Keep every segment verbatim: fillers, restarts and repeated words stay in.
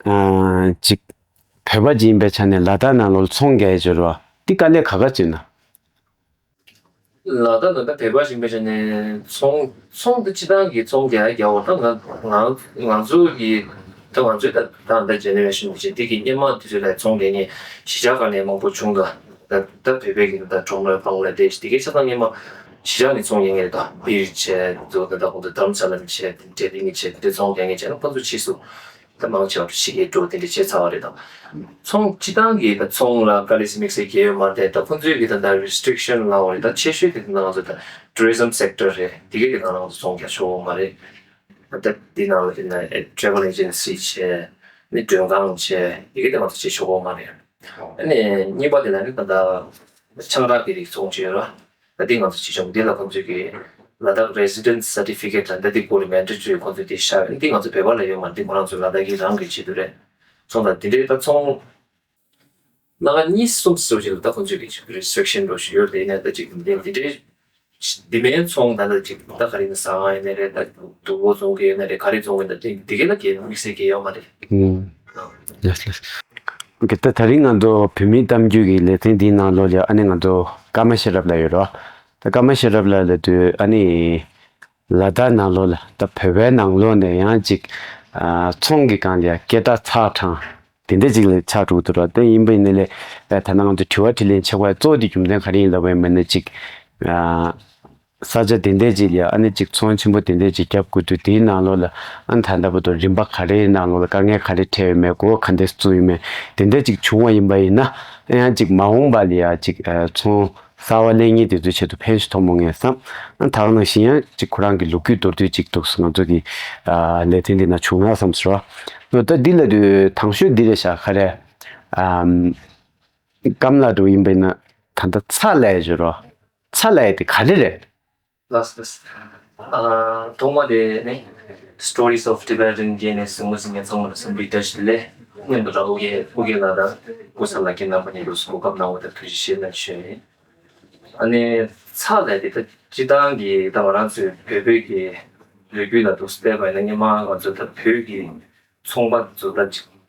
ཨ་ཅིག་བོད་པ་ཅིག་ཡིན་པའི་ཆ་ནས་ལ་དྭགས་ནང་ལོགས་ལ་ཚོང་རྒྱག་ཡས་ཅིག་ཡོད་རེད་བ། འདི་དཀའ་ལས་ག་ག་ཅིག་ཡོད་ན། ལ་དྭགས་ནང་ད་བོད་པ་ཞིག་ཡིན་པའི་ཆ་ནས་ཚོང་ཚོང་འདི་སྤྱི་བཏང་གི་ཚོང་རྒྱག་རྒྱག་འོ་ད་ང་ང་ང་ཚོ་གི་ད་ང་ཚོའི་ད་ད་ད་ཇེ་ནེ་རེ་ཤན་མི་བྱེད་འདི་གི་སྔོན་མ་དུས་ཚོད་ལ་ཚོང་རྒྱག་མཁན་གཞིས་ཆགས་ཁག་ནས་མང་པོ་བྱུང་ད། ད་ད་བོད་པའི་གི་ད་ཁྲོམ་ར་བང་ལ་དེ་དེ་གའི་ཆ་ཚང་སྔོན་མ་གཞིས་ཆགས་ནས་ཚོང་རྒྱག་མཁན་རེད་ད། བིར་བྱས་ཚོ་ད་ད་ཁོང་ཚོ་དྷ་རམ་ས་ལ་ནས་བྱས་དེ་འདྲས་དེ་ནས་བྱས་དེ་འདྲས་ཚོང་རྒྱག་མཁན་བྱས་ན་ཁོང་ཚོ་ཕྱིས་སུ། ད་མང་ཆེ་བ་ཕྱི་རྒྱལ་འགྲོ་དེ་འདྲ་བྱས་ཚར་བ་རེད་དང་། ཚོང་སྤྱི་བཏང་གི་ད་ཚོང་ལ་དཀའ་ལས་དམིགས་བསལ་གྱི་ཡོད་མ་རེད། ད་ཁོང་ཚོའི་གི་ད་ད་རི་སི་ཊིག་ཤན་ལབ་པ་རེད། ད་ཆེ་ཤོས་དེ་ད་ང་ཚོ་ད་ཊུ་རི་ཛམ་སེག་ཊར་རེད། དེ་གའི་གི་ནང་ང་ཚོ་ཚོང་རྒྱག་ཆོག་གི་མ་རེད། ད་དེ་ནང་ལ་དེ་ན་ཊེ་རེ་ཝལ་ཨེ་ཇེན་སི་བྱས་ནི་མགྲོན་ཁང་བྱས་དེ་གའི་དེ་ང་ཚོ་བྱེད་ཆོག་གི་མ་རེད། ཨ་ནི་གཉིས་པ་དེ་ལ་ནི་ད་ད་ཆང་རག་གི་རིགས་ཚོང་བྱེད་ཡོད་ར། ད་འདི་ང་ཚོ་ཅི་བྱུང་འདི་ལ་ཁོང་ཚོས་ཀྱི་ལ་དྭགས་རེ་སི་ཌེན་སི་སར་ཊི་ཕི་ཀེཊ་ལ་ད་འདི་སྐོར་ལ་མེན་ཌེ་ཊ་རི་ཁོང་ཚོས་འདི་བཞག་ཡོད། འདི་ང་ཚོ་བོད་པ་ལ་ཡོད་མ་རེད། འདི་ཁོ་རང་ཚོ་ལ་དྭགས་ཀྱི་རང་གི་བྱེད་དུ་རེད། ཚོང་དང་འདི་འདྲའི་ད་ཚོང་སྣ་ཁ་གཉིས་གསུམ་ཟེར་བ་ཞིག་ལ་ད་ཁོང་ཚོས་ཀྱི་རེ་སི་ཊི་རིག་ཤན་འགྲོ་བཞིན་ཡོད། དེ་ནས་ད་ཅིག་འདི་འདི་འདྲའི་འདི་མའི་ཚོང་ད་ལ་ཅིག་ད་ག་རེ་ཡིན་ན་ཟ་ཁང་ཡིན་ན་རེད། ད་དུག་སྦྲུལ་བཙོང་གི་ཡོད་ན་རེད། ག་རེ་བཙོང་གི་ཡོད་ན་འདི་འདི་གའི་ལ་གའི་དམིགས་བསལ་གྱི་ཡོད་མ་རེད། ཨུམ། ལགས་ལགས། ད་ད་རིང་ང་ཚོ་བོད་མིའི་གཏམ་རྒྱུད་ཀྱི་ལེ་ཚན་འདིའི་ནང་ལོགས་ལ་ཨ་ནི་ང་ཚོ་ཀརྨ་ཤེས་རབ་ལགས་ཡོད་རེད་བ། ད་ཀརྨ་ཤེས་རབ་ལགས་ལབ་དུས་ཨ་ནི་ལ་དྭགས་ནང་ལོགས་ལ་ད་བོད་པའི་ནང་ལོགས་ནས་ཡང་ཅིག་ཨ་ཚོང་གི་སྒང་ལ་ཡང་སྐད་གྲགས་ཚ་དྲགས་དེ་འདྲ་ཅིག་ལ་ཆགས་འགྲོ་གི་འདུག་ར། དེ་ཡིན་པ་ཡིན་ན་ལས་ད་ད་ནང་དུ་དྲི་བ་དྲིས་ལན་བྱེད་པའི་གཙོ་བོ་དེ་རྒྱུ་མཚན་ག་རེ་ཡིན་ལབ་པ་ཡིན་ན་ཅིག་ཨ་ས་ཆ་དེ་འདྲ་ཅིག་ལ་ཨ་ནི་ཅིག་ཚོང་ཆེན་པོ་དེ་འདྲ་ཅིག་རྒྱབ་དགོས་དུས་དེའི་ནང་ལོགས་ལ་ཨ་ནི་ད་ལྟ་བར་དུ་རིམ་པ་ག་རེའི་ནང་ལོགས་ལ་དཀའ་ངལ་ག་རེ་འཕྲད་ཡོད་མེད། གོ་སྐབས་ག་འདྲ་བཙུགས་ཡོད་མེད། དེ་འདྲ་ཅིག་བྱུང་བ་ཡིན་པ་ཡིན་ན་ཡང་ཅིག་མ་འོངས་པ་ལ་ཡང་ཅིག་ཨ་ཚོང་གསར་བ་གླེང་མཁན་དེ་ཚོའི་ཆེད་དུ་ཕན་ཞིག་ཐོགས་མོ་ངས་བསམ། ཨ་ད་ག་ནང་བཞིན་ཡང་ཅིག་ཁོ་རང་གི་ལོ་རྒྱུས་མདོར་བསྡུས་ཅིག་འདུག་ང་ཚོ་གི་ཨ་ལས་དོན་འདི་ན་བྱུང་ན་བསམ་ཟེར་བ། ད་འདི་ལ་དུས་དང་ཤོས་འདི་རེད་ཤག་ག་རེ། ཨམ། ཀམ་ལགས་འདྲ་བོ་ཡིན་པ་ཡིན་ན་ད་ལྟ་ཚྭ་ལས་ཡོད་རོ། ཚྭ་ལས་དེ་ག་རེ་རེད། ལགས་ལགས། ཨ་ཐོག་མ་དེ་ནི་Stories of Tibetan Indigenous ཟེར་མོ་ཟེར་མཁན་ཚང་མ་ལ་འཚམས་འདྲི་བཀྲ་ཤིས་བདེ་ལེགས། སྔོན་དུ་ར་ཨོ་རྒྱན་ཨོ་རྒྱན་ལགས་དང་ཀུན་བཟང་ལགས་ཀྱི་རྣམ་པ་གཉིས་ལ་གོ་སྐབས་གནང་བ་དང་ཐུགས་རྗེ་ཆེ་ལབ་ཞུ་ཡིན། ཨ་ནི་ཚྭ་ལས་དེ་ད་སྤྱི་བཏང་གི་ད་ང་རང་ཚོའི་བོད་བོད་ཀྱི་ལོ་རྒྱུས་ལ་འདུག་བལྟས་པ་ཡིན་ན་སྔོན་མ་ང་ཚོ་ད་བོད་ཀྱི་ཚོང་པ་ཚོ་ད་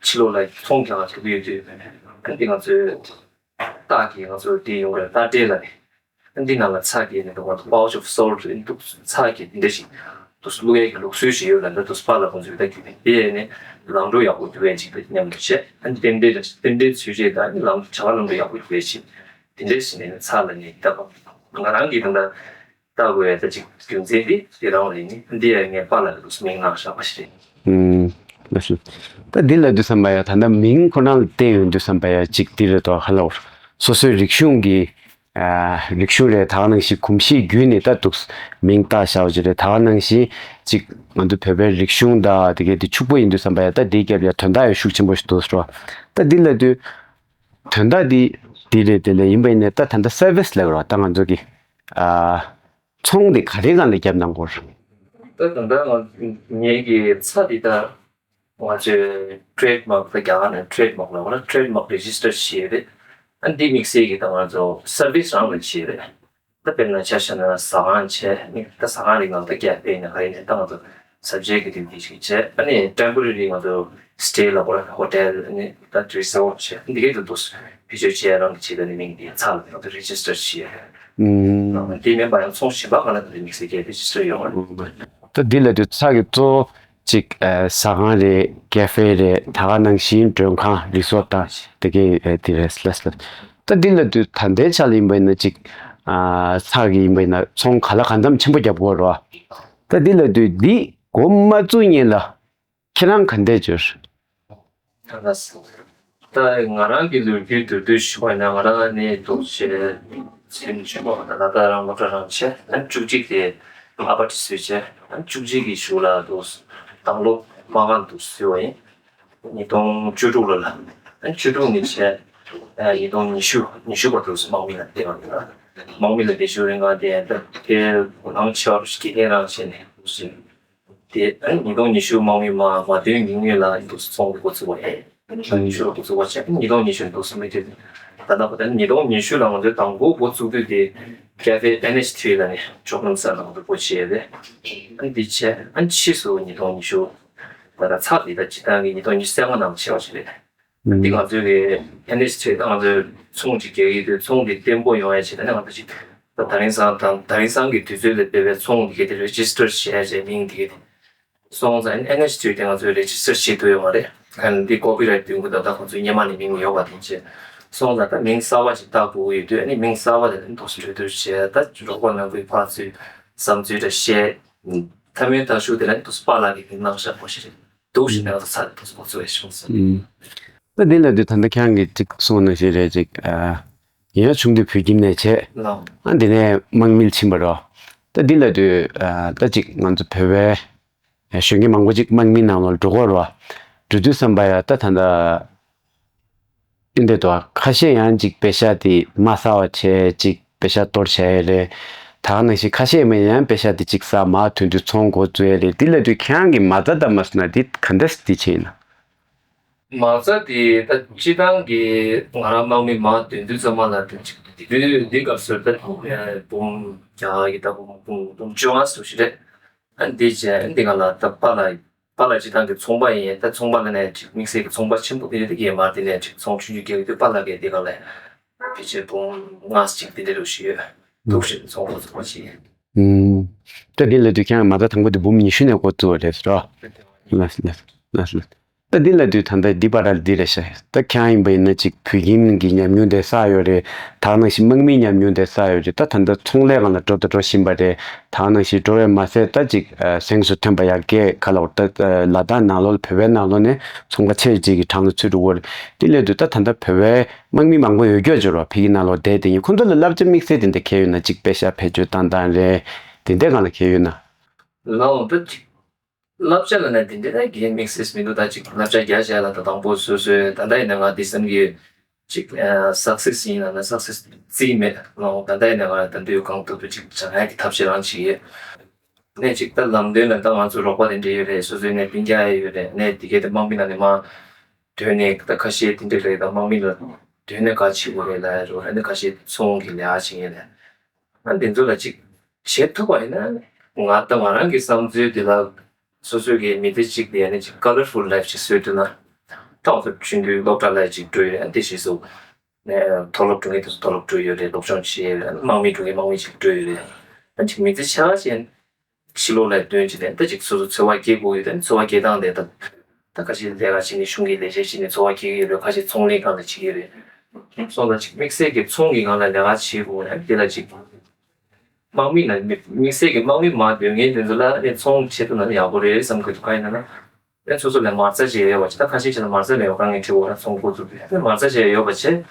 ཕྱི་ལོགས་ལ་ཚོང་རྒྱག་ག་འགྲོ་གི་ཡོད་དུས་ཨ་ནི་ང་ཚོའི་སྟག་གིས་ང་ཚོ་དེ་ཡོང་བའི་སྟག་སྦྲེལ་ལ་ནི། ཨ་འདི་ནང་ལ་ཚྭ་གི་ནི་འདུག་པ། Pouch of Salt ཨིན་འདུག་ཚྭ་གི་འདི་འདྲ་ཞིག་འདུག་བླུག་ཡས་ཀྱི་ལུགས་སྲོལ་ཞིག་ཡོད་ལ་འདི་འདུག་པཱ་ལགས་ཁོང་ཚོས་ད་རྒྱུད་པའི་དེ་ནི་ལམ་འགྲོ་ཡག་པོ་རྒྱུག་ཡས་ཅིག་ཏུ་མཉམ་དུ་བྱས། ཨ་ནི་རྟེན་འབྲེལ་རྟེན་འབྲེལ་ཚུལ་བཞེས་དང་ལམ་བྱ་བ་ལམ་འགྲོ་ཡག་པོ་རྒྱུག་ཡས་ཅིག་དེ་འདྲ་ཞིག་ནས་ཚྭ་ལ་ནི་ད་ང་རང་གི་ད་ལྟ་ལྟ་དགོས་ཡ་ད་ཅིག་རྒྱུ་མཚན་འདི་དེ་རང་རེད། ནི་འདི་ཡ་ངས་པཱ་ལགས་ལ་འདུག་མིང་གནང་བཞག་པ་ཞིག་རེད། ཨུམ། ལགས་སོ། ད་འདི་ལ་དུས་བསམ་པ་ཡ་ད་ལྟ་མིང་ཁོ་རང་ལ་བརྟེན་ཡོང་དུས་བསམ་པ་ཡ་ཅིག་འདི་རེད་དོ། ཧ་ལ་བོར་སོ་སོའི་རིག་གཞུང་གི་ཨ་རིག་གཞུང་རེད། ད་ག་ནང་བཞིན་གོམས་གཤིས་བརྒྱུད་ནས་ད་འདུག་མིང་བཏགས་བཞག་པ་ཅིག་རེད། ད་ག་ནང་བཞིན་ཅིག་ང་ཚོ་བོད་པའི་རིག་གཞུང་ད་དེ་གའི་དེ་ཕྱུག་པོ་ཡིན་དུས་བསམ་པ་ཡ་ད་འདིའི་རྒྱབ་ཡ་དོན་དག་ཡ་ཤུགས་ཆེན་པོ་ཞིག་འདུག་ཟེར་བ། ད་འདི་ལ་དུས་དོན་དག་འདི་འདི་རེད། དེ་ལས་ཡིན་པ་ཡིན་ནའི་ད་ད་ལྟ་སར་བི་སི་ལབ་རོགས། ད་ང་ཚོ་གི་ཨ་ཚོང་དེ་ག་རེ་སྒང་ལ་བརྒྱབ་གནང་དགོས་རེད། ད་ད་ལྟ་ང་ངེད་ཀྱི་ཚྭ་འདི་ད་ང་ཚོས་ཊེ་རེ་ཌི་མཱག་ད་རྒྱ་གར་ནས་ཊེ་རེ་ཌི་མཱག་ལབ་པ་ལ་ཊེ་རེ་ཌི་མཱག་རེ་ཇི་སི་ཊར་བྱས་རེད། ཨ་འདི་དམིགས་བསལ་གྱི་ད་ང་ཚོ་སར་བི་སི་རང་ལ་བྱས་རེད། ད་དཔེར་ན་ཆ་བཞག་ན་ཟ་ཁང་བྱས་ནི་ད་ཟ་ཁང་རིགས་ནང་ད་ཀེ་ཕེ་ཡིན་ན་ག་རེ་ཡིན་ན་ད་ང་ཚོ་ཟ་བྱེད་ཀྱི་དེ་འདི་ཞིག་བྱས། ཨ་ནི་ཊེམ་པོ་རེ་རི་ང་ཚོ་སི་ཊེ་ལ་གོ་ཧོ་ཊེལ་ནི་ད་རི་སོ་ཊི་བྱས་འདི་གའི་དུ་འདུག་བེད་སྤྱོད་བྱས་རང་གི་བྱེད་ད་ནི་མིང་འདི་ཚྭ་ལ་ང་ཚོ་རེ་ཇི་སི་ཊར་བྱས། ཨུམ། དེ་མིན་པ་ཡང་ཚོང་གཞན་པ་གང་ལ་དེ་འདྲ་དམིགས་བསལ་གྱི་རེ་ཇི་སི་ཊར་ཡོང་བ་རེད། ད་འདི་ལ་དུ་ཚྭ་གི་གཙོ་བོ་ཅིག་ཨ་ཟ་ཁང་རེད། ཀེ་ཕེ་རེད། ད་ག་ནང་བཞིན་མགྲོན་ཁང་རི་སོ་ཊི་དང་དེ་གའི་ཨ་དེ་རེད། ལགས་ལགས། ད་འདི་ལ་དུས་ད་ལྟའི་ཆ་ལ་ཡིན་པ་ཡིན་ན་ཅིག་ཨ་ཚྭ་གི་ཡིན་པ་ཡིན་ན་ཚོང་ག་ལ་གང་འཚམ་ཆེན་པོ་རྒྱབ་དགོས་རེད་བ། ད་འདི་ལ་དུས་འདི་འགོ་མ་བཙུགས་སྔོན་ལ་ཁྱེད་རང་ག་འདྲས་བྱོས། ད་ང་རང་གི་ལོ་རྒྱུས་མདོར་བསྡུས་ཞུ་བ་ཡིན་ན་ང་རང་ནི་འདུག་བྱས་ཚུན་ཆད་པ་ད་ལྟ་རང་སློབ་གྲྭ་རང་བྱས་ཨ་བཅུ་གཅིག་དེ་ཨ་པ་ཏི་སུས་བྱས་ཨ་བཅུ་གཅིག་གི་གཞུག་ལ་འདུག་དང་ལོ་མ་གང་འདུག་བཟོས་པ་ཡིན། ཉིས་སྟོང་བཅུ་དྲུག་ལོ་ལ། བཅུ་དྲུག་ནས་བྱས། ཉིས་སྟོང་ཉི་ཤུ་ཉི་ཤུ་བར་དུ་དམག་མི་ལ་བསྡད་པ་རེད། དམག་མི་ལ་བསྡད་ཞོར་རིང་ང་དེ་དེ་ནང་ཆེ་བ་རུ་ཞིག་གི་རང་བྱས་ནས་འདུག་ཟིན། དེ་ཉིས་སྟོང་ཉི་ཤུ་དམག་མི་མ་མ་ཐོན་ཉིན་ངོས་ལ་འདུག་ཚོང་འགོ་བཙུགས་པ་རེད། ཉི་ཤུ་ལ་འགོ་བཙུགས་པ་བྱས་ཉིས་སྟོང་ཉི་ཤུ་འདུག་སུ་མི་ཐོན། ད་ལྟ་བར་དུ་ཉིས་སྟོང་ཉི་ཤུ་ལ་ང་ཚོའི་དང་པོ་འགོ་བཙུགས་དུས་དེ་ཀེ་ཕེ་ཨེན་ཨེཆ་ཐི་རི་ལ་ནས་ཅོག་ལམ་སར་ལ་ང་ཚོ་སྒོ་ཕྱེ་རེད། ཨ་འདི་བྱས་ཨ་ཕྱིས་སུ་ཉིས་སྟོང་ཉི་ཤུ། ད་ཚར་དེ་ད་སྤྱི་བཏང་གི་ཉིས་སྟོང་ཉི་ཤུ་རྩ་ལྔ་ནང་བྱས་པ་ཞིག་རེད། འདི་ང་ཚོའི་གི་ཨེན་ཨེཆ་ཐི་ད་ང་ཚོའི་ཚོང་ཅིག་རྒྱག་གི་དུས་ཚོང་འདི་བརྟན་པོ་ཡོང་ཡ་ཆེད་ད་ནི་ང་ཚོ་ཅིག་ད་དེང་སང་དང་དེང་སང་གི་དུས་ཚོད་ལ་དཔེ་བའི་ཚོང་འདི་ག་དེ་རེ་ཇི་སི་ཊར་བྱས་བྱས་མིང་འདི་ག་དེ་སོང་ཙང་ཨེན་ཨེཆ་ཐི་དེ་ང་ཚོས་རེ་ཇི་སི་ཊར་བྱེད་ཐུབ་ཡོད་མ་རེད། ཨ་ནི་འདི་ཀོ་པི་རའེ་ཊི་བདུན་གུ་ད་ལྟ་ཁོང་ཚོའི་སྔོན་མ་ནས་མིང་ཡོད་པ་དེ་བྱས་སོང་ཙང་ད་མིང་གསར་པ་ཅིག་བཏགས་དགོས་ཀྱི་ཡོད་དུས་ཨ་ནི་མིང་གསར་པ་དེ་ལ་ནི་ཏོག་ཙམ་གྲོས་བསྡུར་བྱས་ད་རོགས་པ་མང་པོའི་ཕར་ཚུར་བསམ་ཚུལ་འདྲ་བཤད། མཐའ་མའི་མཐའ་གཞུག་དེ་ལ་ནི་ཏོག་ཙམ་པཱ་ལགས་ཀྱི་མིང་བླངས་བཞག་པ་ཞིག་རེད། འདུག་ཞེས་ནས་ང་ཚོ་ཚར་ཏོག་ཙམ་འགོ་ཚུགས་པའི་བྱུང་སོང་། ཨུམ། ད་འདི་ལ་དུས་ད་ལྟ་ཁྱེད་རང་གིས་ཅིག་གསུངས་ནང་བཞིན་རེད་ཅིག་ཨ། ཡིན་ན་ཆུང་དུས་བོད་ཁྱིམ་ནས་བྱས། ལགས། ཨ་འདི་ནས་དམག་མིར་ཕྱིན་པ་རོ། ད་འདི་ལ་དུས་ཨ་ད་ཅིག་ང་ཚོ་བོད་པའི་གཞོན་སྐྱེས་མང་པོ་ཅིག་དམག་མིའི་ནང་ལ་འགྲོ་གི་རོ། འགྲོ་དུས་ཙམ་པ་ཡ་ད་ད་ལྟ་འདི་འདྲ་འདུག་ཁ་ཤས་ཡང་ཅིག་པེ་ཤ་དེ་མ་ཟ་བ་བྱས་ཅིག་པེ་ཤ་གཏོར་བྱས་ཡོད་རེད། ད་ག་ནང་བཞིན་ཁ་ཤས་མ་ཡང་པེ་ཤ་དེ་ཅིག་ཟ་མ་ཐོན་དུས་ཚོང་འགོ་བཙུགས་ཡོད་རེད། འདི་ལ་དུས་ཁྱེད་རང་གིས་མ་རྩ་ད་མ་སོང་ན་འདི་ག་འདྲ་སེ་འདི་བྱས་ཡིན་ན། མ་རྩ་དེ་ད་སྤྱི་བཏང་གི་ང་རང་དམག་མི་མ་ཐོན་དུས་ཙམ་པ་ལ་དེ་ཅིག་དེ་དུས་འདི་སྐབས་སུ་ད་འབུམ་བརྒྱ་ཡི་ད་འབུམ་འབུམ་འབུམ་བཅོ་ལྔ་ཙམ་ཞིག་རེད། ཨ་འདི་བྱས་འདི་ག་ལ་ད་པཱ་ལགས་པཱ་ལགས་སྤྱི་བཏང་གི་ཚོང་པ་ཡིན། ད་ཚོང་པ་ལ་ནས་ཅིག་དམིགས་བསལ་གྱི་ཚོང་པ་ཆེན་པོ་དེ་འདྲ་དེ་གས་མ་དེ་ནས་ཅིག་ཚོང་ཆུང་ཆུང་རྒྱག་གི་དུས་པཱ་ལགས་ཀྱིས་འདི་ག་ལ་ཕལ་ཆེར་འབུམ་ལྔ་ཅིག་དེ་འདྲ་རུ་ཞུས་ཡོད། འདུག་ཞེས་ཚོང་པ་ཚོང་པ་ཞིག་ཡིན། ཨུམ། ད་འདི་ལ་དུས་ཁྱེད་རང་མ་རྩ་དང་པོ་དེ་འབུམ་ཉི་ཤུ་ནས་འགོ་བཙུགས་པ་རེད་ཟེར་རོ། ལགས་ལགས་ལགས་ལགས། ད་འདི་ལ་དུས་ད་ལྟ་འདི་པར་འདི་རེད་ཤག་ད་ཁྱེད་རང་ཡིན་པ་ཡིན་ན་ཅིག་བོད་ཁྱིམ་གྱི་ཉམས་མྱོང་དེ་བསགས་ཡོད་རེད། ད་ག་ནང་བཞིན་དམག་མིའི་ཉམས་མྱོང་དེ་བསགས་ཡོད་རེད། ད་ད་ལྟ་ཚོང་ལས་སྒང་ལ་འགྲོ་དང་འགྲོ་བཞིན་པ་རེད། ད་ག་ནང་བཞིན་འགྲོ་བས་མ་ཟད་ད་ཅིག་ཨ་གཟེངས་སུ་ཐོན་པ་ཡག་གས་ག་ལ་བར་ད་ལ་དྭགས་ནང་ལོགས་ལ་བོད་པའི་ནང་ལོགས་ནས་ཚོང་པ་ཆེ་ཅིག་གི་གྲངས་ལ་ཚུད་འགྲོ་གི་རེད། འདི་ལས་དུས་ད་ད་ལྟ་བོད་པའི་དམག་མི་མང་པོ་ཡོད་རྒྱུ་ཅིག་རེད། ཕ་གི་ནང་ལོགས་བསྡད་དེ་ཡིན། ཁོང་ཚོ་ལ་བསླབ་བྱ་དམིགས་བསལ་དེ་འདྲ་གལ་ཡོད་ན་ཅིག་པེ་ཤ་བེད་སྤྱོད་བཏང་སྟངས་རེད། དེ་འདྲའི་སྒང་ལ་གལ་ཡོད་ན། ལའོ་ད་ཅིག་བསླབ་བྱ་ལ་ནི་དེ་འདྲ་ད་གི་དམིགས་བསལ་མི་འདུག་ད་ཅིག་བསླབ་བྱ་རྒྱག་བྱས་ལ་ད་དང་པོ་སོ་སོའི་ད་ལྟ་ཡིན་ན་ང་དེ་བསམ་གི་ཅིག་ཨ་སག་སེ་སི་ཡིན་ལ་ན་སག་སེ་སི་རྩིས་མེད་ལའོ། ད་ལྟ་ཡིན་ན་ང་ད་འདོད་གང་ཐུབ་ཐུབ་ཅིག་བྱ་ཡག་གི་ཐབས་ཤེས་རང་བྱེད་ཀྱི་ཡོད། ནས་ཅིག་ད་ལམ་སྟོན་ལ་ད་ང་ཚོ་རོགས་པ་དེ་འདྲ་ཡོད་རེད། སོ་སོའི་ནས་སྤུན་ཀྱག་ཡོད་རེད། ནས་དེ་གས་ད་དམག་མི་ལ་ནས་མ་དོན་ནས་ད་ཁ་ཤས་དེ་འདྲ་རེད། ད་དམག་མི་ལ་དོན་ནས་ག་བྱེད་དགོས་རེད་ལ་རོགས་ཨ་ནི་ཁ་ཤས་ཚོང་གི་ལས་ཀ་བྱེད་ངེས་རེད། ཨ་འདི་ཚོ་ལ་ཅིག་བྱེད་ཐུབ་པ་ཡིན་ན་ང་ད་ང་རང་གི་བསམ་ཚུལ་དེ་ལ་སོ་སོ་གི་མི་ཚེ་གཅིག་དེ་ཡ་ནི་ཅིག་ཀ་ལར་ཕུལ་ལའིཕ་ཅིག་བཟོས་ཐུབ་ན། ད་ང་ཚོ་ཆུང་དུས་སློབ་གྲྭ་ལ་ཅིག་འགྲོ་ཡོད་རེད། ཨ་དེ་བྱས་སོ། ནས་མཐོ་སློབ་འགྲོ་མཁན་དེ་ཚོ་མཐོ་སློབ་འགྲོ་ཡོད་རེད། སློབ་སྦྱོང་བྱས་ཡོད་རེད། དམག་མི་འགྲོ་མཁན་དམག་མི་ཅིག་འགྲོ་ཡོད་རེད། ཨ་ཅིག་མི་ཚེ་ཆ་ཆེན་ཕྱི་ལོགས་ལ་སྡོད་ཅིག་ནས་ད་ཅིག་སོ་སོ་འཚོ་བ་སྐྱེལ་དགོས་ཡོད་དེ་འཚོ་བ་སྐྱེལ་སྟངས་དེ་ད་ད་ཁ་ཤས་ལས་ཀ་བྱེད་ནས་གཞུང་གི་ལས་བྱེད་བྱེད་ནས་འཚོ་བ་སྐྱེལ་གྱི་ཡོད་རེད། ཁ་ཤས་ཚོང་ལས་སྒང་ལ་བྱེད་ཀྱི་ཡོད་རེད། སོང་ཙང་ཅིག་དམིགས་བསལ་གྱི་ཚོང་གི་སྒང་ལ་ལས་ཀ་བྱེད་དགོས་ན་དེ་ལ་ཅིག་དམག་མི་ལ་དམིགས་བསལ་གྱི་དམག་མི་མ་སྡོད་མཁན་དེ་ཚོ་ལ་ཨ་ནི་ཚོང་བྱེད་ཐུབ་ན་ཡག་པོ་རེད་བསམ་གྱི་འདུག་གང་ཡིན་ན་ཨ་ནི་སོ་སོ་ལ་མ་རྩ་བྱས་ཡོད་པ་བྱས། ད་ཁ་ཤས་ཅིག་ལ་མ་རྩ་མེད་པ་གང་ངས་བྲིས་འོ་ན་ཚོང་འགོ་བཙུགས་པས་ཨ་ནི་མ་རྩ་བྱས་ཡོད་པ་བྱས།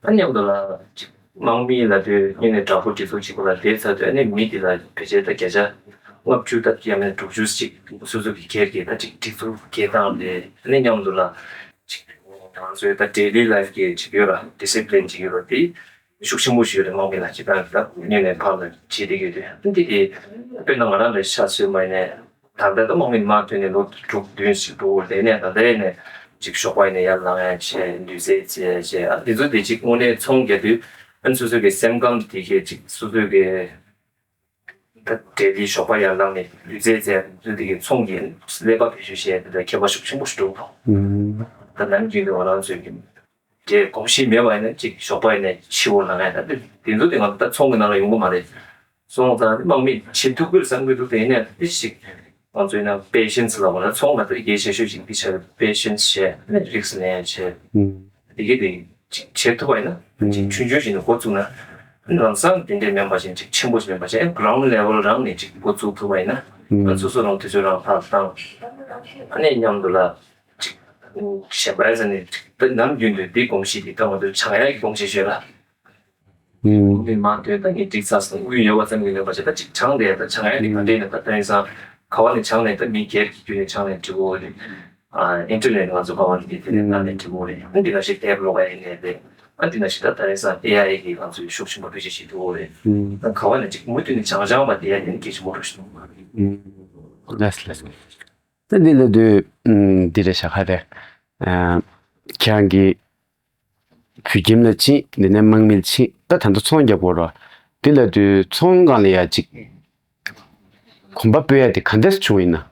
ཨ་མཉམ་དུ་ལ་ཅིག་དམག་མི་ལ་དེ་སྔོན་ནས་དྲག་པོ་སྒྲིག་འཛུགས་བྱེད་དགོས་ལ་དེའི་ཚབ་ཏུ་ཨ་ནི་མི་དེ་ལ་ཕལ་ཆེར་ད་བརྒྱ་ཆ་ལྔ་བཅུ་ད་ཡང་མིན་དྲུག་ཅུ་ཅིག་སོ་སོ་གི་སྒེར་གྱི་ད་ཅིག་སྒྲིག་འཛུགས་སྐྱེལ་སྟངས་རེད། ཨ་ནི་མཉམ་དུ་ལ་ཅིག་ང་ཚོའི་ད་ཌེ་ལི་ལའིཕ་གི་ཅིག་ཡོད་ར་ཌི་སི་པི་ལིན་ཅིག་ཡོད་ར་དེ་ཤུགས་ཆེན་པོ་ཞིག་ཡོད་རེད། དམག་མི་ལ་སྤྱི་བཏང་ད་སྔོན་ནས་ཕར་ལ་བྱེད་བསྡད་ཀྱི་རེད། ཨ་ནི་དེ་དཔེར་ན་ང་རང་ལ་ཤ་ཚོད་མ་ཡིན་ནས་ད་ལྟ་ད་དམག་མི་མ་ཐོན་ནས་ལོ་དྲུག་བདུན་ཞིག་འགྲོ་ལས་ནས་ད་ལྟ་ཡིན་ནས་ཅིག་ཞོགས་པ་ཡིན་ནས་ཡར་ལངས་ཡ་བྱས་ལུས་རྩལ་རྩེད་ཡ་བྱས། ཨ་འདི་ཚོ་དེ་ཅིག་དངོས་གནས་ཚོང་རྒྱག་དུས་ཨ་ནི་སོ་སོ་གི་སེམས་ཁམས་དེ་གས་ཅིག་སོ་སོ་གི་ད་ཌེ་ལི་ཞོགས་པ་ཡར་ལངས་ནས་ལུས་རྩལ་རྩེད་ཡ་དེ་ཚོ་དེ་གས་ཚོང་གི་ཀླད་པ་བེད་སྤྱོད་བྱས་ཡ་དེ་ལ་ཁྱད་པར་ཤུགས་ཆེན་པོ་ཞིག་འགྲོ་གི་འདུག་ཨུམ། ད་ནམ་རྒྱུན་དུ་ང་རང་ཚོའི་གི་དེ་གོམས་གཤིས་མེད་པ་ཡིན་ན་ཅིག་ཞོགས་པ་ཡིན་ནས་ཕྱི་པོ་ལངས་ཡ་ད་དེ་དེ་ཚོ་དེ་ང་ཚོ་ད་ཚོང་གི་ནང་ལ་ཡོང་གི་མ་རེད། སོང་ཙང་དམག་མི་བྱེད་ཐུབ་ཀྱི་རེད་བསམ་གྱི་འདུག་དེ་ཡིན་ནའི་དེ་ཞིག་ང་ཚོའི་ནང་པེ་ཤན་སི་ལབ་པ་ལ་ཚོང་ལ་ད་གལ་ཆེ་ཤོས་ཤིག་འདི་ཆགས་པེ་ཤན་སི་བྱས་ནས་རིགས་ལེན་ཡ་བྱས། ཨུམ། དེ་གི་དེ་ཅིག་བྱེད་ཐུབ་པ་ཡིན་ན་ཅིག་ཆུང་ཆུང་ཞིག་ནས་འགོ་བཙུགས་ན་ལམ་སང་དེ་འདྲས་མིན་པ་ཞིག་ཅིག་ཆེན་པོ་ཞིག་མིན་པ་ཞིག་ཨེ་གྷི་རའུན་ཌི་ལེ་ཝལ་རང་ནས་ཅིག་འགོ་བཙུགས་ཐུབ་པ་ཡིན་ན་ཨུམ། སོ་སོ་རང་དུས་ཚོད་རང་ཕར་བཏང་ཨ་ནས་མཉམ་དུ་ལ་ཅིག་གཞན་པ་ཡིན་ས་ནས་ཅིག་ད་ནམ་རྒྱུན་དུ་འདི་གོམས་གཤིས་དེ་ད་ང་ཚོ་སྦྱང་ཡ་གི་གོམས་གཤིས་ཤོད་ལ། ཨུམ། མི་མང་དོན་ད་ངས་འགྲིག་ཚར་སོང་དབུས་ཡོད་པ་ཙམ་གྱིས་ལེགས་པ་བྱས། ད་ཅིག་སྦྱངས་ཏེ་ད་སྦྱང་ཡ་དེ་ག་འདྲས་ནས་ད་ད་ཡིན་སང་ག་བ་ནས་སྦྱངས་ནས་ད་མི་སྒེར་གྱི་བརྒྱུད་ནས་སྦྱངས་ནས་འབྲི་གོ་རེད། ཨ་ཨིན་ཊར་ནེཊ་ང་ཚོ་ག་བ་ནས་དེ་དེ་ནས་ནང་ནས་འབྲི་གོ་རེད། ཨ་འདི་ན་ཞིག་ཊེབ་ཀློག་ཡ་ཡིན་ནས་རེད། ཨ་འདི་ན་ཞིག་ད་ད་ཡིན་སང་ཨེ་ཨའི་གི་ང་ཚོས་ཤུགས་ཆེན་པོ་བེད་སྤྱོད་བྱེད་ཐུབ་གོ་རེད། ཨུམ། ད་ག་བ་ནས་ཅིག་མུ་མཐུད་ནས་སྦྱང་སྦྱང་བ་དེ་ཡ་དེ་ནི་གལ་ཆེན་པོ་རེད་ཤག་ཨུམ། ལགས་ལགས། ད་འདི་ལ་དུས་ཨུམ་འདི་རེད་ཤག་ཁ་རེད། ཨ་ཁྱེད་རང་གི་བོད་ཁྱིམ་ལ་ཕྱིན། འདི་ནས་དམག་མི་ལ་ཕྱིན། ད་ད་ལྟ་ཚོང་རྒྱག་གོ་རོ། འདི་ལ་དུས་ཚོང་སྒང་ལ་ཡ་ཅིག་གོམ་པ་སྤོས་ཡ་དེ་ག་འདྲས་བྱུང་ཡིན་ན།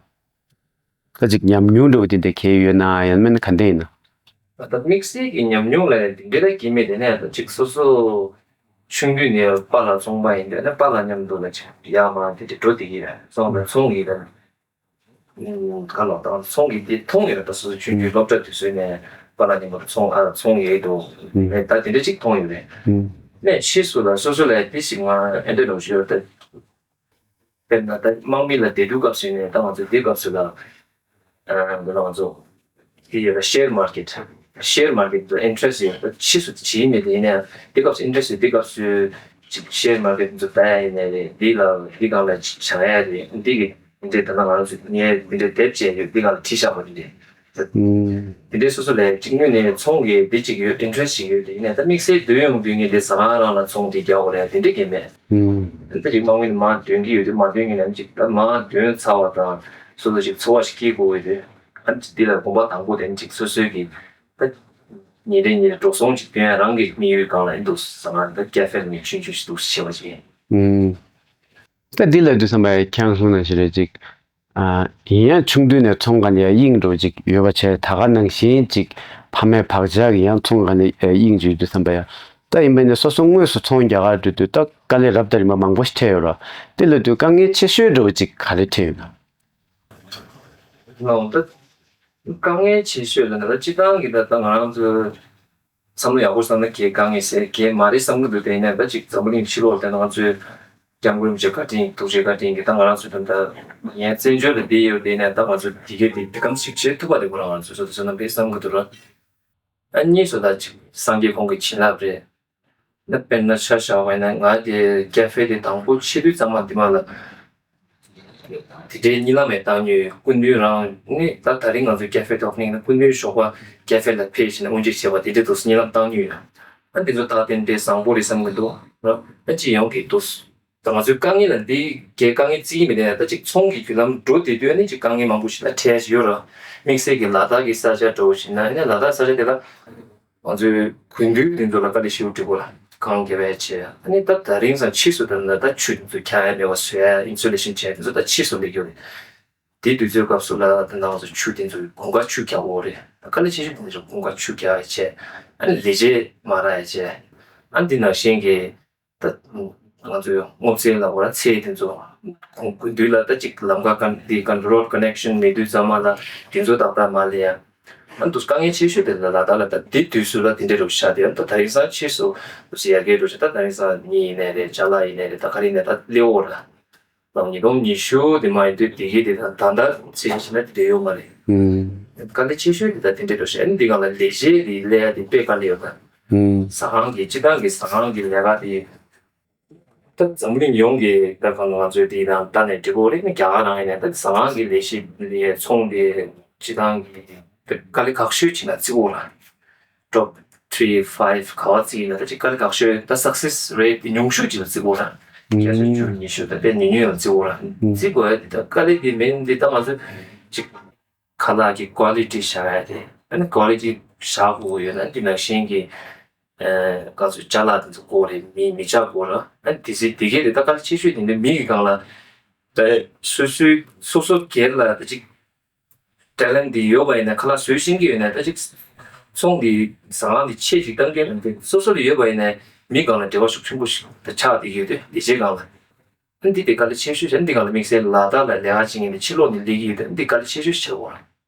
ད་ཅིག་ཉམས་མྱོང་འདྲ་བོ་དེ་འདྲ་གས་ཡོད་ན་ཡང་མིན་ན་ག་འདྲ་ཡིན་ན། ད་དམིགས་བསལ་གྱི་ཉམས་མྱོང་ལ་དེ་འདྲ་ལ་གྱིས་མེད། དེ་ནས་ད་ཅིག་སོ་སོ་ཆུང་དུས་ནས་པཱ་ལགས་ཚོང་པ་ཡིན་དུས་ནས་པཱ་ལགས་མཉམ་དུ་ལ་ཅིག་ཡར་མར་དེ་འདྲ་འགྲོ་བསྡད་ཀྱི་ཡོད། ཚོང་ལ་ཚོང་གི་ད་ཨུམ་ག་ལོ་ད་ཚོང་གི་དེ་མཐོང་ཡོད། ད་སོ་སོ་ཆུང་དུས་སློབ་གྲྭ་དུས་ཚོད་ནས་པཱ་ལགས་མཉམ་དུ་ཚོང་ཨ་ཚོང་ཡོད་དོ། ཨུམ་ད་དེ་འདྲ་ཅིག་མཐོང་ཡོད་རེད། ཨུམ་ནས་ཕྱིས་སུ་ལ་སོ་སོ་ལ་དེ་ཞིག་ང་ཨེ་འདྲ་འགྲོ་ཞུ་ཡོད་ད། དཔེར་ན་ད་དམག་མི་ལ་བསྡད་དུས་སྐབས་སུ་ནས་ད་ང་ཚོ་དེ་སྐབས་སུ་ལ་ཨ་འདི་ལ་ང་ཚོ་དེ་ཡོད་ལ་ཤེར་མར་ཀེཊ། ཤེར་མར་ཀེཊ་དུ་ཨིན་ཊི་རེ་སི་ཊི་ཡོད་ལ་ཕྱིས་སུ་དེ་བྱེད་མེད། དེ་ཡིན་ནའང་དེ་སྐབས་སུ་ཨིན་ཊི་རེ་སི་ཊི་དེ་སྐབས་སུ་ཅིག་ཤེར་མར་ཀེཊ་ཚོ་ལྟ་ཡ་ཡིན་ནའི་རེད། འདི་ལ་འདི་སྒང་ལ་བྱང་ཡ་རེད། འདི་གི་འདི་འདྲའི་ད་ལྟ་ང་རང་ཚོ་ངས་འདི་འདྲའི་དེབ་ཅིག་ཡོད། འདི་སྒང་ལ་བྲིས་བཞག་པ་འདི་རེད། ཨུམ། དེ་འདྲའི་སོ་སོ་ལས་གཅིག་ངོས་ནས་ཚོང་གི་དེ་གཅིག་ཡོད། ཨིན་ཊི་རེ་སི་ཊི་ཅིག་ཡོད། དེ་ཡིན་ནའི་ད་དམིགས་བསལ་སྡོད་ཡོང་དུས་ངས་དེ་ཟ་ཁང་རང་ལ་ཚོང་དེ་རྒྱག་དགོས་རེད་དེ་འདྲ་གས་མེད། ཨུམ། ད་ཅིག་དམག་མི་ནི་མར་འདོན་གྱི་ཡོད་དུས་མར་འདོན་གྱི་ནའང་ཅིག་ད་མར་འདོན་ཚར་བ་དང་སོ་སོ་ཅིག་འཚོ་བ་ཞིག་སྐྱེལ་དགོས་ཀྱི་ཡོད་དུས་ཨ་ནི་འདི་ལ་གོམ་པ་དང་པོ་དེ་ནི་ཅིག་སོ་སོའི་གི་ད་ཉིན་རེ་ཉིན་རེ་འགྲོ་སོང་ཅིག་སྟོན་ཡ་རང་གི་དམིགས་ཡུལ་སྒང་ལ་ཨེ་འདུག་ཟ་ཁང་ད་ཀ་ཧྥེ་ལ་ངས་ཆུང་ཆུང་ཞིག་འདུག་བྱེད་པ་ཅིག་ཡིན། ཨུམ། ད་འདི་ལ་དུས་ཙམ་པ་ཁྱེད་རང་གསུངས་ནང་བཞིན་རེད་ཅིག་ཨ། ཡིན་ཡང་ཆུང་དུས་ནས་ཚོང་ག་ནས་ཡང་གཡེང་འགྲོ་ཅིག་ཡོད་པ་བྱས། ད་ག་ནང་བཞིན་ཅིག་ཕ་མས་བག་ཆགས་ཀྱིས་ཡང་ཚོང་ག་ནས་གཡེང་ཅིག་ཡོད་དུས་ཙམ་པ་ཡང་ད་ཡིན་པ་ནས་སོ་སོ་དངོས་སུ་ཚོང་རྒྱག་གར་འགྲོ་དུས་ད་དཀའ་ལས་རབ་དང་རིམ་པ་མང་པོ་ཞིག་འཕྲད་ཡོད་ར། དེ་ལ་དུས་དཀའ་ངལ་ཆེ་ཤོས་འདྲ་བོ་ཅིག་ག་རེ་འཕྲད་ཡོད་ན། ལགས་འོང་ད། དཀའ་ངལ་ཆེ་ཤོས་ལ་ད་སྤྱི་བཏང་གི་ད་ད་ང་རང་ཚོ་བསམ་བློ་ཡག་པོ་བཏང་ན་གལ་དཀའ་ངལ་ཟེར་གལ་མ་རེད་བསམ་གི་འདུག་དེ་ཡིན་ན་ད་ཅིག་འཛམ་བུ་གླིང་ཕྱི་ལོགས་ལ་བལྟས་ན་ང་ཚོའི་སྐྱབས་མགོན་རིན་པོ་ཆེ་བཀའ་དྲིན་ཐུགས་རྗེ་བཀའ་དྲིན་གྱིས་ད་ང་རང་ཚོ་ད་ལྟ་ངའི་བཙན་བྱོལ་ལ་བསྡད་ཡོད་དེ་ཡིན་ན་ད་ང་ཚོ་དེ་གའི་དེ་དེ་གམ་ཞིག་བྱེད་ཐུབ་པ་དེ་ཁོ་རང་ང་ཚོ་སོ་སོ་ནམ་པའི་བསམ་གི་འདུག་ར། ཨ་གཉིས་སུ་ད་ཅིག་སངས་རྒྱས་ཁོང་གི་བྱིན་རླབས་རེད། ད་དཔེར་ན་ཆ་བཞག་པ་ཡིན་ན་ང་དེ་ཀ་ཧྥེ་དེ་དང་པོ་ཕྱེ་དུས་ཙམ་པ་འདི་མ་ལ། དེ་འདྲའི་གཉིད་ལམ་མེད་བཏང་མྱོང་ཡོད། སྐུ་མདུན་རང་ནི་ད་ད་རིང་ང་ཚོའི་ཀ་ཧྥེ་ཐོག་ནས་ན་སྐུ་མདུན་ཞོགས་པ་ཀ་ཧྥེ་ལ་ཕེབས་ཕྱིན་ན་དབུ་འབྱེད་བྱས་པ་དེ་འདྲའི་དུས་སུ་གཉིད་ལམ་བཏང་མྱོང་ཡོད། ཨ་འདི་ཚོ་ད་དེ་འདྲའི་བཟང་པོ་རེད་བསམ་གི་འདུག་ར། ཨ་ཅི་ཡོང་གི་འདུག་ད་ང་ཚོའི་དཀའ་ངལ་ལ་འདི་གའི་དཀའ་ངལ་བརྩི་གི་མེད་ན་ད་ཅིག་ཚོང་གི་བརྒྱུད་ལམ་འགྲོ་བསྡད་དུས་ཨ་ནི་ཅིག་དཀའ་ངལ་མང་པོ་ཞིག་ལ་འཕྲད་ཡ་ཞིག་ཡོད་ར། དམིགས་བསལ་གྱི་ལ་དྭགས་ཀྱི་ས་ཆ་འདྲ་བོ་ཞིག་ན་ཨ་ནི་ལ་དྭགས་ས་ཆ་དེ་ལ། ང་ཚོའི་དགུན་དུས་དེ་ཚོ་ལ་དཀའ་ལས་ཞེ་པོ་འཕྲད་ཀྱི་ཡོད་རེད། གངས་བརྒལ་བ་བྱས། ཨ་ནི་ད་ད་རིང་སང་ཕྱིས་སུ་ད་ན་ད་ཆུ་དེ་ཚོ་འཁྱག་ཡ་མེད་པ་བཟོ་ཡ་ཨིན་སུ་ལེ་ཤན་བྱས་དེ་ཚོ་ད་ཕྱིས་སུ་སླེབས་ཀྱི་ཡོད་རེད། དེ་དུས་ཚོད་སྐབས་སུ་ལ་ད་ང་ཚོ་ཆུ་དེ་ཚོ་དགུན་ཁ་ཆུ་རྒྱག་དགོས་རེད། དཀའ་ལས་ཆེ་ཤོས་དེ་ཚོ་དགུན་ཁ་ཆུ་རྒྱག་ཡ་བྱས། ཨ་ནི་ལས་བྱེད་མ་རག་ཡ་བྱས། ཨ་ནི་དེ་ནང་བཞིན་གྱི་ད་ང་ཚོའི་སྔོ་ཚལ་ལ་འོ་ར་ཚལ་དེ་ཚོ་དགུན་དུས་ལ་ད་ཅིག་ལམ་ཁ་ག་འདི་ག་རོཌ་ཀོ་ནེག་ཤན་མེད་དུས་ཙམ་པ་ལ་དེ་ཚོ་ཏག་ཏག་མ་སླེབས་ཡ། ཨ་འདུག་དཀའ་ངལ་ཆེ་ཤོས་དེ་ལ་ལ་དྭགས་ལ་ད་དེ་དུས་སུ་ལ་དེ་འདྲའི་རུ་ཤ་དེ་ཨ་ད་ད་རིང་སང་ཕྱིས་སུ་དུས་སུ་ཡར་རྒྱས་འགྲོ་ཤ་ད་ད་རིང་སང་མི་ཡིན་ནའི་རེད། ཅ་ལག་ཡིན་ནའི་རེད། ད་ག་རེ་ཡིན་ནའི་ད་སླེབས་འོ་ར། ལམ་ཉིས་སྟོང་ཉི་ཤུ་དེ་མ་ཡིན་དུས་དེ་གི་དེ་ད་ད་ད་ཚེ་ཕྱི་ན་དེ་འདྲ་ཡོད་མ་རེད། ཨུམ། དཀའ་ལས་ཆེ་ཤོས་དེ་ད་དེ་འདྲའི་རུ་ཤ་ཨ་ནི་འདི་ག་ལ་ལས་བྱེད་དེ་སླེབས་ཡ་དེ་དཔེ་དཀའ་ལས་ཡོད་ད། ཨུམ། ཟ་ཁང་གི་སྤྱི་བཏང་གི་ཟ་ཁང་གི་ལས་ཀ་དེ། ད་འཛམ་བུ་གླིང་ཡོངས་ཀྱི་ད་གང་ང་ཚོའི་དེ་དང་ལྟ་ནས་འགྲིག་གོ་རེད་ནི་རྒྱ་གར་རང་ཡིན་ནའི་ད་ཟ་ཁང་གི་ལས་གཞི་ལས་ཚོང་དེ་སྤྱི་བཏང་གི་དཀའ་ལས་ཁག་ཤོས་ཅིག་ན་བརྩི་གོ་ར། ཊོབ་ཐི་རི་ཕའིབ་ག་བ་བརྩི་ཡིན་ན་ད་ཅིག་དཀའ་ལས་ཁག་ཤོས་ད་སག་སེ་སི་རེ་ཊི་དེ་ཉུང་ཤོས་ཅིག་ལ་བརྩི་གོ་ར། བརྒྱ་ཆ་བཅུ་ཉི་ཤུ་ད་དཔེ་ཉུང་ཉུང་ལ་བརྩི་གོ་ར། བརྩི་དགོས་ཡ་དེ་ད་དཀའ་ལས་དེ་མིན་དེ་ད་ང་ཚོ་ཅིག་ཁ་ལག་གི་ཀོ་ལི་ཊི་བཞག་ཡ་དེ། ཨ་ནི་ཀོ་ལི་ཊི་བཞག་དགོས་ཡོད་ན་འདི་ནང་བཞིན་གྱི་ཨ་ག་ཚོད་ཅ་ལག་དེ་ཚོ་དགོས་རེད། མི་མི་ཆགས་དགོས་ར། ཨ་ནི་དེ་ཚོ་དེ་གས་རེད། ད་དཀའ་ལས་ཆེ་ཤོས་དེ་འདྲ་མི་གི་སྒང་ལ་ད་སོ་སོའི་སོ་སོ་སྒེར་ལ་ད་ཅིག་ཊེ་ལེན་ཊི་དེ་ཡོད་པ་ཡིན་ན་ཁ་ལག་བཟོ་ཤེས་ཀྱི་ཡོད་ན་ད་ཅིག་ཚོང་དེ་ཟ་ཁང་དེ་ཆེ་ཅིག་བཏང་གི་ཡོད་ན་དེ་སོ་སོ་ལ་ཡོད་པ་ཡིན་ན་མི་སྒང་ལ་འབྲེལ་བ་ཤུགས་ཆེན་པོ་ཞིག་ད་ཆགས་བསྡད་ཀྱི་ཡོད་དེ་ལས་བྱེད་སྒང་ལ། འདི་དེ་དཀའ་ལས་ཆེ་ཤོས་བྱས། འདི་སྒང་ལ་དམིགས་བསལ་ལ་དྭགས་ལ་ལས་ཀ་བྱེད་མཁན་དེ་ཕྱི་ལོགས་ནས་སླེབས་ཀྱི་ཡོད་དེ་འདི་དཀའ་ལས་ཆེ་ཤོས་བྱེད་དགོས་ར།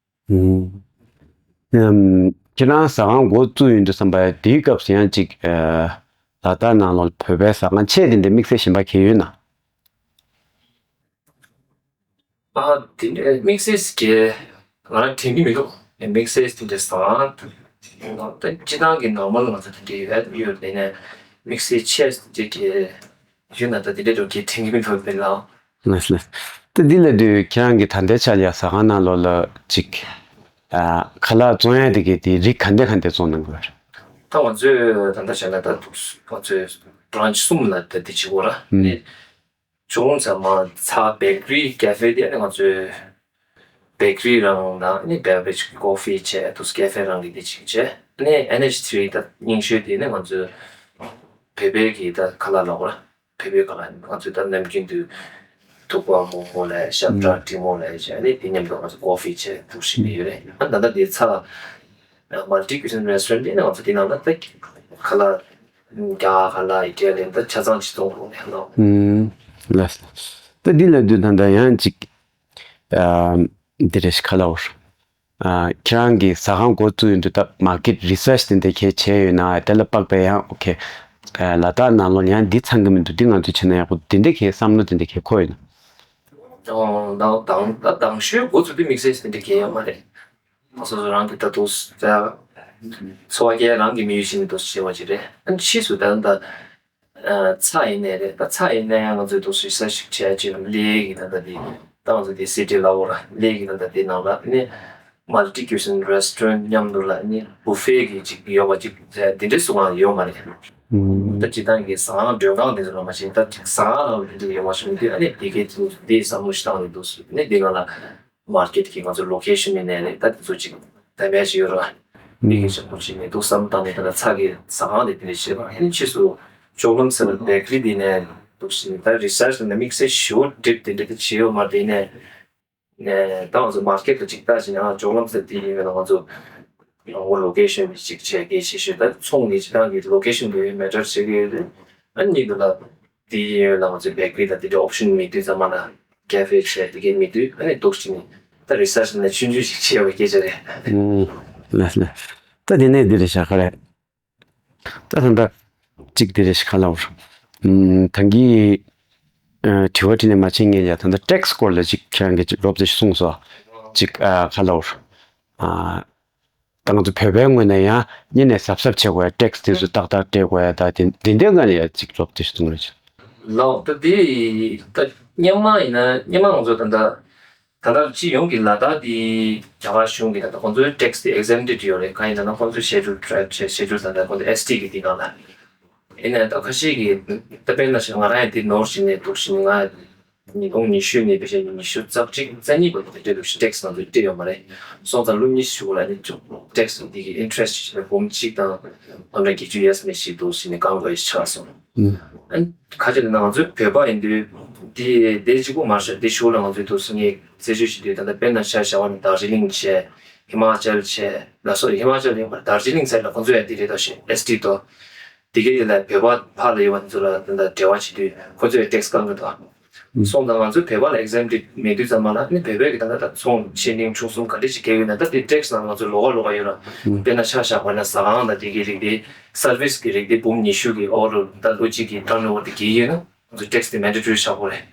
ཨུམ། ཨམ། ཁྱེད་རང་ཟ་ཁང་འགོ་བཙུགས་ཡོང་དུས་ཙམ་པ་དེའི་སྐབས་སུ་ཡང་ཅིག་ཨ། ལ་དྭགས་ནང་ལོགས་བོད་པའི་ཟ་ཁང་ཆེ་དེ་འདྲ་དམིགས་བསལ་གཞན་པ་གང་ཡོད་ན། ཨ་དེ་འདྲའི་དམིགས་བསལ་གྱི་ང་རང་དྲན་གྱི་མི་འདུག་དམིགས་བསལ་དེ་འདྲའི་ཟ་ཁང་ད་སྤྱི་བཏང་གི་ནོར་མལ་ང་ཚོ་དེ་འདྲའི་ཡོད་ཡོད་དེ་ནས་དམིགས་བསལ་ཆེ་དེ་འདྲའི་གི་ཡོད་ན་ད་དེ་འདྲའི་འགྲོ་གི་དྲན་གྱི་མི་འདུག་དེ་ལ། ལགས་ལགས། ད་འདི་ལ་དུས་ཁྱེད་རང་གི་ད་ལྟའི་ཆ་ལ་ཡ་ཟ་ཁང་ནང་ལོགས་ལ་ཅིག་ཨ། ཁ་ལག་བཙོང་ཡ་དེ་གི་དེ་རིགས་ག་འདྲ་ག་འདྲ་བཙོང་གནང་གི་ཡོད་རེད། ད་ང་ཚོས་ད་ལྟ་བྱས་ན་ད་ང་ཚོས་བྷི་རན་ཆི་གསུམ་ལ་ད་དེ་བྱེད་དགོས་ར། ཨུམ། ནས་ཆུང་ཙམ་མ་ཚ་བེ་ཀ་རི་ཀ་ཧྥེ་དེ་ནས་ང་ཚོས་བེ་ཀ་རི་རང་དང་ནི་བེ་རི་བེ་རེཇ་ཀོ་ཕི་བྱས་དུས་ཀ་ཧྥེ་རང་གི་དེ་ཅིག་བྱས། ནས་ཨེན་ཨེཆ་ཐི་རི་ད་རྙིང་ཤོས་དེ་ནས་ང་ཚོས་བོད་པའི་གི་ད་ཁ་ལག་ལབ་དགོས་ར། བོད་པའི་ཁ་ལག་ང་ཚོས་ད་ནམ་རྒྱུན་དུ་ ཐུག་པ་མོག་མོག་ལབ་ཤ་བཀྲ་ཀྲིན་མོག་ལབ་བྱས་ནས་དེ་མཉམ་དུ་ང་ཚོ་ཀོ་ཕི་བྱས་འདུག་ཞིག་ཡོད་རེད། ཨ་ད་ལྟ་དེ་ཚ་Multi Cuisine Restaurant དེ་ནས་ང་ཚོ་དེ་ནང་ལ་ད་ཁ་ལག་རྒྱ་གར་ཁ་ལག་ཨི་ཊ་ལི་ཡན་ད་ཆ་ཚང་ཅིག་གཏོང་དགོས་ནས་ལོ། ལགས། ད་འདི་ལ་དུས་ད་ལྟ་ཡང་ཅིག་འདི་རེད་ཤག་ཁ་ལག་འོར། ཁྱེད་རང་གིས་ཟ་ཁང་འགོ་བཙུགས་ཡོང་དུས་ད་མར་ཀེཊ་རི་སར་ཆི་དེ་འདྲ་གས་བྱས་ཡོད་ན། དེ་ལ་དཔག་པའི་ཡང་ཨོ་ཁེ། ལ་དྭགས་ནང་ལོགས་ཡང་འདི་ཚང་གི་མི་འདུག་འདི་ང་ཚོས་བྱས་ན་ཡག་པོ་འདི་འདྲ་གས་བསམ་བློ་དེ་འདྲ་གས་འཁོར་ཡོད་ན། ཨོ་ད་དང་ད་དང་ཤོས་འགོ་བཙུགས་དུས་དམིགས་བསལ་དེ་འདྲ་གས་ཡོད་མ་རེད། སོ་སོ་རང་གི་ད་དུང་ད་འཚོ་བ་སྐྱེལ་རང་གི་དམིགས་ཡུལ་བྱས་ནས་འདུག་བྱས་པ་ཅིག་རེད། ཨ་ཕྱིས་སུ་ད་ད། ཚྭ་ཡིན་ནའི་རེད། ད་ཚྭ་ཡིན་ནའི་ང་ཚོས་འདུག་སེ་རི་སར་ཆི་ཞིག་བྱས་ཅིག་ལས་ཀྱི་ད་ལྟ་དེ་ད་ང་ཚོ་དེ་སི་ཊི་ལ་འོ་ར་ལས་ཀྱི་ད་ལྟ་དེ་ནང་ལ་ནི་Multi Cuisine Restaurant མཉམ་དུ་ལ་ནི་བུ་ཕེ་གི་ཅིག་ཡོད་པ་ཅིག་དེ་འདྲའི་སུ་གང་ཡོད་མ་རེད། ད་སྤྱིར་བཏང་གི་ཟ་ཁང་མགྲོན་ཁང་དེ་ཚོ་ལ་མ་ཕྱིན། ད་ཅིག་ཟ་ཁང་ལ་དེ་འདྲ་ཡོད་པ་བྱུང་དུས་ཨ་ནི་དེ་གའི་དེ་དེ་བསམ་བློ་ཞིག་བཏང་ནས་འདུག་སེ་ནི་དེ་ང་ལ། མར་ཀེཊ་གི་ང་ཚོ་ལོ་ཀེ་ཤན་ཡིན་ནའི་རེད། ད་དེ་ཚོ་ཅིག་ད་མེད་ཅིག་ཡོད་ར། མི་གི་ཞབས་པོ་ཅིག་ནས་འདུག་བསམ་བཏང་ནས་ད་ལྟ་ཚྭ་གི་ཟ་ཁང་དེ་དེ་འདྲ་བྱེད་པ་ཡིན། ཕྱིས་སུ་ཇོ་ལམ་སེ་ལ་བེ་ཀ་རི་དེ་ནས་འདུག་ཞིག་ད་རི་སར་ཆི་ནས་དམིགས་བསལ་ཞུ་སྒྲིབ་དེ་འདྲ་དེ་བྱེད་ཡོད་མ་རེད། དེ་ནས་ནས་ད་ང་ཚོ་མར་ཀེཊ་ལ་ཅིག་ལྟ་ཞིག་ཡང་ཇོ་ལམ་སེ་དེ་ཡིན་ན་ང་ཚོ་ང་ལོ་ཀེ་ཤན་ཅིག་བྱས་གལ་ཆེ་ཤོས་ད་ཚོང་གི་ཅིག་ཏང་གི་ལོ་ཀེ་ཤན་དེ་མེ་ཊར་བྱེད་ཀྱི་ཡོད་རེད། ཨ་ནི་དེ་ལ། དེ་ཡིན་ཡོད་ལ་ང་ཚོའི་བེ་ཀ་རི་དང་དེ་འདྲའི་ཨོབ་ཤན་མེད་དུས་ཙམ་པ་ལ་ཀེ་ཧྥེ་བྱས་དེ་གའི་མེད་དུས་ཨ་ནི་འདུག་སེ་ནི་ད་རི་སར་ཆི་ནས་ཆུང་ཆུང་ཞིག་བྱས་པའི་སྐད་ཆ་རེད། ལགས་ལགས། ད་དེ་ནས་འདི་རེད་ཤག་ག་རེད། ད་ད་ད་གཅིག་འདི་རེད་ཤག་ག་ལབ་ར། ད་གིན་དྲི་བ་དྲིས་ནས་མ་ཕྱིན་ངས་ཡ་ད་ད་ཊེག་སི་སྐོར་ལ་གཅིག་ཁྱེད་རང་གིས་གཅིག་རོབ་ཙམ་ཞིག་གསུངས་སོང་། གཅིག་ག་ལབ་ར། ད་ང་ཚོ་བོད་པའི་ངོས་ནས་ཡང་གཉེར་ནས་གཟབ་གཟབ་བྱེད་དགོས་ཡ། ཊེག་སི་དེ་ཚོ་ཏག་ཏག་སྤྲད་དགོས་ཡ། ད་དེ་དེ་འདྲའི་ངང་ལ་ཡ་གཅིག་སློབ་དེ་གསུང་རེད། ལགས། ད་དེ་ད་སྔོན་མ་ཡིན་ན་སྔོན་མ་ང་ཚོ་ད་ལྟ་ད་ལྟ་སྤྱི་ཡོངས་ཀྱི་ལ་དྭགས་དེ་རྒྱ་གར་གཞུང་གི་ད་ལྟ་ཁོང་ཚོའི་ཊེག་སི་དེ་ཨེག་ཟེམ་ཊེཌ་ཡོད་རེད། གང་ཡིན་ན་ཁོང་ཚོའི་ཤེ་ཌུལ་ཊྲའིབ་བྱས། ཤེ་ཌུལ་ད་ལྟ་ཁོང་ཚོ་ཨེས་ཊི་གི་དེ་ནང་ལ། ཡིན་ནའི་ད་ཁ་ཤས་ཀྱིས་ད་དཔེར་ན་ང་རང་ཡང་དེ་ནོར་བཞིན་ནས་འདུག་བཞིན། ང་ཉིས་སྟོང་ཉི་ཤུ་ནས་ཕལ་ཆེར་ཉི་ཤུ་རྩ་གཅིག་རྩ་གཉིས་བར་དུ་དེ་འདྲ་ཊེག་སི་ནང་དུ་སྤྲད་ཡོད་མ་རེད། སོང་ཙང་ལོ་གཉིས་ཤིག་ལ་ནི་ཊེག་སི་འདི་གི་ཨིན་ཊི་རེ་སི་ཊི་ཞིག་འབུམ་གཅིག་དང་སྟོང་ཕྲག་བརྒྱད་ཅུ་ཡས་མས་ཤིག་འདུག་བཞིན་ནས་བཀང་དགོས་ཆགས་སོང་། ཨ་ཁ་ཅིག་ལ་ང་ཚོའི་བོད་པ་ཡིན་དུས་དེ་དེ་གཅིག་པོ་མ་རེད། དེ་གཞུག་ལ་ང་ཚོའི་འདུག་སེ་ངས་རྩད་གཅོད་བྱེད་དུས་ད་ལྟ་དཔེར་ན་ཆ་བཞག་པ་ནི་དར་ཇི་ལིང་བྱས། ཧི་མ་ཅལ་བྱས། ལ་སོགས་ཧི་མ་ཅལ་ཡིན་པར་དར་ཇི་ལིང་ཟེར་ལ་ཁོང་ཚོ་ཡང་དེ་རེད་དོ་ཞེས་ཨེས་ཊི་དོ། དེ་གའི་ལ་བོད་པ་ཕར་ལ་ཡོད་པ་ཚོ་ལ་ད་ལྟ་འབྲེལ་བ་བྱེད་དུས་ཁོ་ཚོས་ཊེག་སི་བཀང་གི་འདུག་སོང་ཙང་ང་ཚོ་བོད་པ་ལ་ཨེག་ཟེམ་ཊེཌ་མེད་དུས་ཙམ་པ་ལ་ནི་བོད་པའི་གི་ད་ལྟ་ད་ཚོང་ཆེ་འབྲིང་ཆུང་གསུམ་ག་འདྲ་ཞིག་བརྒལ་ཡོད་ན། ད་དེ་ཊེག་སི་ནང་ང་ཚོ་ལོགས་ཀ་ལོགས་ཀ་ཡོད་ར། དཔེར་ན་ཆ་བཞག་པ་ན་ཟ་ཁང་དང་དེ་གའི་རིགས་དེ་སར་བི་སི་གི་རིགས་དེ་འབུམ་ཉི་ཤུ་གི་ཨོ་རོ་ད་ལོ་གཅིག་གི་ཊར་ནོ་ཝར་དེ་བརྒལ་ཡོད་ན། ང་ཚོ་ཊེག་སི་དེ་མན་ཌེ་ཊོ་རི་ཆགས་པ་རེད།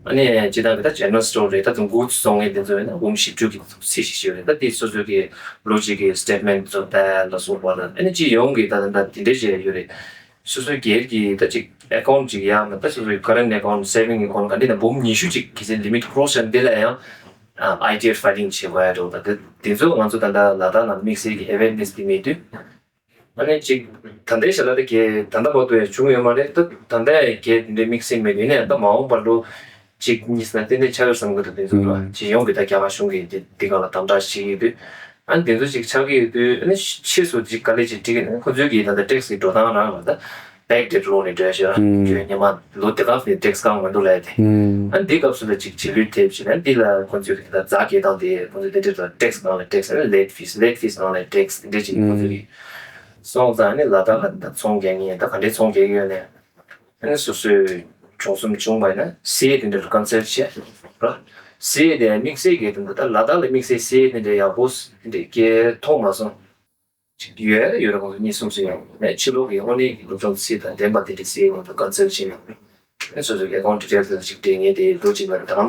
ཨ་ནི་སྤྱིར་བཏང་གི་ད་ཇེ་ནེ་རལ་སི་ཊོར་རེད། ད་དུང་གུཌ་སི་བཙོང་མཁན་དེ་ཚོ་ཡིན་ན་འབུམ་བཞི་བཅུ་གི་ཚད་ཞིག་ཡོད་རེད། ད་དེ་སོ་སོ་གི་ལོ་གཅིག་གི་སི་ཊེཊ་མེན་ཊི་ཚོ་ད་ལ་སོགས་པ་ལ་ཨ་ནི་སྤྱི་ཡོངས་ཀྱི་ད་ད་དེ་འདྲ་བྱས་ཡོད་རེད། སོ་སོའི་སྒེར་གྱི་ད་ཅིག་ཨེ་ཀའུན་ཊི་ཅིག་ཡང་མིན་ད་སོ་སོའི་ཀ་རེན་ཊི་ཨེ་ཀའུན་ཊི། སེ་བིང་ཨེ་ཀའུན་ཊི་ག་འདྲ་ན་འབུམ་ཉི་ཤུ་ཅིག་གི་ཚད་ལི་མིཊ་ཀོ་རོ་སི་བྱས་འདི་ལ་ཡང་ཨའི་ཊི་ཨར་ཕའི་ལིང་བྱེད་དགོས་ཡ་འགྲོ། ད་དེ་དེ་ཚོ་ང་ཚོ་ད་ལྟ་ལ་དྭགས་ནང་དམིགས་བསལ་གྱི་ཨེ་ཝེར་ནེ་སི་དེ་མེད་དུས། ཨ་ནི་ཅིག་ད་ལྟའི་ཞལ་ལག་དེ་གས་ད་ལྟ་བར་དུ་ཡང་བྱུང་ཡོད་མ་རེད། ད་ད་ལྟ་ཡང་གས་དེ་འདྲའི་དམིགས་བསལ་མེད་དུས་ནས་ད་མ་འོངས་པ་ལོ་གཅིག་གཉིས་ཙམ་ཏན་ཏན་ཆགས་ཡོད་བསམ་གི་འདུག་དེ་ཚོ་ལ་སྤྱི་ཡོངས་ཀྱི་ད་རྒྱ་གར་གཞུང་གིས་དེ་འདི་སྒང་ལ་དམ་དྲག་བྱེད་ཀྱི་ཡོད་དུས། ཨ་ནི་དེ་ཚོ་ཅིག་ཆགས་ཀྱི་ཡོད་དུས་ཨ་ནི་ཕྱིས་སུ་ཅིག་དཀའ་ལས་ཅིག་འཕྲད་ཀྱི་ཁོ་ཚོའི་གི་ད་ལྟ་ཊེག་སི་གི་འགྲོ་སྟངས་རང་ལ་ད་བེག་ཌེ་ཊི་ལོག་ནས་འགྲོ་ཡ་ཞིག་ར། ཁྱོད་སྔོན་མ་ལོ་དེ་ག་ནས་ཊེག་སི་བཀང་མི་འདུག་ལབ་ཡ་དེ། ཨ་ནི་འདི་སྐབས་སུ་ལ་ཅིག་རྗེས་ལུས་ཐེབས་བྱས་ན་འདི་ལ་ཁོ་ཚོའི་གི་ད་ལྟ་རྫ་སྐྱེལ་སྟངས་དེ་ཁོ་ཚོས་དེ་འདྲ་ད་ཊེག་སི་ནང་ལ་ཊེག་སི། ཨ་ནི་ལེཊ་ཕིས་ལེཊ་ཕིས་ནང་ལ་ཊེག་སི་དེ་འདྲ་ཅིག་ཁོ་ཚོས་གི་སོང་ཙང་ཨ་ནི་ལ་དྭགས་ལ་ད་ཚོང་རྒྱག་མཁན་ད་ག་འདྲའི་ཚོང་རྒྱག་གི་ཡོད་ནས། ཨ་ནི་སོ་སོའི་གྱོང་གསུམ་བྱུང་བ་ཡིན་ན་སི་ཨེ་དེ་འདྲ་ལ་ཀན་སལ་བྱས་ར། སི་ཨེ་དེ་དམིགས་བསལ་གྱི་དེ་འདྲ་ད་ལ་དྭགས་ལ་དམིགས་བསལ་སི་ཨེ་དེ་འདྲ་ཡག་པོ་དེ་འདྲ་སྐྱེལ་མཐོང་མ་སོང་། ཅིག་ཡོད་ཡོད་རེད། ཁོང་ཚོ་གཉིས་གསུམ་ཞིག་ཡོད་རེད། ཕྱི་ལོགས་ཀྱི་དངོས་གནས་ཀྱི་སློབ་སྦྱོང་ཚད་དང་ལྡན་པ་དེ་འདྲ་སི་ཨེ་ཁོང་ཚོ་ཀན་སལ་བྱས་ཡོད་རེད། ཨ་ནི་སོ་སོའི་ཨེ་ཀའུན་ཊི་ཌི་ཊེལ་དེ་ཅིག་སྤྲད་མཁན་དེ་ལོ་གཅིག་ལ་དང་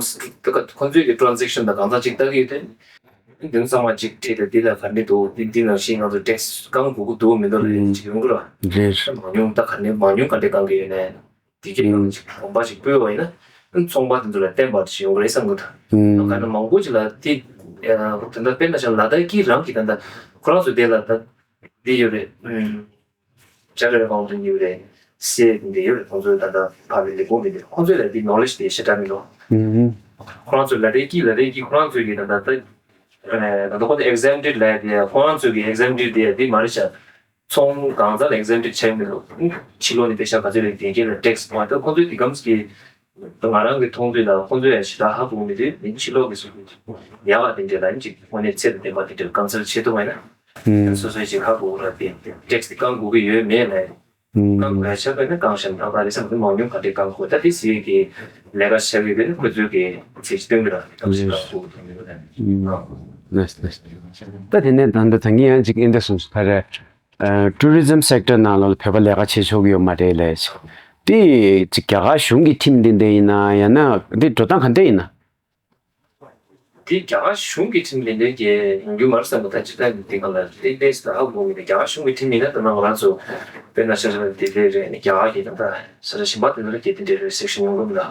ཁོང་ཚོའི་གི་ཊེན་ཛེག་ཤན་དང་གང་ཟག་ཅིག་ལྟ་གི་ཡོད་དེ། དེ་ཚང་མ་གཅིག་སྤྲད་དེ་འདི་ལ་ག་འདྲ་འདུག་འདི་འདི་ནང་བཞིན་ང་ཚོ་ཊེག་སི་བཀང་དགོས་ཀྱི་འདུག་མི་འདུག་ལབ་ཡ་ཅིག་ཡོང་གི་རེད། རེད། མང་ཉུང་ད་ག་ནས་མང་ཉུང་ག་འདྲ་བཀང་གི་ཡོད་ནས་འདི་གའི་ནང་ཅིག་གོམ་པ་ཅིག་སྤོས་པ་ཡིན་ན་ཚོང་པ་དེ་ཚོ་ལ་བརྟེན་པ་ཅིག་ཡོང་གི་རེད་བསམ་གི་འདུག་ག་ནས་མང་པོ་ཅིག་ལ་དེ་ད་ལྟ་དཔེར་ན་ཆ་ལ་དྭགས་ཀྱི་རང་གི་ད་ལྟ་ཁོ་རང་ཚོ་དེ་ལ་ད་འདི་ཡོད་རེད། ཇ་རེ་ཁོང་ཚོ་ཡོད་རེད། སེ་འདི་ཡོད་རེད། ཁོང་ཚོའི་ད་ལྟ་ཕ་མི་ལས་ཁུངས་མི་འདི་ཁོང་ཚོའི་ལ་འདི་ནོ་ལེ་ཇི་དེ་ཞེ་དྲག་མི་འདུག་ཁོ་རང་ཚོའི་ལ་རེ་ཀི་ལ་རེ་ཀི་ཁོ་རང་ཚོའི་གི་ད་ལྟ་ད་ད་ལྟ་ཁོང་ཚོ་ཨེག་ཟེམ་ཊེཌ་ལ་དེ་ཁོ་རང་ཚོའི་གི་ཨེག་ཟེམ་ཊེཌ་དེ་འདི་མ་རེད་ཤག་ཚོང་གང་ཟག་ལ་ཨེག་ཟེམ་ཊེཌ་བྱས་མི་འདུག་ཕྱི་ལོགས་ནས་པེ་ཤ་ག་ཚོད་རེད་དེ་གི་ལ་ཊེག་སི་མ་ད་ཁོང་ཚོའི་དེ་གམ་གི་ ང་རང་གི་མཐོང་ཚུལ་ལ་ཁོང་ཚོས་ཡང་ཞེ་དྲག་ཧ་གོ་མི་འདུག་ཕྱི་ལོགས་ཀྱི་སུ་ཡག་པ་དེ་འདྲས་ལ་ཅིག་དངོས་གནས་ཚད་དང་ལྡན་པ་དེ་འདྲས་གང་སར་བྱེད་ཐུབ་པ་ཡིན་ན། སོ་སོས་ཅིག་ཧ་གོ་ར་དེ་ཊེག་སི་དེ་བཀང་དགོས་ཀྱི་ཡོད་མེད་ལ། བཀང་དགོས་ཡ་ཆགས་པ་ཡིན་ན་བཀང་ཤག་ད་ལྟ་རེས་གཟའ་མང་ཉུང་ག་འདྲས་བཀང་དགོས་ད་དེ་ཟེར་གི་ལས་ཀ་བྱ་གི་ཡོད་ན་ཁོ་ཚོས་གི་ཚད་གཞི་སྟོན་གི་ར་བཀང་ཤག་བཀང་དགོས་དོན་ཡོད་ར། ད་དེ་ནས་ད་ལྟ་ད་གིན་ཡང་ཅིག་ཨེ་འདྲ་གསུངས་སོང་ད་རེས། ཨ་ཊུ་རི་ཛམ་སེག་ཊར་ནང་ལོགས་ལ་བོད་པ་ལས་ཀ་བྱེད་ཆོག་གི་ཡོད་མ་རེད་ལས། དེ་ཅིག་རྒྱ་གར་གཞུང་གི་ཁྲིམས་འདི་འདྲ་ཡིན་ན་ཡང་ན་འདི་འགྲོ་སྟངས་ག་འདྲ་ཡིན་ན། དེ་རྒྱ་གར་གཞུང་གི་ཁྲིམས་འདི་འདྲ་གི་ཡོང་རྒྱུ་མ་རེད་བསམ་པ་ད་ཅི་ལྟར་འདི་གང་ལ་དེ་ལས་ད་ཧ་གོ་མི་འདུག་རྒྱ་གར་གཞུང་གི་ཁྲིམས་ཡིན་ན་ད་ནང་ང་རང་ཚོ་དཔེར་ན་ཆ་བཞག་ན་ལྡི་ལི་རེད་ནི་རྒྱ་གར་གི་ད་ལྟ་ས་ཆ་གཞན་པ་དེ་ཚོ་ལ་གལ་ཏེ་འདྲ་རེད་སེག་ཤན་ཡོང་གི་མི་འདུག་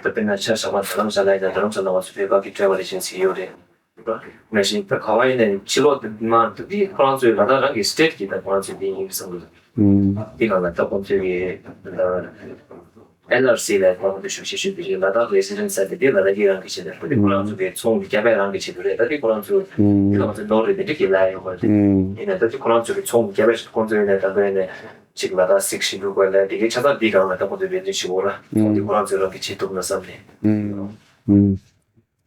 ད་དཔེར་ན་ཆ་བཞག་པ་རྡ་རམ་ས་ལ་ཡིན་ན་རྡ་རམ་ས་ལ་ང་ཚོ་བོད་པ་གི་བྲེལ་བ་རེད་ཅན་ཟིག་ཡོད་རེད། ནང་བཞིན་ད་ག་བ་ཡིན་ནའི་ཕྱི་ལོགས་དེ་མ་དེ་དུས་ཁོ་རང་ཚོའི་ལ་དྭགས་རང་གི་སི་ཊེ་ཊི་གི་ད་ཁོ་རང་ཚོའི་དེ་ཡིན་བསམ་གི་འདུག་དེ་གང་ལ་ད་ཁོང་ཚོའི་གི་ཨེན་ཨར་སི་ལ་ཁོ་རང་ཚོ་ཞུ་ཞུ་ཞུ་དེ་ལ་དྭགས་རེ་སི་ཌེན་སི་ས་དེ་དེ་ལ་དྭགས་ཀྱི་རང་གི་ཆེད་དུ་དེ་ཁོ་རང་ཚོ་གི་ཚོང་གི་སྐྱ་བས་རང་གི་ཆེད་དུ་རེད། ད་དེ་ཁོ་རང་ཚོ་དེ་ལ་ང་ཚོ་ནོར་རེད་དེ་འདྲ་གི་ལ་ཡོད་པ་རེད། ཡིན་ནའི་ད་དེ་ཁོ་རང་ཚོ་གི་ཚོང་གི་སྐྱ་བས་ཁོང་ཚོ་ཡིན་ནའི་ད་ལྟ་ཡིན་ནའི་ཅིག་ལ་དྭགས་སིག་ཞི་ལུག་པ་ལ་དེ་གི་ཆ་ཚང་དེ་གང་ལ་ད་ཁོང་ཚོ་བེད་སྤྱོད་བྱེད་འོ་ར་ཁོང་དེ་ཁོ་རང་ཚོའི་རང་གི་བྱེད་ཐུབ་ན་བསམ་ནས།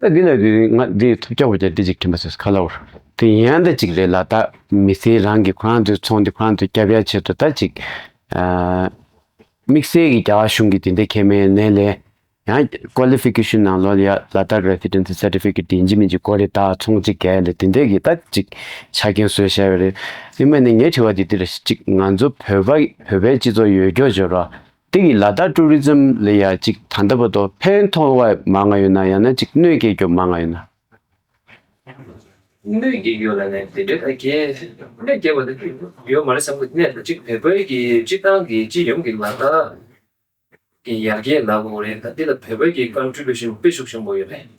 ད་འདི་ལ་དུས་ང་འདི་ཐུབ་ཀྱག་པོ་ཀྱག་འདི་ཅིག་དྲན་པ་ཟེར་ཁ་ལ་བར་དེ་ཡིན་ཡང་ད་ཅིག་རེད་ལ་ད་མི་སེར་རང་གི་ཁོ་རང་ཚོའི་ཚོང་འདི་ཁོ་རང་ཚོའི་སྐྱབས་ཡ་ཆེད་དུ་ད་ཅིག་དམིགས་བསལ་གྱི་རྒྱ་གར་གཞུང་གི་དེ་འདྲའི་ཁེ་མེད་ནས་ལས་ཡང་ཀོ་ལི་ཕི་ཀེ་ཤན་ནང་ལོགས་ལ་ཡ་ལ་དྭགས་རེ་སི་ཌེན་སི་སར་ཊི་ཕི་ཀེ་ཊི་ཡིན་གཅིག་མིན་གཅིག་དགོས་རེད། ད་ཚོང་གཅིག་རྒྱག་ཡ་ལས་དེ་འདྲའི་གི་ད་ཅིག་ཆ་རྐྱེན་བཟོས་བཞག་ཡོད་རེད། དེ་མིན་ནས་ངའི་དྲི་བ་འདི་འདི་རེད། ཅིག་ང་ཚོ་བོད་པ་བོད་པའི་སྤྱི་ཚོགས་ཡོད་རྒྱུ་བརྗོད་རོགས། དེ་གི་ལ་དྭགས་ཊུ་རི་ཛམ་ལ་ཡ་ཅིག་ད་ལྟ་བར་དུ་ཕན་ཐོགས་པ་མང་ང་ཡོད་ན་ཡང་ན་ཅིག་གནོད་སྐྱེལ་རྒྱུ་མང་ང་ཡོད་ན། གནོད་སྐྱེལ་རྒྱུ་ལ་ནས་དེ་འདྲའི་ད་གས་གནོད་སྐྱེལ་བ་དེ་ཡོད་མ་རེད་བསམ་གི་ནས་ད་ཅིག་བོད་པའི་གི་སྤྱི་བཏང་གི་སྤྱི་ཡོངས་ཀྱི་ལ་དྭགས་ཀྱི་ཡར་རྒྱས་ལ་གོ་རེད། ད་འདི་ལ་བོད་པའི་གི་ཀོན་ཊི་བྷུ་ཤན་དཔེ་ཤུགས་ཆེན་པོ་ཡོད་རེད།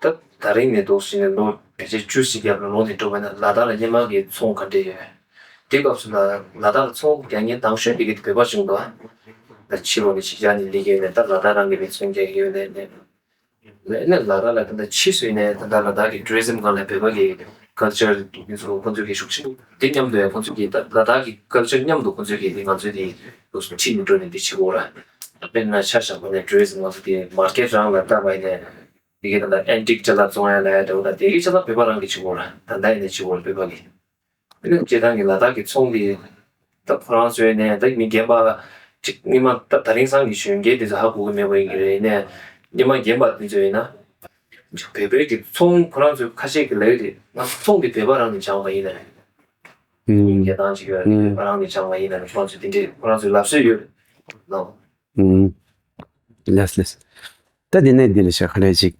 ད་ད་རིང་ནས་འདུག་ཟིན་ནས་ལོ་ཕལ་ཆེར་བཅུ་ཞིག་རྒྱབ་ལ་ལོ་ནས་འགྲོ་བ་ན་ལ་དྭགས་ལ་སྔོན་མ་གི་ཚོང་ག་འདྲས་ཡོད། དེ་སྐབས་སུ་ལ་ལ་དྭགས་ལ་ཚོང་རྒྱག་མཁན་དང་ཤོས་དེ་གི་བོད་པ་བྱུང་འདུག་ད་ཕྱི་ལོགས་ནས་ཕྱི་རྒྱལ་ནས་སླེབས་ཡོད་ནས་ད་ལ་དྭགས་རང་གི་མི་ཚོང་རྒྱག་གི་ཡོད་ནས་ནས། ལ་དྭགས་ལ་ད་ལྟ་ཕྱིས་སུ་ཡིན་ནའི་ད་ལྟ་ལ་དྭགས་ཀྱི་ཊུ་རི་ཛམ་སྒང་ལ་བོད་པ་གི་ཀལ་ཅར་དེ་ཚོ་ཁོང་ཚོ་གི་ཤུགས་ཆེན་པོ་དེ་མཉམ་དུ་ཡང་ཁོང་ཚོ་གི་ད་ལ་དྭགས་ཀྱི་ཀལ་ཅར་མཉམ་དུ་ཁོང་ཚོ་གི་དེ་ང་ཚོའི་དེ་ལུགས་སུ་ཁྲིད་ནས་འགྲོ་ནས་དེ་བྱེད་དགོས་ར། དཔེར་ན་ཆ་བཞག་པ་ནས་ཊུ་རི་ཛམ་ང་ཚོ་དེ་མར་ཀེཊ་རང་ལ་ལྟ་བ་ཡིན་ནའི་དེ་གི་ད་ལྟ་ཨན་ཊིག་ཅ་ལག་བཙོང་ཡ་ལ་ཡ་འདྲ་བོ་ད་དེ་གི་ཆ་ཚང་བོད་པ་རང་གི་བྱེད་དགོས་ར། ད་ལྟ་ཡིན་ནའི་བྱེད་དགོས་ར་བོད་པ་གི། ཨ་ནི་སྤྱིར་བཏང་གི་ལ་དྭགས་ཀྱི་ཚོང་འདི་ད་ཁོ་རང་ཚོའི་ནས་ད་མི་རྒན་པ་ཅིག་སྔོན་མ་ད་ད་རིང་སང་གི་གཞོན་སྐྱེས་དེ་ཚོ་ཧ་གོ་གི་མེད་པ་ཡིན་གྱི་རེད། ནས་སྔོན་མ་རྒན་པ་དེ་ཚོ་ཡིན་ན་བོད་པའི་གི་ཚོང་ཁོ་རང་ཚོའི་ཁ་ཤས་ཀྱི་ལབ་ཡོད་རེད། ང་ཚོ་ཚོང་འདི་བོད་པ་རང་ནས་སྦྱངས་པ་ཡིན་ན་རེད། ཨུམ། རྒྱལ་ཐང་ཅིག་ཡོད་རེད། ཨུམ། བོད་པ་རང་ནས་སྦྱངས་པ་ཡིན་ན་རེད། ཁོ་རང་ཚོ་དེ་འདྲས་ཁོ་རང་ཚོའི་ལབ་སྲོལ་ཡོད་རེད་ལགས། ཨུམ། ལགས་ལགས། ད་དེ་ནས་འདི་ལ་ཤ་ཁ་ལས་ཅིག་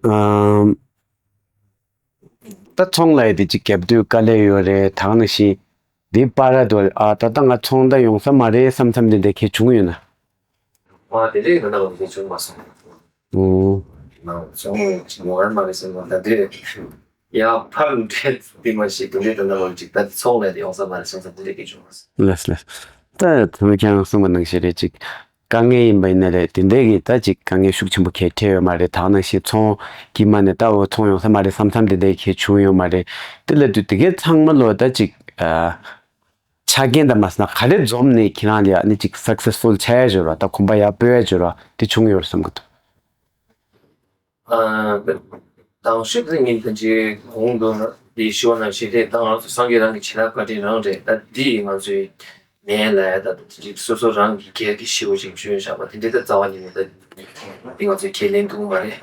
ཨམ། ད་ཚོང་ལས་དེ་ཅིག་རྒྱབ་དུས་དཀའ་ལས་ཡོད་རེད། ད་ག་ནང་བཞིན་འདི་པར་དུ་ཨ་ད་ལྟ་ང་ཚོང་ད་ཡོང་ས་མ་རེད་བསམ་བསམ་དེ་འདྲ་ཁྱེད་བྱུང་ཡོད་ན། ཨ་དེ་འདྲའི་ང་ད་ལོ་དེ་བྱུང་མ་སོང་། ཨོ། ང་ཚོང་ཡོང་ཡ་མ་རེད་བསམ་ན་ད་དེ་ཡ་ཕར་འདྲེ་དེ་མ་ཤེས་དེ་འདྲའི་ད་ལྟ་ལོ་ཅིག་ད་ཚོང་ལས་དེ་ཡོང་ས་མ་རེད་བསམ་ས་དེ་འདྲའི་ཁྱེད་བྱུང་མ་སོང་། ལགས་ལགས། ད་ད་ནི་ཁྱེད་རང་གསུངས་པ་ནང་བཞིན་རེད་ཅིག་དཀའ་ངལ་ཡིན་པ་ཡིན་ན་རེད། དེ་འདྲའི་གི་ད་ཅིག་དཀའ་ངལ་ཤུགས་ཆེན་པོ་གལ་འཕྲད་ཡོད་མ་རེད། ད་ག་ནང་བཞིན་ཚོང་གི་མ་ནས་ད་འོ་ཚོང་ཡོང་ས་མ་རེད་བསམ་བསམ་དེ་འདྲའི་གལ་བྱུང་ཡོད་མ་རེད། དེ་ལ་དུས་དེ་གའི་ཚང་མ་ལོ་ད་ཅིག་ཨ་ཆ་རྐྱེན་དང་མ་སོང་ན་ག་རེ་འཛོམས་ནས་ཁྱེད་རང་ལ་ཡ་ནི་ཅིག་སག་སེ་སི་ཕུལ་ཆགས་ཡ་འབྱོར་བ་ད་གོམ་པ་ཡར་སྤོས་ཡ་འབྱོར་བ་དེ་བྱུང་ཡོད་རེད་བསམ་གི་འདུག་ཨ་དང་ཤོས་དེ་ཉིན་ཐེངས་གཅིག་གོང་དུ་འདི་ཞུ་བ་ནང་བཞིན་རེད། ད་ང་ཚོ་སངས་རྒྱས་རང་གི་བྱིན་རླབས་བཀའ་དྲིན་རང་རེད། ད་འདི་ང་ཚོའི་ནས་ལ་ཡ་ད་ཅིག་སོ་སོ་རང་གི་སྒེར་གྱི་ཞེ་པོ་ཅིག་ཞུས་བཞག་པ་དེ་འདྲའི་ད་རྩ་བ་ཉིད་ནས་ད་འདི་ང་ཚོའི་ཁས་ལེན་ཐུབ་མ་རེད།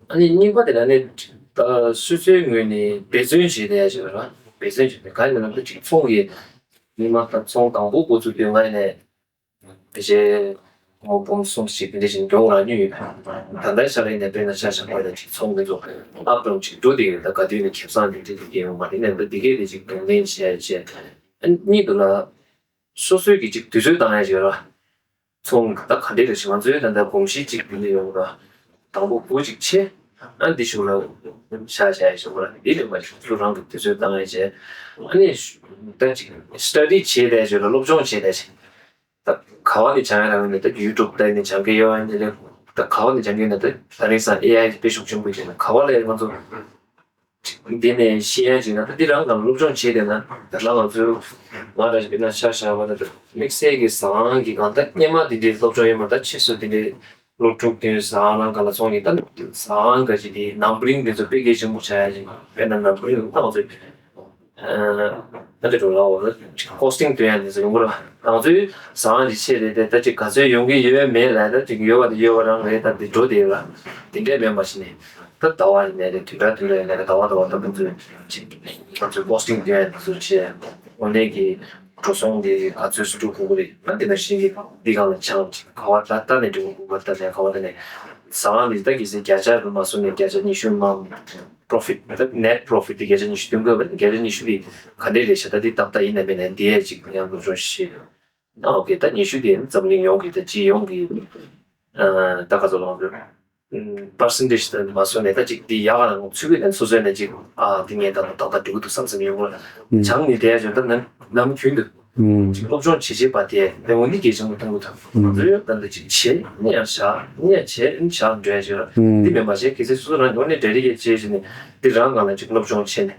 ཨ་ནི་གཉིས་པ་དེ་ལ་ནི་ད་སོ་སོའི་ངོས་ནས་འབད་བརྩོན་བྱས་ཏེ་ཡ་ཞིག་ར་འབད་བརྩོན་བྱས་ཏེ་ག་ཡིན་ན་ད་ཅིག་ཚོང་གི་ཉི་མ་ད་ཚོང་དང་པོ་འགོ་ཚུགས་དུས་ང་ནས། དེ་བཞིན་ངོ་སྤོང་གསུམ་ཞིག་འདི་བཞིན་མྱོང་རག་མྱོང་ཡོད། ད་ལྟའི་ཆ་ལ་ཡིན་ནའི་དཔེར་ན་ཆ་བཞག་པ་ཡིན་ན་ཅིག་ཚོང་འདི་ཚོ་ཨབ་ཌའུན་ཅིག་འགྲོ་བསྡད་ཡོད། ད་ག་དུས་ནས་ཁེ་བཟང་འདི་འདྲ་ཅིག་སྐྱེ་ཡོང་མ་རེད། ནས་ད་འདི་གས་དེ་ཅིག་གདོང་ལེན་བྱས་བྱས། ཨ་གཉིས་དུ་ལ་སོ་སོའི་གི་ཅིག་དུས་ཚོད་བཏང་ཡ་ཅིག་ཡོད་ར། ཚོང་ད་ག་འདྲས་རེད་ཞིག་ང་ཚོའི་ད་ལྟ་གོམས་གཤིས་ཅིག་འདི་འདྲ་ཡོད་ར། དང་པོ་བུ་ཅིག་ཆེ། ཨ་འདི་ཞུགས་ལ་ཤ་བྱ་ཡ་ཞིག་ར། འདི་ལས་མ་ཞུགས་ཚུར་རང་གི་དུས་ཚོད་བཏང་ཡ་བྱས། ཨ་ནི་ད་ཅིག་སི་ཊ་ཌི་བྱས་བསྡད་ཞིག་ལ་སློབ་སྦྱོང་བྱས་བསྡད་ཞིག་ད་ག་བ་ནས་སྦྱང་ཡ་རག་ཡོད་ན་ད་ཡུ་ཊུབ་ལྟ་ནས་སྦྱང་གི་ཡོད་ཨ་ནི་ལས་ད་ག་བ་ནས་སྦྱང་གི་ཡོད་ན་ད་ད་རིང་སང་ཨེ་ཨའི་དཔེ་ཤུགས་ཆེན་པོ་ཡོད་ན་ག་བ་ལས་ང་ཚོ་འདི་ནས་ཤེས་ཡ་ཅིག་ན་ད་འདི་རང་གང་སློབ་སྦྱོང་བྱས་བསྡད་ན་ད་ལ་ང་ཚོའི་ ང་རང་ཞིག་ན་ཤ་ཤ་བ་ད་དམིགས་བསལ་གྱི་ཟ་ཁང་གི་གང་ལྟར་སྔོན་མ་དེ་འདྲའི་སློབ་སྦྱོང་ཡོད་མ་རེད། ད་ཕྱིས་སུ་དེ་འདྲའི་སློབ་ཕྲུག་དེ་ཟ་ཁང་ནང་ག་ལ་སོང་ཡིན། ད་ཟ་ཁང་ག་ཅིག་དེ་ནམ་བར་རིང་དེ་ཚོ་དཔེ་གལ་ཆེན་པོ་ཆགས་ཡ་ཅིག་དཔེར་ན་ནམ་བར་རིང་ད་ང་ཚོས་ད་དེ་འགྲོ་ལ་འོ་ད་ཅིག་པོ་སི་ཊིང་སྟོན་ཡ་དེ་ཚོ་ཡོང་གི་རེད། ང་ཚོའི་ཟ་ཁང་ཅིག་ཆེ་རེད་དེ་ད་ཅིག་ག་ཚོད་ཡོང་གི་ཡོད་མེད་ལ་ད་ཅིག་ཡོད་པ་དེ་ཡོད་པ་རང་རེད། ད་དེ་འགྲོ་དེ་ཡོད་ལ་དེ་འདྲས་མེད་པ་ཞིག་ནས། ད་ཟླ་བ་ནས་ནས་དུས་དྲ་དུས་ལ་ནས་ཟླ་བ་ཟླ་བ་ད་ང་ཚོས་ང་ཚོས་པོ་སི་ཊིང་སྟོན་ཡ་དེ་ཚོ་བྱས། དངོས་གནས་ཀྱི་འགྲོ་སོང་དེ་ག་ཚོད་སུ་འགྲོ་དགོས་ཀྱི་རེད། ང་དེ་ནང་བཞིན་གྱི་འདི་གང་ལ་ཆང་ག་བ་ད་ལྟ་ནས་འགྲོ་དགོས་པ་ད་ནས་ག་བ་ད་ནས་ཟ་ཁང་འདི་ད་གལ་སྲིད་བརྒྱ་ཆ་རུ་མ་སོང་ནས་བརྒྱ་ཆ་ཉི་ཤུ་མ་པོ་རོ་ཕིཊ་ད་ནེཊ་པོ་རོ་ཕིཊ་དེ་བརྒྱ་ཆ་ཉི་ཤུ་སྟོན་དགོས་པ་བརྒྱ་ཆ་ཉི་ཤུ་དེ་ག་འདྲས་རེད་ཤག་ད་འདི་ཏག་ཏག་ཡིན་ན་མིན་ན་འདི་ཡས་ཅིག་ཡང་འགྲོ་སོང་ཞེས། ཨོ་ཁེ། ད་ཉི་ཤུ་དེ་འཛམ་གླིང་ཡོངས་ཀྱི་ད་སྤྱི་ཡོངས་ཀྱི་ཨ་ད་ག་ཚོད་ལོངས་པར་སེན་ཊེ་ཇི་དེ་མ་སོང་ནས་ད་ཅིག་འདི་ཡག་ག་ལ་ཚུད་པའི་ད་སོ་སོའི་ནས་ཅིག་ཨ་འདི་ངས་ད་ད་ད་འགྲིག་གི་འདུག་བསམ་བསམ་ཡོང་གི་རེད། སྦྱང་ནས་བསྡད་ཡ་ཅིག་ད་ནམ་ནམ་རྒྱུན་དུ་ཅིག་སློབ་སྦྱོང་བྱེད་བྱེད་པ་དེ་ད་འོ་འདི་གལ་ཆེན་པོ་མཐོང་གི་འདུག་ང་ཚོས་ད་འདི་ཅིག་བྱེད་ནས་ཡང་བཞག་ནས་ཡང་བྱེད་ནས་བཞག་འགྲོ་ཡ་ཅིག་རེད། འདི་མིན་པ་བྱེད་གལ་སྲིད་སོ་སོ་རང་འོ་ནས་ཌེ་ཌི་ཀེཊ་བྱེད་བྱེད་ནས་འདི་རང་གང་ལ་ཅིག་སློབ་སྦྱོང་བྱེད་ནས།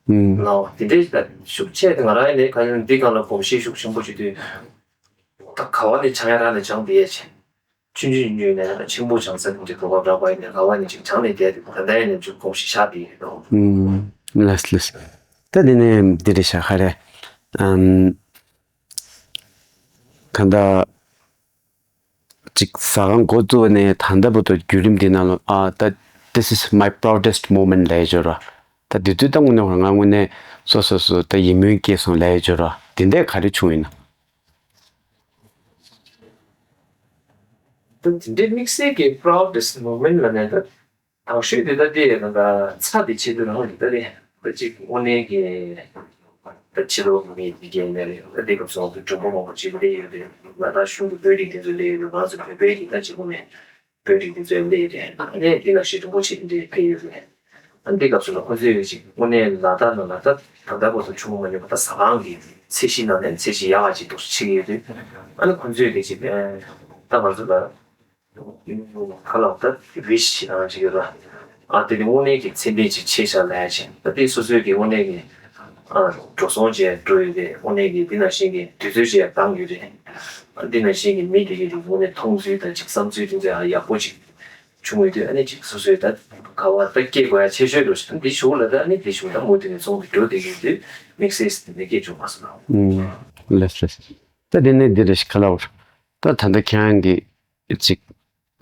ཨུམ། ལའོ། དེ་འདྲའི་ད་ཤུགས་ཆེ་དེ་ང་རང་ཡིན་ནའི་གང་ཡིན་འདི་སྒང་ལ་གོམས་གཤིས་ཤུགས་ཆེན་པོ་བྱེད་དུས། ད་ག་བ་ནས་སྦྱང་ཡ་རང་ནས་སྦྱང་བསྡད་ཡས་ཆེ། ཆུང་ཆུང་ཆུང་ཆུང་ནས་ད་ཆེན་པོ་སྦྱང་ས་དེ་འདྲའི་གོ་སྐབས་རག་པ་ཡིན་ནའི་ག་བ་ནས་ཅིག་སྦྱང་ནས་བསྡད་དེ་ད་ལྟ་ཡིན་ནའི་ཅིག་གོམས་གཤིས་བཞག་བསྡད་ཡོད་དོ། ཨུམ། ལགས་ལགས། ད་དེ་ནས་འདི་རེད་ཤག་ག་རེ། ཨམ། གང་ལྟར། ཅིག་ཟ་ཁང་འགོ་བཙུགས་ནས་ད་ལྟ་བར་དུ་བརྒྱུད་རིམ་འདི་ནང་ལ་ཨ་ད། This is my proudest moment ལབ་ཡ་ཅིག་ཡོད་རེད། ད་དེ་དུས་ད་དངོས་གནས་ང་དངོས་གནས་སོ་སོ་སོ་ད་ཡིད་སྨོན་སྐྱེས་སོང་ལབ་ཡ་ཅིག་ཡོད་རེད། དེ་འདྲ་ག་རེ་བྱུང་ཡིན་ན། ད་དེ་འདྲའི་དམིགས་བསལ་གྱི་པ་རའུ་ཌེ་སི་མོ་མེན་ཊི་ལབ་ནས་ད། དང་ཤོས་དེ་ད་དེ་ཡང་ད་ཚ་དེ་ཆེད་དུ་རང་རེད་ད་རེད། ད་ཅིག་དངོས་གནས་ཀྱི་ད་ཕྱི་ལོགས་མི་དེ་གས་ནས་རེད། ད་དེ་སྐབས་སུ་ང་ཚོ་མགྲོན་པོ་མང་པོ་ཅིག་སླེབས་ཡོད་རེད། ང་ད་གཞུང་གི་བོད་རིགས་དེ་ཚོ་སླེབས་ཡོད་རེད། ང་ཚོ་བོད་པའི་རིགས་ད་ཅིག་དངོས་གནས་བོད་རིགས་དེ་ཚོ་སླེབས་རེད། ཨ་ནས་དེ་ལ་ཞེ་དྲུང་པོ་ཆེ་དེ་འདྲས་ཕེབས་ཡོད་རེད། ཨ་ནི་དེ་སྐབས་སུ་ལ་ཁོ་ཚོས་ཅིག་དངོས་གནས་ལ་དྭགས་ནང་ལ་ད་ད་ལྟ་བར་དུ་བྱུང་མ་མྱོང་བ་ད་ཟ་ཁང་གི་ཚད་གཞི་ནང་ནས་ཚད་གཞི་ཡག་ག་ཅིག་འདུག་ཕྱིན་ཡོད་དུས། ཨ་ནི་ཁོ་ཚོས་དེ་ཅིག་ད་ང་ཚོ་ལ། ཁ་ལག་ད་རིས་ཞིག་རང་ཅིག་ཡོད་ར། ཨ་དེ་ནི་དངོས་གནས་ཀྱི་ཚད་ལྡན་ཅིག་ཆེ་ཤག་ལབ་ཡ་ཅིག་ད་དེ་སོ་སོའི་གི་དངོས་གནས་ཀྱི་ཨ་འགྲོ་སོང་བྱས་འགྲོ་ཡོད་དེ་དངོས་གནས་ཀྱི་འདི་ནང་བཞིན་གྱི་དུས་ཚོད་ཅིག་བཏང་ཡོད་རེད། ཨ་འདི་ནང་བཞིན་གྱི་མི་དེ་གི་རིགས་དངོས་གནས་མཐོང་ཚུལ་དང་ཅིག་བསམ་ཚུལ་དེ་ཚོ་ཡག་པོ་ཅིག་བྱུང་ཡོད་དུས་ཨ་ནི་ཅིག་སོ་སོའི་ད་ག་བ་ད་སྐྱེས་དགོས་ཡ་ཆེ་ཤོས་འགྲོ་ཞིག་འདི་ཞུགས་ལ་ད་ཨ་ནི་འདི་ཞུགས་ད་མུ་མཐུད་ནས་ཚོང་གི་འགྲོ་བསྡད་ཡོད་དུས་དམིགས་བསལ་ཟེར་ནས་སྐད་བྱུང་མ་སོང་། ལགས་ལགས། ད་དེ་ནས་འདི་རེ་ཞིག་ཁ་ལ་བར་ད་ད་ལྟ་ཁྱེད་རང་གི་ཅིག་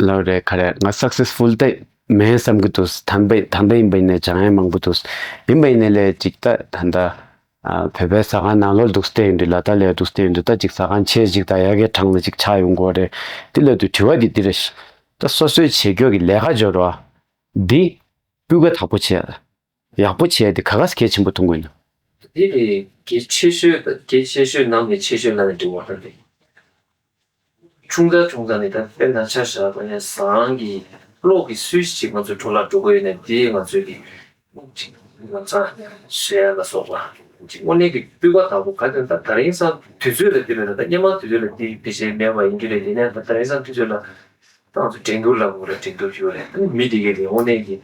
ལབ་རེད་ག་རེ་ང་སག་སེ་སི་ཕུལ་དེ་མིན་བསམ་གི་འདུག་དམ་པ་དམ་པ་ཡིན་པ་ཡིན་ནའི་སྦྱང་ཡ་མང་པོ་འདུག་ཡིན་པ་ཡིན་ནའི་ལས་ཅིག་ད་ད་ལྟ་ཨ་བོད་པའི་ཟ་ཁང་ནང་ལོགས་འདུག་སྟེ་ཡིན་དུས་ལ་ད་ལས་འདུག་སྟེ་ཡིན་དུས་ད་ཅིག་ཟ་ཁང་ཆེ་ཅིག་ད་ཡ་གའི་གྲངས་ལ་ཅིག་ཆགས་ཡོང་གི་རེད། དེ་ལས་དུ་དྲི་བ་འདི་འདི་རེད། ད་སོ་སོའི་བྱེད་སྐྱོ་གི་ལས་ཀ་འབྱོར་བ་འདི་སྤུས་ཀ་དག་པོ་བྱས། ཡག་པོ་བྱས་ཏེ་ག་ག་གལ་ཆེན་པོ་མཐོང་གི་ཡོད་ན། འདི་ནི་གལ་ཆེ་ཤོས་དང་གལ་ཆེ་ཤོས་ནང་ནས་ཆེ་ཤོས་ལ་ནི་འགྲིག་པ་རེད། ཆུང་ཙག་ཆུང་ཙག་ནི་ད་དཔེར་ན་ཆ་བཞག་པ་ཡང་ཟངས་ཀྱི་གློག་གི་སུས་ཅིག་ང་ཚོའི་འཕྲོ་བརླག་འགྲོ་གི་ཡོད་ན་དེ་ང་ཚོའི་གི་ཅིག་ང་ཚང་ཞེས་ལ་སོགས་པ་ཅིག་དངོས་གནས་ཀྱི་སྤུས་ཀ་དག་པོ་ག་དེ་ད་ད་རིང་སང་དུས་ཚོད་ལ་དེ་རེད། ད་སྔོན་མ་དུས་ཚོད་ལ་དེ་ཕལ་ཆེར་མེད་པ་ཡིན་རྒྱུ་རེད། དེ་ནས་ད་ད་རིང་སང་དུས་ཚོད་ལ་ད་ང་ཚོ་འགྲན་བསྡུར་ལ་འོ་ར་འགྲན་བསྡུར་ཞུ་རེད། མི་དེ་གས་དེ་དངོས་གནས་ཀྱི།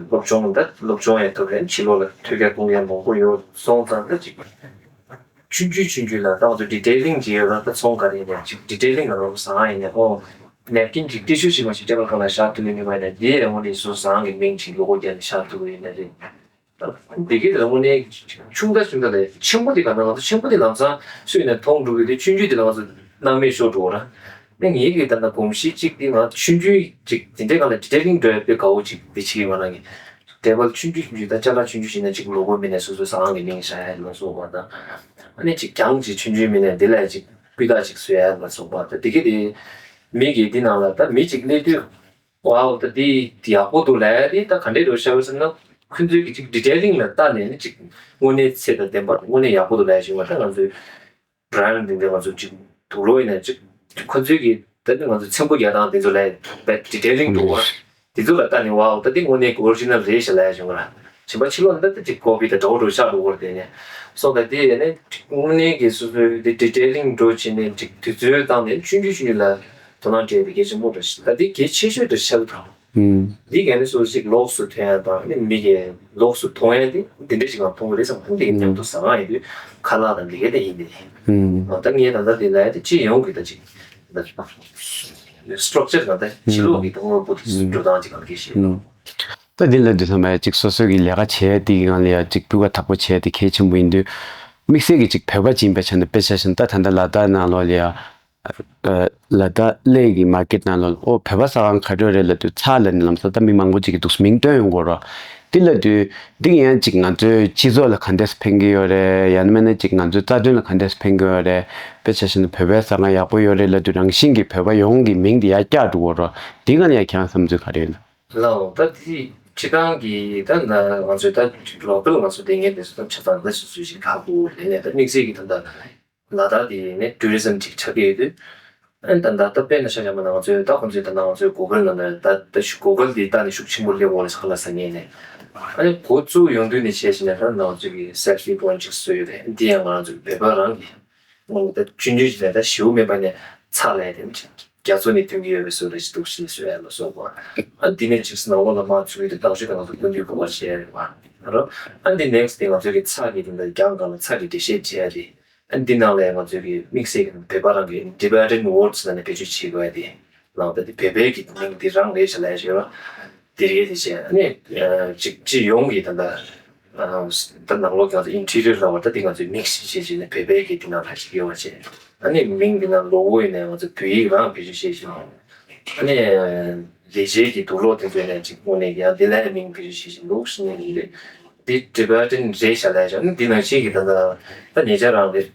སློབ་སྦྱོང་ད་སློབ་སྦྱོང་ཡང་ཐུབ་རེད། ཕྱི་ལོགས་ལ་ཐོས་རྒྱ་གཏོང་ཡ་མང་པོ་ཡོད་སོང་ཙང་ད་ཅིག་ཆུང་ཆུང་ཆུང་ཆུང་ལ་ད་ང་ཚོ་ཌི་ཊེ་ལིང་ཅིག་ཡོད་ར། ད་ཚོང་ག་རེ་ཡིན་ནའི་ཅིག་ཌི་ཊེ་ལིང་ལ་རོགས་ཟ་ཁང་ཡིན་ནའི་ཨོ་ནེབ་ཀིན་ཅིག་ཏི་ཤུ་ཞིག་མ་ཞིག་ཊེ་བལ་སྒང་ལ་བཞག་ཐུབ་ཡོད་ནི་མ་ཡིན་ན་དེ་ཡང་དངོས་གནས་སུ་ཟ་ཁང་གི་མིང་ཅིག་ལོ་གོ་བརྒྱབ་ནས་བཞག་ཐུབ་ཡོད་ན་རེད། འདི་གི་དེ་ལ་དངོས་གནས་ཆུང་ད་ཆུང་ད་ལས་ཆེན་པོ་དེ་ག་ན་ང་ཚོ་ཆེན་པོ་དེ་ལམ་སང་སུས་ནས་མཐོང་འགྲོ་གི་དེ་ཆུང་ཆུང་དེ་ལ་ང་ཚོ་སྣང་མེད་ཤོར་འགྲོ་ར། ནས་ངེད་ཀྱི་ད་ལྟ་གོམས་གཤིས་གཅིག་དེ་ང་ཆུང་ཆུང་གཅིག་དེ་འདྲའི་སྒང་ལ་ཌི་ཊེ་ལིང་འགྲོ་ཡ་དཔེ་དགའ་བོ་གཅིག་དེ་བྱེད་ཀྱི་མ་ན་ངས་ཊེ་བལ་ཆུང་ཆུང་ཆུང་ཆུང་ད་ཅ་ལག་ཆུང་ཆུང་ཞིག་ན་གཅིག་ལོ་གོ་མི་ནས་སོ་སོའི་ཟ་ཁང་གི་མིང་བཞག་ཡ་ལ་སོགས་པ་དང་། ཨ་ནི་གཅིག་གྱང་གཅིག་ཆུང་ཆུང་མི་ནས་དེ་ལ་གཅིག་སྤུས་དག་གཅིག་བཟོ་ཡ་ལ་སོགས་པ་དང་དེ་གི་དེ་མི་གི་དེ་ནང་ལ་ད་མི་གཅིག་སླེབས་དུས། ཝའོ། ད་འདི་ཡག་པོ་འདུག་ལབ་ཡ་དེ་ད་ག་འདྲས་འགྲོ་ཤག་ཟེར་ན། ཁོང་ཚོའི་གི་ཅིག་ཌི་ཊེ་ལིང་ལ་ལྟ་ནས་ནི་ཅིག་དངོས་གནས་ཚད་དང་ལྡན་པ་དངོས་གནས་ཡག་པོ་འདུག་ལབ་ཡ་ཞིག་ཡོད་པ། ད་ང་ཚོའི་བྷི་རན་ཌི་འདི་འདྲ་ང་ཚོ་ཅིག་དུག་ལོག་ཡིན་ན་ཅིག་ཁོང་ཚོའི་གི་ད་ནི་ང་ཚོ་ཚེམ་བུ་རྒྱག་སྟངས་དེ་ཚོ་ལ་ཌི་ཊེ་ལིང་འདུག་བ། དེ་ཚོ་ལ་ལྟ་ནས་ཝའོ་ད་འདི་དངོས་གནས་ཀྱི་ཨོ་རི་ཇི་ནལ་རེད་ཤག་ལབ་ཡ་ཞིག་ཡོད་པ། གཞན་པ་ཕྱི་ལོགས་ནས་ད་ཅིག་ཀོ་པི་དང་འདྲ་བོ་འདྲ་བོ་ཆགས་འགྲོ་གི་རེད་དེ་ནས། སོང་ཙང་དེ་ཡས་ནས་དངོས་གནས་ཀྱི་སོ་སོའི་དེ་ཌི་ཊེ་ལིང་འདྲ་བོ་བྱས་ནས་ཅིག་དུས་ཚོད་བཏང་ནས་ཆུང་ཆུང་ཆུང་ཆུང་ལ་དོ་སྣང་སྤྲད་དེ་གལ་ཆེན་པོ་འདྲ་ཞིག་ད་དེ་གལ་ཆེ་ཤོས་འདྲ་ཆགས་ཀྱི་འདུག་ཨུམ། འདི་ག་ནས་སུ་ཞིག་ལོགས་སུ་ཐོན་ཡ་དང་ནི་མི་གི་ལོགས་སུ་མཐོང་ཡ་དེ་འདི་འདྲ་ཞིག་ལ་མཐོང་གི་རེད་བསམ། འདི་གི་མཉམ་དུ་ཟ་ཁང་ཡིན་དུས་ཁ་ལག་དང་འདི་ག་དེ་ཡིན་དེ། ཨུམ། ད་ངས་ད་ལྟ་འདི་ལ་ཡ་དེ་སྤྱི་ཡོངས་ཀྱི་ད་ཅིག་ད་སི་ཊྲག་ཅར་དང་ད་ཕྱི་ལོགས་ཀྱི་ད་དངོས་པོ་དེ་འགྲོ་སྟངས་ཅིག་གང་གི་ཤེས། ད་འདི་ལ་འདི་ཚང་མ་ཅིག་སོ་སོ་གི་ལས་ཀ་བྱེད་ཡ་དེ་གི་སྒང་ལ་ཡ་ཅིག་སྤུས་ཀ་དག་པོ་བྱེད་ཡ་དེ་གལ་ཆེན་པོ་ཡིན་དུས། དམིགས་བསལ་གྱི་ཅིག་བོད་པ་ཅིག་ཡིན་པའི་ཆ་ནས་དཔེ་ཆ་བཞག་ན་ད་ད་ལྟ་ལ་དྭགས་ནང་ལོགས་ལ་ཡ། ལ་དྭགས་གླེ་གི་མར་ཀེཊ་ནང་ལོགས་ཨོ་བོད་པ་ཟ་ཁང་ག་འདྲ་རེད་ལབ་དུས་ཚ་ལ་ནི་ལམ་སང་ད་མི་མང་པོ་ཅིག་གི་འདུག་མིང་བཏོན་ཡོང་གི་རེད། འདི་ལབ་དུས་འདི་གི་ཡང་ཅིག་ང་ཚོའི་སྤྱི་ཚོགས་ལ་ག་འདྲས་ཕན་གྱི་ཡོད་རེད། ཡང་ན་མིན་ན་ཅིག་ང་ཚོའི་རྩ་དོན་ལ་ག་འདྲས་ཕན་གྱི་ཡོད་རེད། དཔེ་ཆ་བཞག་ན་བོད་པའི་ཟ་ཁང་ཡག་པོ་ཡོད་རེད་ལབ་དུས་རང་བཞིན་གྱིས་བོད་པ་ཡོངས་ཀྱི་མིང་འདི་ཡར་བཀྱག་འགྲོ་གི་རེད། འདི་ག་ལ་ཡང་ཁྱེད་རང་བསམ་ཚུལ་ག་རེ་ཡོད་ན། ལའོ། ད་དེ་སྤྱི་བཏང་གི་ད་ན་ང་ཚོའི་ད་ལོ་ཀལ་ང་ཚོ་དེ་ངས་དེ་ཚོ་ཆ་ཚང་ལ་སུ་སུ་ཞིག་ཧ་གོ་ལས་ནས་ད་དམིགས་བསལ་གྱི་ད་ད་ལ་དྭགས་དེ་ནས་ཊུ་རི་ཛམ་ཅིག་ཆགས་ཀྱི་ཡོད་དུས། ཨ་ནི་ད་ད་ད་དཔེར་ན་ཆ་བཞག་པ་ན་ང་ཚོའི་ད་ཁོང་ཚོའི་ད་ན་ང་ཚོའི་གུ་གལ་ནང་ལ་ད་ད་ཤུ་གུ་གལ་དེ་ད་ནི་ཤུགས་ཆེན་པོ་སླེབས་འོང་ལ་ཆགས་ལ་ས་ངེས་ནས། ཨ་ནི་འགོ་བཙུགས་ཡོང་དུས་ནས་བྱས་ཤིང་ན་ད་ང་ཚོའི་གི་སེལ་ཕི་པོ་ཡིན་ཊ་ཅིག་བཟོས་ཡོད་རེད། འདི་ཡང་ང་ཚོའི་བོད་པ་རང་གི་ད་ཆུང་ཆུང་ཞིག་ནས་ད་ཞེའུ་མེད་པ་ནས་ཚ་ལས་དེ་རྒྱ་མཚོ་ནས་ཐོན་གྱི་ཡོད་པའི་བཟོ་འདྲ་ཞིག་འདུག་ཞེས་བཟོས་ཡ་ལ་སོགས་པ། ཨ་འདི་ནས་ཅིག་ནང་ལོགས་ལ་མ་ཚུགས་ཡོད་དེ་བདག་སྤྱོད་དང་ང་ཚོ་སྐུ་མདུན་གོ་བ་བྱས་ཡ་རེད་བ། རོ། ཨ་འདི་ནེག་སི་དེ་ང་ཚོའི་གི་ཚ་གི་དེ་འདྲ་རྒྱང་གང་ལ་ཚ་གི་འགྲེལ་བཤད་བྱས་ཡ་རེད། ཨ་འདི་ནང་ལ་ཡ་ང་ཚོའི་གི་དམིགས་བསལ་གི་བོད་པ་རང་གི་ཊི་བེ་ཊན་ཝོར་ཌི་ཟེར་ནས་བེད་སྤྱོད་བྱེད་དགོས་ཡ་དེ། ལའོ། ད་དེ་བོད་པའི་གི་མིང་འདི་རང་རེད་ཤག་ལབ་ཡ་ཞིག་ཡོད་ར། དེ་རེད་དེ་བྱས། ཨ་ནི་ཅིག་སྤྱི་ཡོངས་ཀྱི་ད་ལྟ་ད་ནང་ལོགས་ཀྱང་ཨིན་ཊི་རི་ཡར་ལ་བར་ད་དེ་ང་ཚོས་མིག་སི་བྱས་བྱས་ནས་བོད་པའི་གི་དེ་ནང་ལ་ཞིག་ཡོད་པ་བྱས། ཨ་ནི་མིང་འདི་ནང་ལོ་གོ་ཡིན་ནའི་ང་ཚོ་བོད་ཡིག་རང་བེད་སྤྱོད་བྱས་བྱས། ཨ་ནི་ལས་བྱེད་ཀྱི་དུག་ལོག་དེ་ཚོ་ནས་ཅིག་དངོས་གནས་ཡང་འདི་ལ་མིང་བེད་སྤྱོད་བྱས་བྱས་འདུག་ཟེར་ནས་རེད། འདི་ཊི་བེ་ཊན་རེད་ཤག་ལབ་ཡ་ཞིག་ཨ་ནི་འདི་ནང་བཞིན་གྱི་ད་ལྟ་ད་ཉེ་ཆར་རང་རེད།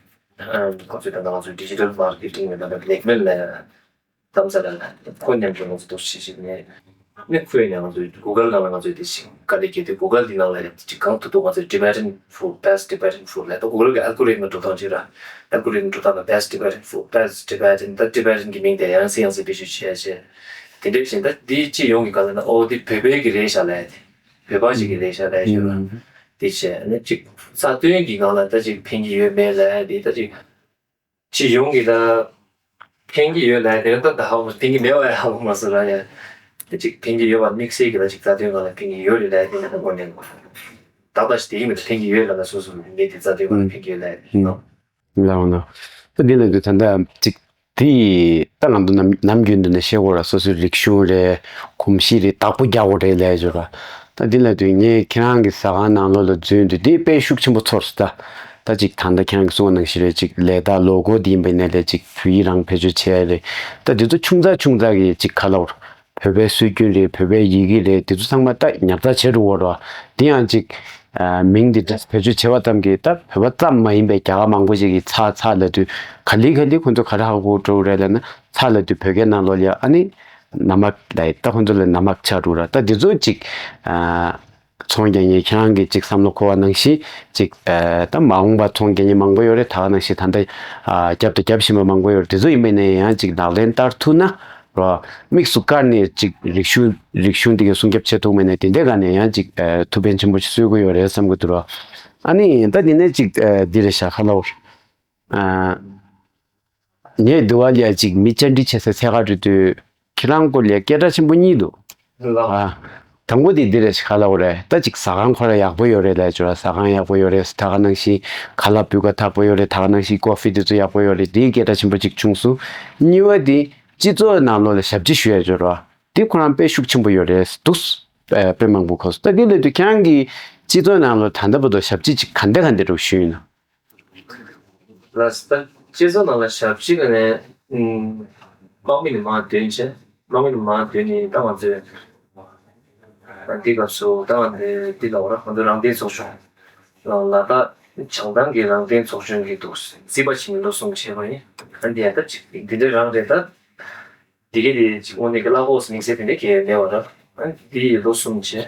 ཁོ་ཚོས་ད་ལྟ་ང་ཚོའི་ཌི་ཇི་ཊལ་མར་ཀེ་ཊིང་ལ་ད་ལྟ་བྷེ་ལེག་མེལ་ལ་གཏམ་ས་ལ་ཁོ་མཉམ་དུ་ང་ཚོ་འདུག་བྱེད་བཞིན་ནས་ནི་ཁོས་ནས་ང་ཚོའི་གུ་གལ་ནང་ལ་ང་ཚོས་དེ་ཞིག་དཀའ་ལས་བརྒྱབ་དུས་གུ་གལ་འདི་ནང་ལ་ཅིག་གང་ཐུབ་ཐུབ་ང་ཚོའི་Tibetan food, best Tibetan food ལ་ད་གུ་གལ་གི་ཨལ་གོ་རི་དམ་འགྲོ་སྟངས་ཅིག་ར། ཨལ་གོ་རི་དམ་འགྲོ་སྟངས་ལ་best Tibetan food, best Tibetan ད་Tibetan གི་མིང་དེ་ཡང་སེ་ཡང་སེ་བེད་སྤྱོད་བྱས་བྱས། དེ་འདྲ་བཞིན་ད་འདི་སྤྱི་ཡོངས་ཀྱི་སྒང་ལ་ན་ཨོ་འདི་བོད་པའི་གི་རེད་ཤག་ལབ་ཡ་དེ། བོད་པ་ཞིག་གི་རེད་ཤག་ལབ་ཡ་ཞིག་ར། དེ་བྱས་ནི་ཅིག་རྩ་དོན་གྱི་སྒང་ལ་ད་ཅིག་ཕན་གྱི་ཡོད་མེད་ལབ་ཡ་དེ་ད་ཅིག་སྤྱི་ཡོངས་ཀྱི་ད་ཕན་གྱི་ཡོད་ལབ་དེ་ད་ད་ཧ་གོ་ཕན་གྱི་མེད་པ་ཡང་ཧ་གོ་མ་སོང་ར་ཡ། དེ་ཅིག་ཕན་གྱི་ཡོད་པ་དམིགས་བསལ་གྱི་ད་ཅིག་རྩ་དོན་སྒང་ལ་ཕན་གྱི་ཡོད་རེད་ལབ་དེ་ད་ཧ་གོ་ནས་ད་ད་ཞིག་དེ་ཡིན་མིན་ཕན་གྱི་ཡོད་ལབ་ན་སོ་སོ་མི་དེ་རྩ་དོན་སྒང་ལ་ཕན་གྱི་ཡོད་ལབ་ནོ། ལའོ་ནོ། ད་འདི་ལ་དུས་ད་ལྟ་ཅིག་དེ་ད་ང་ཚོ་ནམ་ནམ་རྒྱུན་དུ་ནས་བཤད་དགོས་ར་སོ་སོའི་རིག་གཞུང་རེད། གོམས་གཤིས་རེད། བདག་པོ་རྒྱག་དགོས་རེད་ལབ་ཡ་ཅིག་ཡོད་ར། ད་འདི་ལ་དུས་ངས་ཁྱེད་རང་གི་ཟ་ཁང་ནང་ལོགས་ལ་འཛུལ་དུས་དེ་དཔེ་ཤུགས་ཆེན་པོ་ཚོར་སོང་ད། ད་ཅིག་ད་ལྟ་ཁྱེད་རང་གིས་གསུངས་པ་ནང་བཞིན་རེད། ཅིག་ལས་རྟགས་ལོ་གོ་འདི་ཡིན་པ་ཡིན་ནའི་ལས་ཅིག་བོད་ཡིག་རང་བེད་སྤྱོད་བྱས་རེད། ད་འདི་ཚོ་ཆུང་ཙག་ཆུང་ཙག་གི་ཅིག་ག་ལབ་དགོས་ར། བོད་པའི་སྲོལ་རྒྱུན་རེད། བོད་པའི་ཡི་གེ་རེད། འདི་ཚོ་ཚང་མ་ད་ཉར་ཚགས་བྱེད་འགྲོ་གི་རེད་བ། འདི་ཡང་ཅིག་ཨ་མིང་འདི་འདྲ་བེད་སྤྱོད་བྱས་པ་ཙམ་གྱིས་ད་བོད་པ་ཙམ་མ་ཡིན་པའི་རྒྱ་གར་མང་པོ་ཞིག་གིས་ཚ་ཚ་ལབ་དུས་ག་ལེ་ག་ལེ་ཁོ་ཚོ་ག་རེ་ཧ་གོ་འགྲོ་གི་རེད་ལབ་ན། ཚ་ལབ་དུས་བོད་སྐད་ནང་ལོགས་ལ་ཡ་ཨ་ནི་ན་མབ་ལབ་ཡ། ད་ཁོ་ཚོ་ལ་ན་མབ་ཆགས་འགྲོ་གི་རེད། ད་འདི་ཚོ་ཅིག་ཨ་ཚོང་རྒྱག་མཁན་ཁྱེད་རང་གིས་ཅིག་བསམ་བློ་འཁོར་བ་ནང་བཞིན་ཅིག་ཨ་ད་མ་འོངས་པ་ཚོང་རྒྱག་མཁན་མང་པོ་ཡོད་རེད། ད་ག་ནང་བཞིན་ད་ལྟ་ཨ་རྒྱབ་དང་རྒྱབ་བཞིན་པ་མང་པོ་ཡོད་རེད། འདི་ཚོ་ཡིན་པ་ཡིན་ན་ཡང་ཅིག་ལག་ལེན་བསྟར་ཐུབ་ན། རོ། དམིགས་སུ་བཀར་ནས་ཅིག་རིག་གཞུང་རིག་གཞུང་འདི་གའི་སྲུང་སྐྱོབ་བྱེད་ཐུབ་མེད་ནས་དེ་འདྲའི་སྒང་ནས་ཡང་ཅིག་ཨ་ཐུགས་ཕན་ཆེན་པོ་ཞིག་གསོས་ཀྱི་ཡོད་རེད་བསམ་གྱི་འདུག་རོ། ཨ་ནི་ད་འདི་ནས་ཅིག་ཨ་འདི་རེད་ཤག་ཁ་ལོ། ཨ་ངས་འདི་བ་ལ་ཅིག་མི་བཅར་འདྲི་བྱེད་སའི་ཚད་ག་འགྲོ་དུས་ཁྱེད་རང་སྐོར་ལ་སྐད་གྲགས་ཆེན་པོ་གཉིས་འདུག་ལགས། ཨ་དང་པོ་དེ་འདི་རེད་ཤག་ཁ་ལོ་རེད། ད་ཅིག་ཟ་ཁང་ཁོ་ར་ཡག་པོ་ཡོད་རེད་ལབ་ཅོ་ར། ཟ་ཁང་ཡག་པོ་ཡོད་རེད། ད་ག་ནང་བཞིན་ཁ་ལག་སྤུས་ཀ་དག་པོ་ཡོད་རེད། ད་ག་ནང་བཞིན་ཀོ་ཧྥི་དེ་ཚོ་ཡག་པོ་ཡོད་རེད། དེའི་སྐད་གྲགས་ཆེན་པོ་ཅིག་བྱུང་སོང་། གཉིས་པ་དེ། སྤྱི་ཚོགས་ནང་ལོགས་ལ་ཞབས་ཕྱི་ཞུ་ཡ་ཅོ་ར། འདི་ཁོ་རང་དཔེ་ཤུགས་ཆེན་པོ་ཡོད་རེད་འདུག་དཔེ་མང་པོ་གོ་སོང་། ད་འདི་ལབ་དུས་ཁྱེད་རང་གིས་སྤྱི་ཚོགས་ནང་ལོགས་ད་ལྟ་བར་དུ་ཞབས་ཕྱི་ཅིག་ག་འདྲ་ག་འདྲ་རུ་ཞུས་ཡོད་ན། ལགས་སོ། ད་སྤྱི་ཚོགས་ནང་ལ་ཞབས་ཕྱི་ག་ནས་དམག་མི་ནས་མར་ཐོན་བྱས། དམག་མི་ནས་མར་ཐོན་ནས་ད་ང་ཚོས་ད་འདི་སྐབས་སུ་ད་ང་ཚོས་འདི་ལ་འོ་ར་ང་ཚོ་རང་བཙན་ཚོགས་ཆུང་ལ་ད་བྱང་ཐང་གི་རང་བཙན་ཚོགས་ཆུང་གི་འདུག་སྲིད་པ་ཕྱིན་ལོ་གསུམ་བྱས་པ་ཡིན། ཨ་འདི་ཡང་ད་ཅིག་འདི་འདྲ་རང་རེད་ད། འདི་གའི་དེ་ཅིག་དངོས་གནས་ཀྱི་གླ་ཕོགས་དམིགས་བསལ་དེ་འདྲ་གས་མེད་པ་ར། ཨ་འདི་ཡི་ལོ་གསུམ་བྱས།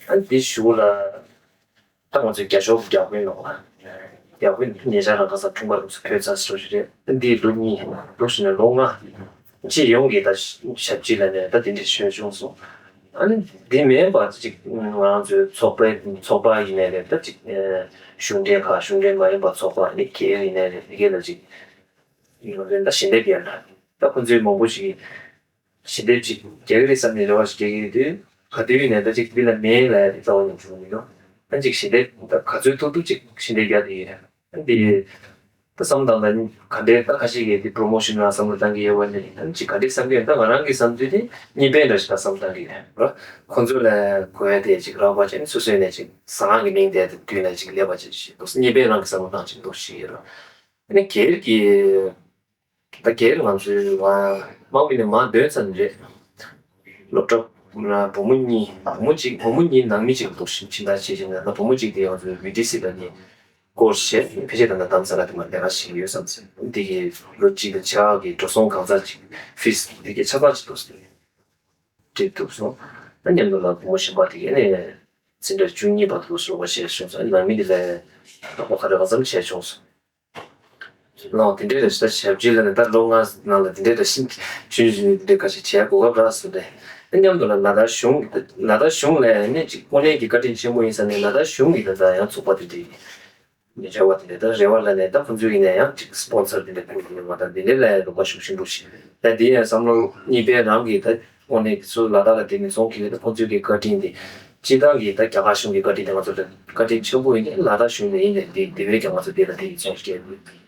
ཨ་འདི་གཞུག་ལ་ད་ང་ཚོའི་རྒྱ་ཤོག་རྒྱག་དཔོན་ལོག་ལ། རྒྱག་དཔོན་ཉེ་ཆར་རང་ཁ་སང་འཁྲུངས་པ་རུ་སུ་བོད་ཚ་སི་རོ་ཞིག་རེད། ཨ་འདི་ལོ་གཉིས་ལོ་གཞི་ནས་ལོ་ལྔ། སྤྱི་ཡོངས་ཀྱི་ད་ཞབས་ཕྱི་ལ་ནས་ད་དེ་འདྲ་ཞུས་བྱུང་སོང་། ཨ་ནི་འདི་མིན་པ་ཅིག་ང་ཚོའི་ཚོགས་པའི་ཚོགས་པ་ཡིན་ནའི་རེད། ད་ཅིག་གཞུང་འབྲེལ་ཁག་གཞུང་འབྲེལ་མ་ཡིན་པ་ཚོགས་པ་ནི་སྒེར་ཡིན་ནའི་རེད། དེ་གས་ལ་ཅིག་ཡིན་ནའི་ད་ཞི་བདེ་སྒེར་ལ་ད་ཁོ་ཚོའི་མང་པོ་ཞིག་ ཞལ་འདེབས་ཅིག་རྒྱག་གི་རེད་བསམ་ནས་རེ་བ་ཞིག་རྒྱག་གི་ཡོད་དུས། ག་དུས་ནས་ད་ཅིག་འདི་ལ་མེད་ལབ་ཡ་དེ་རྩ་བ་ནས་བྱུང་མི་འདུག་ཨ་ཅིག་ཞལ་འདེབས་ད་ག་ཚོད་ཐུབ་ཐུབ་ཅིག་ཞལ་འདེབས་རྒྱག་བསྡད་ཡོད་རེད། ཨ་འདི་ད་བསམ་བཏང་ད་ག་འདྲའི་ད་ཁ་ཤས་ཀྱིས་དེ་པྲོ་མོ་ཤོན་ལ་བསམ་བློ་བཏང་གི་ཡོད་པ་ནས། ཨ་ཅིག་ག་འདྲའི་བསམ་གི་ཡོད། ད་ང་རང་གི་བསམ་ཚུལ་དེ་གཉིས་ཕན་འདྲ་ཞིག་ད་བསམ་བཏང་གི་ཡོད་ར། ཁོང་ཚོ་ལ་གོ་ཡ་དེ་ཅིག་རག་པ་བྱས་ནས་སོ་སོའི་ནས་ཅིག་ཟ་ཁང་གི་མིང་དེ་དེ་དུས་ནས་ཅིག་ལེགས་པ་ཅིག་ཞིག་འདུག་གཉིས་ཕན་རང་གི་བསམ་བློ་བཏང་ཅིག་འདུག་ཞིག་ཡོད་ར། ཨ་ནི་སྒེར་གྱི་ད་སྒེར་ང་ཚོའི་མ་མང་མི་ནས་མ་འདོན་ཙམ་རེད། སློབ་གྲྭ་བུ་མོ་གཉིས་བུ་མོ་གཅིག་བུ་མོ་གཉིས་ནང་མི་གཅིག་འདུག་ཕྱིན་ཕྱིན་ད་ཆེ་ཆེ་ན་ད་བུ་མོ་གཅིག་དེ་ང་ཚོའི་བི་ཏི་སི་ལ་ནི་སྐོར་བྱས་ཕལ་ཆེར་ད་ལྟ་དམ་ས་ལ་དེ་མ་ལས་ཀ་བྱེད་ཀྱི་ཡོད་བསམ་ཟིན། འདི་གི་ལོ་གཅིག་གི་ཆ་གི་འགྲོ་སོང་གང་ཙམ་ཅིག་ཕིས་འདི་གི་ཆ་ཚང་ཅིག་འདུག་ཟིན་འགྲིག་ཐུབ་སོང་། ད་མཉམ་དུ་ལ་བུ་མོ་གཞན་པ་དེ་གས་ནས་འཛིན་གྲྭ་བཅུ་གཉིས་བར་དུ་སོང་བ་བཤད་བྱུང་སོང་། ནང་མི་དེ་ལས་ད་ཁོ་ཁ་རེ་ག་ཙམ་བྱས་བྱུང་སོང་། ལའང་དེ་འདྲའི་རེ་ཞིག་ད་ཞབས་ཕྱི་ལ་ནི་ད་ལོ་ལྔ་ནང་ལ་དེ་འདྲའི་རེ་ཞིག་ཆུང་ཆུང་དེ་འདྲའི་ཁ་ཞིག་བྱས་གོ་སྐབས་རག་སོང་སྟེ། མཉམ་དུ་ལ་ལ་དྭགས་གཞུང་ལ་དྭགས་གཞུང་ལ་ནི་ཅིག་དངོས་གནས་ཀྱི་བཀའ་དྲིན་ཆེན་པོ་ཡིན་ས་ནས་ལ་དྭགས་གཞུང་གི་ད་ལྟ་ཡང་ཚོགས་པ་དེ་འདྲའི་མི་བྱ་བ་དེ་འདྲའི་ད་རེ་བ་ལ་ནས་ད་ཁོ་ཚོའི་ཡིན་ན་ཡང་ཅིག་སི་པོན་སར་དེ་འདྲ་ཕུལ་གྱི་ཡོད་མ་ད་དེ་འདྲའི་ལ་ཡང་རོགས་པ་ཤུགས་ཆེན་པོ་ཞིག་ད་དེ་ཡང་བསམ་བློ་གཉིས་ཕན་རང་གི་ད་དངོས་གནས་ཀྱི་ཚུར་ལ་དྭགས་ལ་དེ་ནས་ཚོང་གི་ད་ཁོ་ཚོའི་གི་བཀའ་དྲིན་དེ་སྤྱི་བཏང་གི་ད་རྒྱ་གར་གཞུང་གི་བཀའ་དྲིན་དེ་ང་ཚོ་ལ་བཀའ་དྲིན་ཆེན་པོ་ཡིན་ནས་ལ་དྭགས་གཞུང་ནས་ཡིན་ནས་དེ་དེ་བས་ཀྱང་ང་ཚོ་དེ་ལ་དེ་ཡིན་ཚོང་སྐྱེལ་དགོས།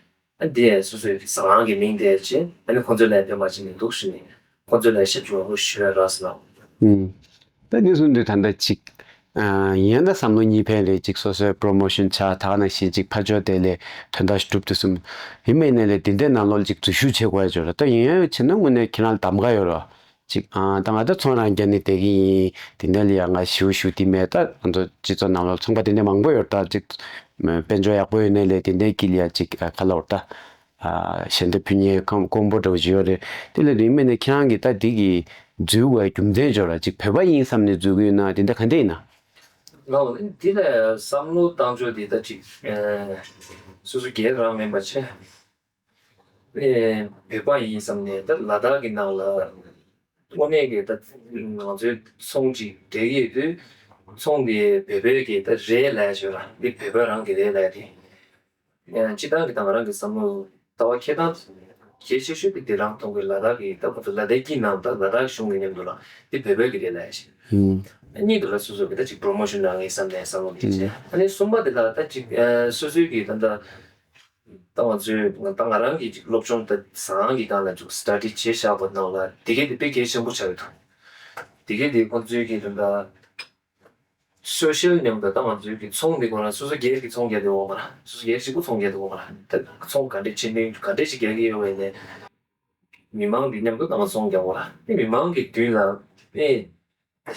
ཨ་འདི་ཡང་སོ་སོའི་ཟ་ཁང་གི་མིང་དེ་བྱས་ཨ་ནི་ཁོ་ཚོ་ལ་ཕན་པ་བྱས་ནས་འདུག་ཞུ་ནས་ཁོ་ཚོ་ལ་ཞབས་ཕྱི་བ་མོ་ཞུ་བ་རག་སོང་། ཨུམ། ད་འདི་གསུང་དུས་ད་ལྟ་ཅིག་ཨ་ཡིན་ད་བསམ་བློ་གཉིས་ཕན་རེད། ཅིག་སོ་སོའི་པྲོ་མོ་ཤོན་ཆགས་ད་ག་ནང་བཞིན་ཅིག་ཕར་ཕྱོགས་དེ་ལས་དོན་དག་ཞིག་གྲུབ་ཐུབ་སོང་། ཡིན་མིན་ནས་ལས་དེ་འདྲའི་ནང་ལོགས་ལ་ཅིག་འཛུལ་ཞུགས་བྱེད་དགོས་ཡ་ཅིག་ཡོད་རེད། ད་ཡིན་ཡང་བྱས་ན་དངོས་གནས་ཁྱེད་རང་ལ་གདམ་ག་ཡོད་རེད། ཅིག་ཨ་ད་ང་ད་ཚོང་རང་རྒྱག་ནི་དེ་གི་ཡིན། དེ་འདྲ་ལ་ཡང་ང་ཞེ་པོ་ཞེ་པོ་དེ་མེད། ད་ང་ཚོ་སྤྱི་ཚོགས་ནང་ལོགས་ཚོང་པ་དེ་འདྲ་མང་པོ་ཡོད་རེད། ད་ཅིག་དཔལ་འབྱོར་ཡག་པོ་ཡོད་ནའི་ལས་དེ་འདྲའི་དཀྱིལ་ལ་ཡ་ཅིག་ཨ་ག་ལབ་དགོས་རེད། ད་ཨ་ཞལ་འདེབས་ཕུལ་མཁན་ཁོང་དཀོན་པོ་འདྲ་བོ་ཞིག་ཡོད་རེད། དེ་ལས་རིང་མིན་ནས་ཁྱེད་རང་གིས་ད་འདི་གི་འཛུལ་དགོས་རྒྱུ་མཚན་ཅིག་ཡོད་རེད། ཅིག་བོད་པ་ཡིན་བསམ་ནས་འཛུལ་གི་ཡོད་ན་དེ་འདྲ་ག་འདྲ་ཡིན་ན། ལགས་འདི་ལ་བསམ་བློ་བཏང་ཕྱོགས་འདི་ད་ཅིག་ཨ་སོ་སོ་སྒེར་རང་མིན་པ་བྱས། ཨེ་བོད་པ་ཡིན་བསམ་ནས་ད་ལ་དྭགས་ཀྱི་ནང་ལ་དངོས་གནས་ཀྱི་ད་ང་ཚོའི་ཚོང་ཅིག་འབྲེག་གི་ཡོད་དུས་ཚོང་དེ་བོད་པའི་གི་ད་རེད་ལབ་ཡ་ཞོར་འདི་བོད་པ་རང་གི་རེད་ལབ་ཡ་དེ། ཨེ་སྤྱི་བཏང་གི་ད་ང་རང་གི་བསམ་བློ་ལྟ་བ་འཁྱེར་སྟངས་གལ་ཆེ་ཤོས་དེ་འདི་རང་མཐོང་གི་ལ་དྭགས་ཀྱི་ད་ཁོ་ཚོ་ལ་དྭགས་ཀྱི་ནང་ད་ལ་དྭགས་གཞུང་གི་མཉམ་དུ་ལ་འདི་བོད་པའི་གི་རེད་ལབ་ཡ་ཞིག་ཨུམ། གཉིས་དུ་ལ་སོ་སོ་གི་ད་ཅིག་པྲོ་མོ་ཤོན་རང་གི་བསམ་ནས་བསམ་བློ་འདི་བྱས། ཨུམ། ཨ་ནི་གསུམ་པ་དེ་ལ་ད་ཅིག་ཨེ་སོ་སོའི་གི་ད་ད། ད་ང་ཚོས་ད་ང་རང་གི་སློབ་སྦྱོང་ད་ཟང་གི་སྒང་ལ་ཅིག་སི་ཊ་ཌི་བྱས་བཞག་པ་ནང་ལ་དེ་གས་དེ་དཔེ་གལ་ཆེན་པོ་ཆགས་ཡོད་དོ། དེ་གས་དེ་ཁོང་ཚོའི་གི་ད་ད་སོ་ཤལ་མཉམ་དུ་ད་ང་ཚོའི་གི་ཚོང་འདི་ཁོ་རང་སོ་སོ་སྒེར་གྱི་ཚོང་རྒྱག་དེ་འོང་མ་ར། སོ་སོ་སྒེར་གཅིག་པུ་ཚོང་རྒྱག་དེ་འོང་མ་ར། ད་ཚོང་ག་འདྲས་ཕྱིན་ནས་ག་འདྲས་ཞིག་རྒྱག་གི་ཡོད་པ་ཡིན་ནའི་མི་མང་འདི་མཉམ་དུ་ད་ང་ཚོང་རྒྱག་འོང་ར། ནི་མི་མང་གི་མདུན་ལ་ཨེ།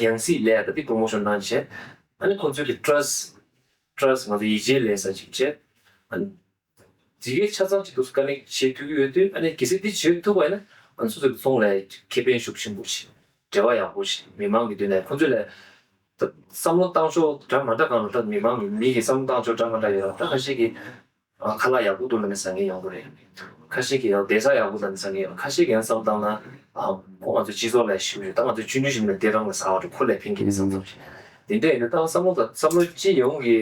ཡང་སྲིད་ལས་ད་དེ་པྲོ་མོ་ཤོན་གནང་བྱས། ཨ་ནི་ཁོང་ཚོའི་གི་ཊ་ར་སི་ཊི་ཊ་ར་སི་ཊི་ང་ཚོ་ཡིད་ཆེས་ལས་ས་ཅིག་བྱས། ཨ་ནི་དེ་གའི་ཆ་ཚང་ཅིག་ཏུ་ཀ་ནེག་བྱེད་ཐུབ་ཀྱི་ཡོད་དུས་ཨ་ནི་གལ་སྲིད་དེ་བྱེད་ཐུབ་པ་ཡིན་ན་ཨ་ནི་སོ་སོའི་གི་ཚོང་ལས་ཁེ་ཕན་ཤུགས་ཆེན་པོ་ཞིག་འབྲེལ་བ་ཡག་པོ་ཞིག་མི་མང་གི་མདུན་ནས་ཁོང་ཚོ་ལས་ད་བསམ་བློ་བཏང་ཕྱོགས་འདྲ་མ་འདྲ་གང་ལ་ད་མི་མང་གི་མི་གི་བསམ་བློ་བཏང་ཕྱོགས་འདྲ་མ་འདྲ་ཡོད་ར། ད་ཁ་ཤས་ཀྱིས། ཨ་ཁ་ལག་ཡག་པོ་འདུག་ལབ་ནས་ཟ་མཁན་ཡོང་གི་རེད། ཁ་ཤས་ཀྱིས་ཡང་བསྡད་ས་ཡག་པོ་ལབ་ནས་ཟ་མཁན་ཡོང་། ཁ་ཤས་ཀྱིས་ཡང་བསམ་བཏང་ན་ཨ་ཁོ་ང་ཚོ་སྤྱི་ཚོགས་ལ་ཞུགས་ཡོད། ད་ང་ཚོ་ཆུང་ཆུང་ཞིག་ནས་བསྡད་རང་ལ་ཟ་བ་རེད། ཁོ་ལས་ཕན་གྱི་རེད་བསམ་བསམ་ཞིག་དེ་འདྲ་ཡིན་ན་ད་བསམ་བློ་དང་བསམ་བློ་སྤྱི་ཡོངས་ཀྱི་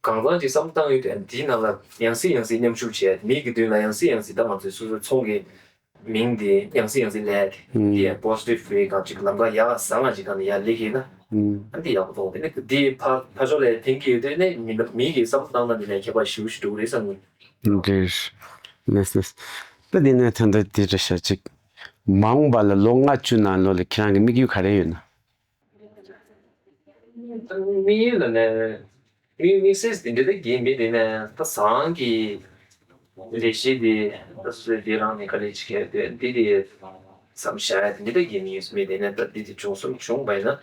གང་ཚང་ཅིག་བསམ་བཏང་ཡོད་དུས་འདིའི་ནང་ལ་ཡང་སེ་ཡང་སེ་མཉམ་ཞུགས་བྱས་མི་གི་མདུན་ལ་ཡང་སེ་ཡང་སེ་ད་ང་ཚོའི་སོ་སོའི་ཚོང་གི་མིང་དེ་ཡང་སེ་ཡང་སེ་ལས་དེ་ཡང་པོ་སི་ཊིབ་ཝེ་གང་ཅིག་ལམ་ཁ་ཡག་བཟང་ང་ཅིག་གང་ནས་ཡར་སླེབས་ཀྱི་ན། ཨ་འདི་ཡག་པོ་མཐོང་དེ་ནི་འདི་ཕ་ཕ་ཕྱོགས་ལ་ཕན་གྱི་ཡོད་དེ་ནི་མི་མི་གི་བསམ་བློ་བཏང་ན་འདི་ནས་ཁྱད་པར་ཞེ་པོ་ཞིག་འགྲོ་གི་རེད་བསམ་གི། འདིར་ལེས་ལེས། ད་འདི་ནས་ད་ལྟ་འདི་འདྲ་ཤ་ཅིག་མ་འོངས་པ་ལ་ལོ་ལྔ་བཅུ་ནང་ལོགས་ལ་ཁྱེད་རང་གི་དམིགས་ཡུལ་ག་རེ་ཡོད་ན། དམིགས་ཡུལ་ལ་ནས་དམིགས་དམིགས་བསལ་དེ་འདྲ་ད་གིན་མེད། དེ་ནས་ད་ཟང་གི་ལས་གཞི་དེ་ད་སོ་སོའི་དེ་རང་ནས་དཀའ་ལས་ཅིག་བྱས་དེ་འདི་དེ་བསམ་བཞག་ཡ་དེ་འདྲ་ད་གིན་མེད། དེ་ནས་ད་འདི་དེ་བྱུང་སོང་བྱུང་བ་ཡིན་ན་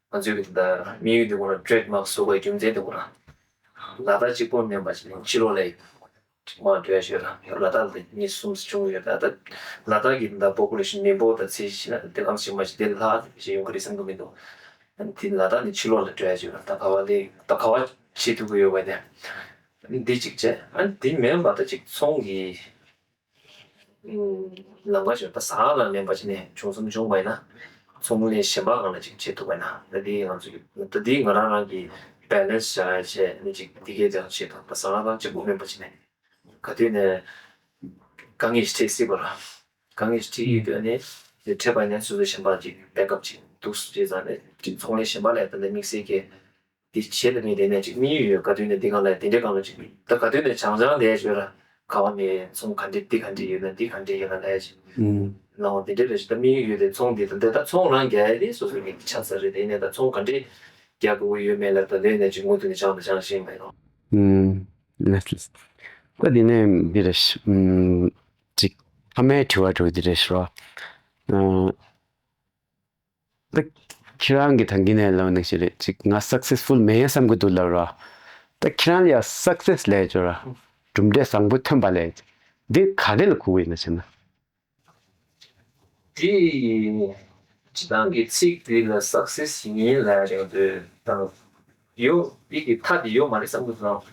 ང་ཚོའི་གི་ད་དམིགས་ཡུལ་དེ་ཁོ་ན་ཊེ་རེཌ་མཱརྐ་བཟོ་དགོས་རྒྱུ་མཚན་དེ་ཁོ་ན་ལ་དྭགས་གཅིག་པོ་མིན་པ་ཞིག་ཕྱི་ལོགས་ལ་ཡིན། མ་འགྲོ་ཡ་ཞོར་ལ་ལ་དྭགས་ལ་གཉིས་གསུམ་བྱུང་ཡོད་ད། ད་ལ་དྭགས་ཀྱི་ད་པོ་པུ་ལེ་ཤན་མི་འབོར་ད་ཚེ་ཤི་ན་དེ་གང་ཞིག་མ་ཞིག་དེ་ལྷག་ཞིག་ཡོང་གི་རེད་བསམ་གི་མི་འདུག་ཨ་ནི་དེ་ལ་དྭགས་ནས་ཕྱི་ལོགས་ལ་འགྲོ་ཡ་ཞོར་ད་ག་བ་ལས་ད་ག་བ་བྱེད་ཐུབ་ཀྱི་ཡོད་པ་དེ་འདི་གཅིག་བྱས། ཨ་ནི་དེ་མིན་པ་ད་ཅིག་ཚོང་གི་ལམ་ཁ་ཞོར་ད་ཟ་ཁང་ལ་མིན་པ་ཅིག་ནས་བྱུང་སོང་བྱུང་བ་ཡིན་ན་ཚོང་ལས་གཞན་པ་གང་ལ་ཅིག་བྱེད་ཐུབ་པ་ཡིན་ན་ད་དེ་ང་ཚོ་གི་ད་དེ་ང་རང་རང་གི་བེ་ལེན་སི་བྱ་ཡ་བྱས་ནས་ཅིག་དེ་གའི་དེ་བྱེད་ཐུབ། ད་ཟ་ཁང་རང་གཅིག་པུ་མིན་པ་ཅིག་ནས། ག་དུས་ནས་དཀའ་ངལ་ཞིག་འཕྲད་སྲིད་པ་ར། དཀའ་ངལ་ཞིག་འཕྲད་ཀྱི་ཡོད་དུས་ནས་ དེ་འཕྲད་པ་ནས་སོ་སོའི་གཞན་པ་ཅིག་བེག་ཨབ་ཅིག་འདུག་ཅེས་ཙང་ནས་ཅིག་ཚོང་ལས་གཞན་པ་ལ་ད་ལྟ་དམིགས་བསལ་གྱི་དེ་བྱེད་ལ་ནི་དེ་ནས་ཅིག་དམིགས་ཡུལ་ཡོད། ག་དུས་ནས་དེ་གང་ལ་དེ་འདྲའི་གང་ལ་ཅིག་ད་ག་དུས་ནས་བྱང་བྱང་ལས་ཞོར་ལ་ག་བ་ནས་ཚོང་ག་འདྲའི་འདི་ག་འདྲའི་ཡོད་ན་འདི་ག་འདྲའི་ཡོད་ན་ལས་ཅིག་ལའང་དེ་འདྲའི་ལས་ཞིག་ད་དམིགས་ཡུལ་ཡོད་དེ་ཚོང་དེ་ད་འདི་ད་ཚོང་རང་རྒྱག་ཡ་དེ་སོ་སོ་གི་ཆ་ས་རེད། དེ་ནས་ད་ཚོང་ག་འདྲའི་རྒྱག་དགོས་ཀྱི་ཡོད་མེད་ལ་ད་ལས་ནས་ཅིག་མུ་མཐུད་ནས་བྱང་དང་བྱང་བཞིན་མེད་ལོ། ཨུམ། ལགས་སོ། ད་འདི་ནས་འདི་རེད་ཤག་ཨུམ། ཅིག་ཐ་མའི་དྲི་བ་དྲི་བ་འདི་རེད་ཤག་ར། ཨ། ད་ཁྱེད་རང་གི་ཐང་གི་ནས་ལབ་ནང་བཞིན་རེད། ཅིག་ང་སག་སེ་སི་ཕུལ་མེད་བསམ་གི་འདུག་ལབ་ར། ད་ཁྱེད་རང་ལ་ཡ་སག་སེ་སི་ལས་བྱོས་ར། གྲུབ་འབྲས་བཟང་པོ་ཐོན་པ་ལས། འདི་ག་རེ་ལ་གོ་གི་ཡིན་ན་བྱས་ན། དེ་སྤྱི་བཏང་གི་ཚིག་དེ་ལ་སག་སེ་སི་ཡིན་ལབ་ཡ་དེ་དང་ཡོད་པའི་གི་མཐའ་དེ་ཡོད་མ་རེད་བསམ་གི་འདུག་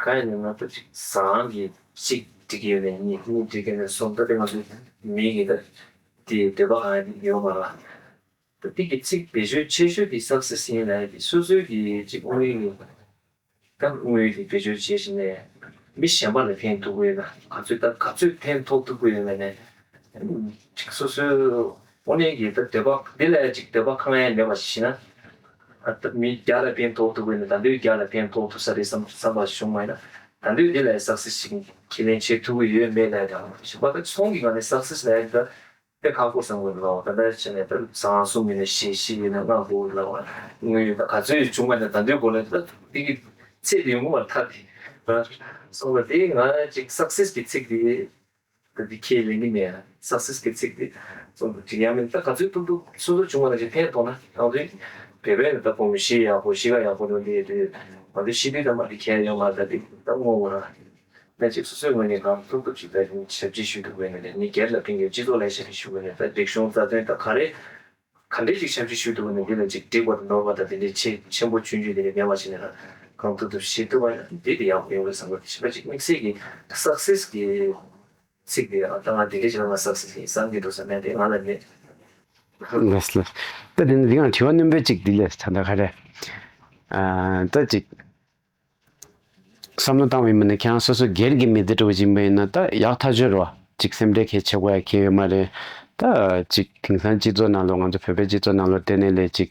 གང་ཡིན་ན་ང་ཚོ་ཅིག་བཟང་གི་གཅིག་འགྲིག་གི་ཡོད་ནས་གཉིས། གཉིས་འགྲིག་གི་ནས་གསུམ། ད་དེ་ང་ཚོ་མི་གི་ད་དེ་འདོད་པ་གང་ཡིན་ཡོད་མ་རེད། ད་དེ་གི་ཚིག་བེད་སྤྱོད་ཆེ་ཤོས་དེ་སག་སེ་སི་ཡིན་ལབ་ཡ་དེ་སོ་སོའི་གི་ཅིག་དངོས་ཡོད་ཀྱི་ད་དངོས་ཡོད་དེ་བེད་སྤྱོད་བྱེད་བཞིན་ནས་མི་གཞན་པ་ལ་ཕན་ཐོགས་ཀྱི་ཡོད་ན་ག་ཚོད་ད་ག་ཚོད་ཕན་ཐོགས་ཐུབ་ཀྱི་ཡོད་ན་ནས་ཅིག་སོ་སོའི་དངོས་གནས་ཀྱི་ད་འདོད་པ་འདི་ལ་ཅིག་འདོད་པ་ཁེངས་ཡ་མེད་པ་ཞིག་བྱས་ན། ཨ་ད་མི་བརྒྱ་ལ་ཕན་ཐོགས་ཐུབ་ཀྱི་ཡོད་ན་ད་འདོད་བརྒྱ་ལ་ཕན་ཐོགས་ཐུབ་ས་རེད་བསམ་བསམ་པ་བྱུང་བ་ཡིན་ན་ད་འདོད་འདི་ལ་སག་སེ་སི་ཞིག་ཁས་ལེན་བྱེད་ཐུབ་ཀྱི་ཡོད་མེད་ལ་ཡང་གཞན་པ་ད་ཚོང་གི་ངང་ནས་སག་སེ་སི་ལ་ཡང་ད། དེ་ཁག་པོ་བསམ་གི་ལ་བ་ད་ལྟ་བྱས་ནས་ད་བཟང་གསུམ་ཡིན་ན་བཞི། བཞི་ཡིན་ན་ལྔ་དགུ་ལ་བ་དངོས་ཡོད་ད་ག་ཚོད་བྱུང་བ་ན་ད་འདོད་གོ་ལ་ད་དེ་གི་ཚད་དེ་ཡོང་གི་མ་ཐག་དེ་སོང་བ་དེ་ང་ཅིག་སག་སེ་སི་གི་ཚིག་དེ་ད་དེ་ཁས་ལེན་གི་མེད། སག་སེ་སི་གི་ཚིག་དེ་སོང་བ་ཅིག་ཡང་མིན་ད་ག་ཚོད་ཐུབ་ཐུབ་སོ་སོ་བྱུང་བ་ན་ཅིག་ཕན་ཐོགས་ན་ད་དེ་བོད་པས་ནི་ད་ཕོ་མོ་བཞི་ཡག་པོ་བཞི་ག་ཡག་པོ་ཡོང་དེ་དེ་ང་ཚོ་ཤི་དུས་ད་མ་དེ་ཁས་ཡོང་མ་ད་དེ་ད་ངོ་བོ་ར། ད་ཅིག་སོ་སོའི་ངོས་ནས་གང་ཐུབ་ཐུབ་ཅིག་ད་ཞབས་ཕྱི་ཞུ་ཐུབ་དགོས་ནས་མི་སྒེར་ལ་ཕན་གྱི་སྤྱི་ཚོགས་ལ་ཞབས་ཕྱི་ཞུ་དགོས་ནས་ད་སྒྲིག་གཞུང་རྩ་དོན་ད་ག་རེ་ག་འདྲས་ཅིག་ཞབས་ཕྱི་ཞུ་ཐུབ་ནས་འདི་ལ་ཅིག་འགྲིག་པ་དང་ནོར་བ་ད་དེ་འདྲས་ཆེ་ཆེན་པོ་ཆུང་ཆུང་དེ་འདྲས་མེད་པ་ཞིག་ནས་ད་གང་ཐུབ་ཐུབ་བྱེད་ཐུབ་པ་ཡིན་ན་དེ་དེ་ཡག་པོ་ཡོང་གི་བསམ་གི་ཞིག་པ་ཅིག་དམིགས་བསལ་གྱི་སག་སེ་སི་གི་ཚིག་དེ་ད་ང་དེ་འདྲས་ཅིག་ལ་ང་སག་སེ་སི་ཡིན་བསམ་གྱི་འདུག་བསམ་ཡ་དེ་ང་ལ་མེད། ལགས་ལགས། ད་དེ་ནས་འདི་ཡང་དྲི་བ་རྣོན་པོའི་ཅིག་འདི་ལས་ད་ད་ག་རེ། ཨ་ད་ཅིག་བསམ་བློ་བཏང་བའི་མི་ནི་ཁྱེད་རང་སོ་སོ་སྒེར་གྱི་མི་ཚེ་འགྲོ་བཞིན་པ་ཡིན་ན་ད་ཡག་ཐག་ཆོད་རེད་བ། ཅིག་སེམས་ཁྲལ་གལ་ཆེ་དགོས་ཡ་གལ་ཡོད་མ་རེད། ད་ཅིག་དེང་སང་སྤྱི་ཚོགས་ནང་ལོགས་ང་ཚོ་བོད་པའི་སྤྱི་ཚོགས་ནང་ལོགས་བལྟས་ནས་ལས་ཅིག་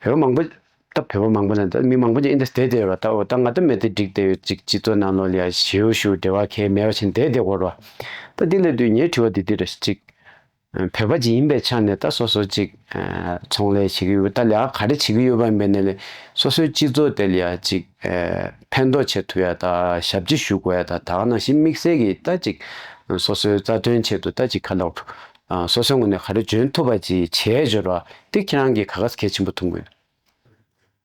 བོད་པ་མང་པོ་ད་བོད་པ་མང་པོ་ནས་ད་མི་མང་པོ་ཅིག་ཨིན་དེ་བསྡད་བསྡད་ཡོད་ར། ད་འོ་ད་ང་ད་མི་ཚེ་འགྲིག་བསྡད་ཡོད། ཅིག་སྤྱི་ཚོགས་ནང་ལོགས་ལ་ཡ་ཞེ་པོ་ཞེ་པོ་འབྲེལ་བ་གལ་མེད་པ་ཞིག་བསྡད་བསྡད་དགོས་རེད་བ། ད་འདི་ལས་དུས་ངའི་དྲི་བ་འདི་འདི་རེད། ཅིག་བོད་པ་ཅིག་ཡིན་པའི་ཆ་ནས་ད་སོ་སོ་ཅིག་ཚོང་ལས་བྱེད་ཀྱི་ཡོད། ད་ལས་ཀ་ག་རེ་བྱེད་ཀྱི་ཡོད་པ་ཡིན་པའི་ནས་ལས་སོ་སོའི་སྤྱི་ཚོགས་དེ་ལ་ཡ་ཅིག་ཕན་ཐོགས་བྱེད་ཐུབ་ཡ་ད་ཞབས་ཕྱི་ཞུ་དགོས་ཡ་ད་ད་ག་ནང་བཞིན་དམིགས་བསལ་གྱི་ད་ཅིག་སོ་སོའི་རྩ་དོན་ཆེད་དུ་ད་ཅིག་ཁ་ལོག་སོ་སོའི་ངོས་ནས་ག་རེ་འཇོན་ཐུབ་པ་ཅིག་བྱས་འབྱོར་བ་དེ་ཁྱེད་རང་གིས་ག་ག་གལ་ཆེན་པོ་མཐོང་གི་ཡོད།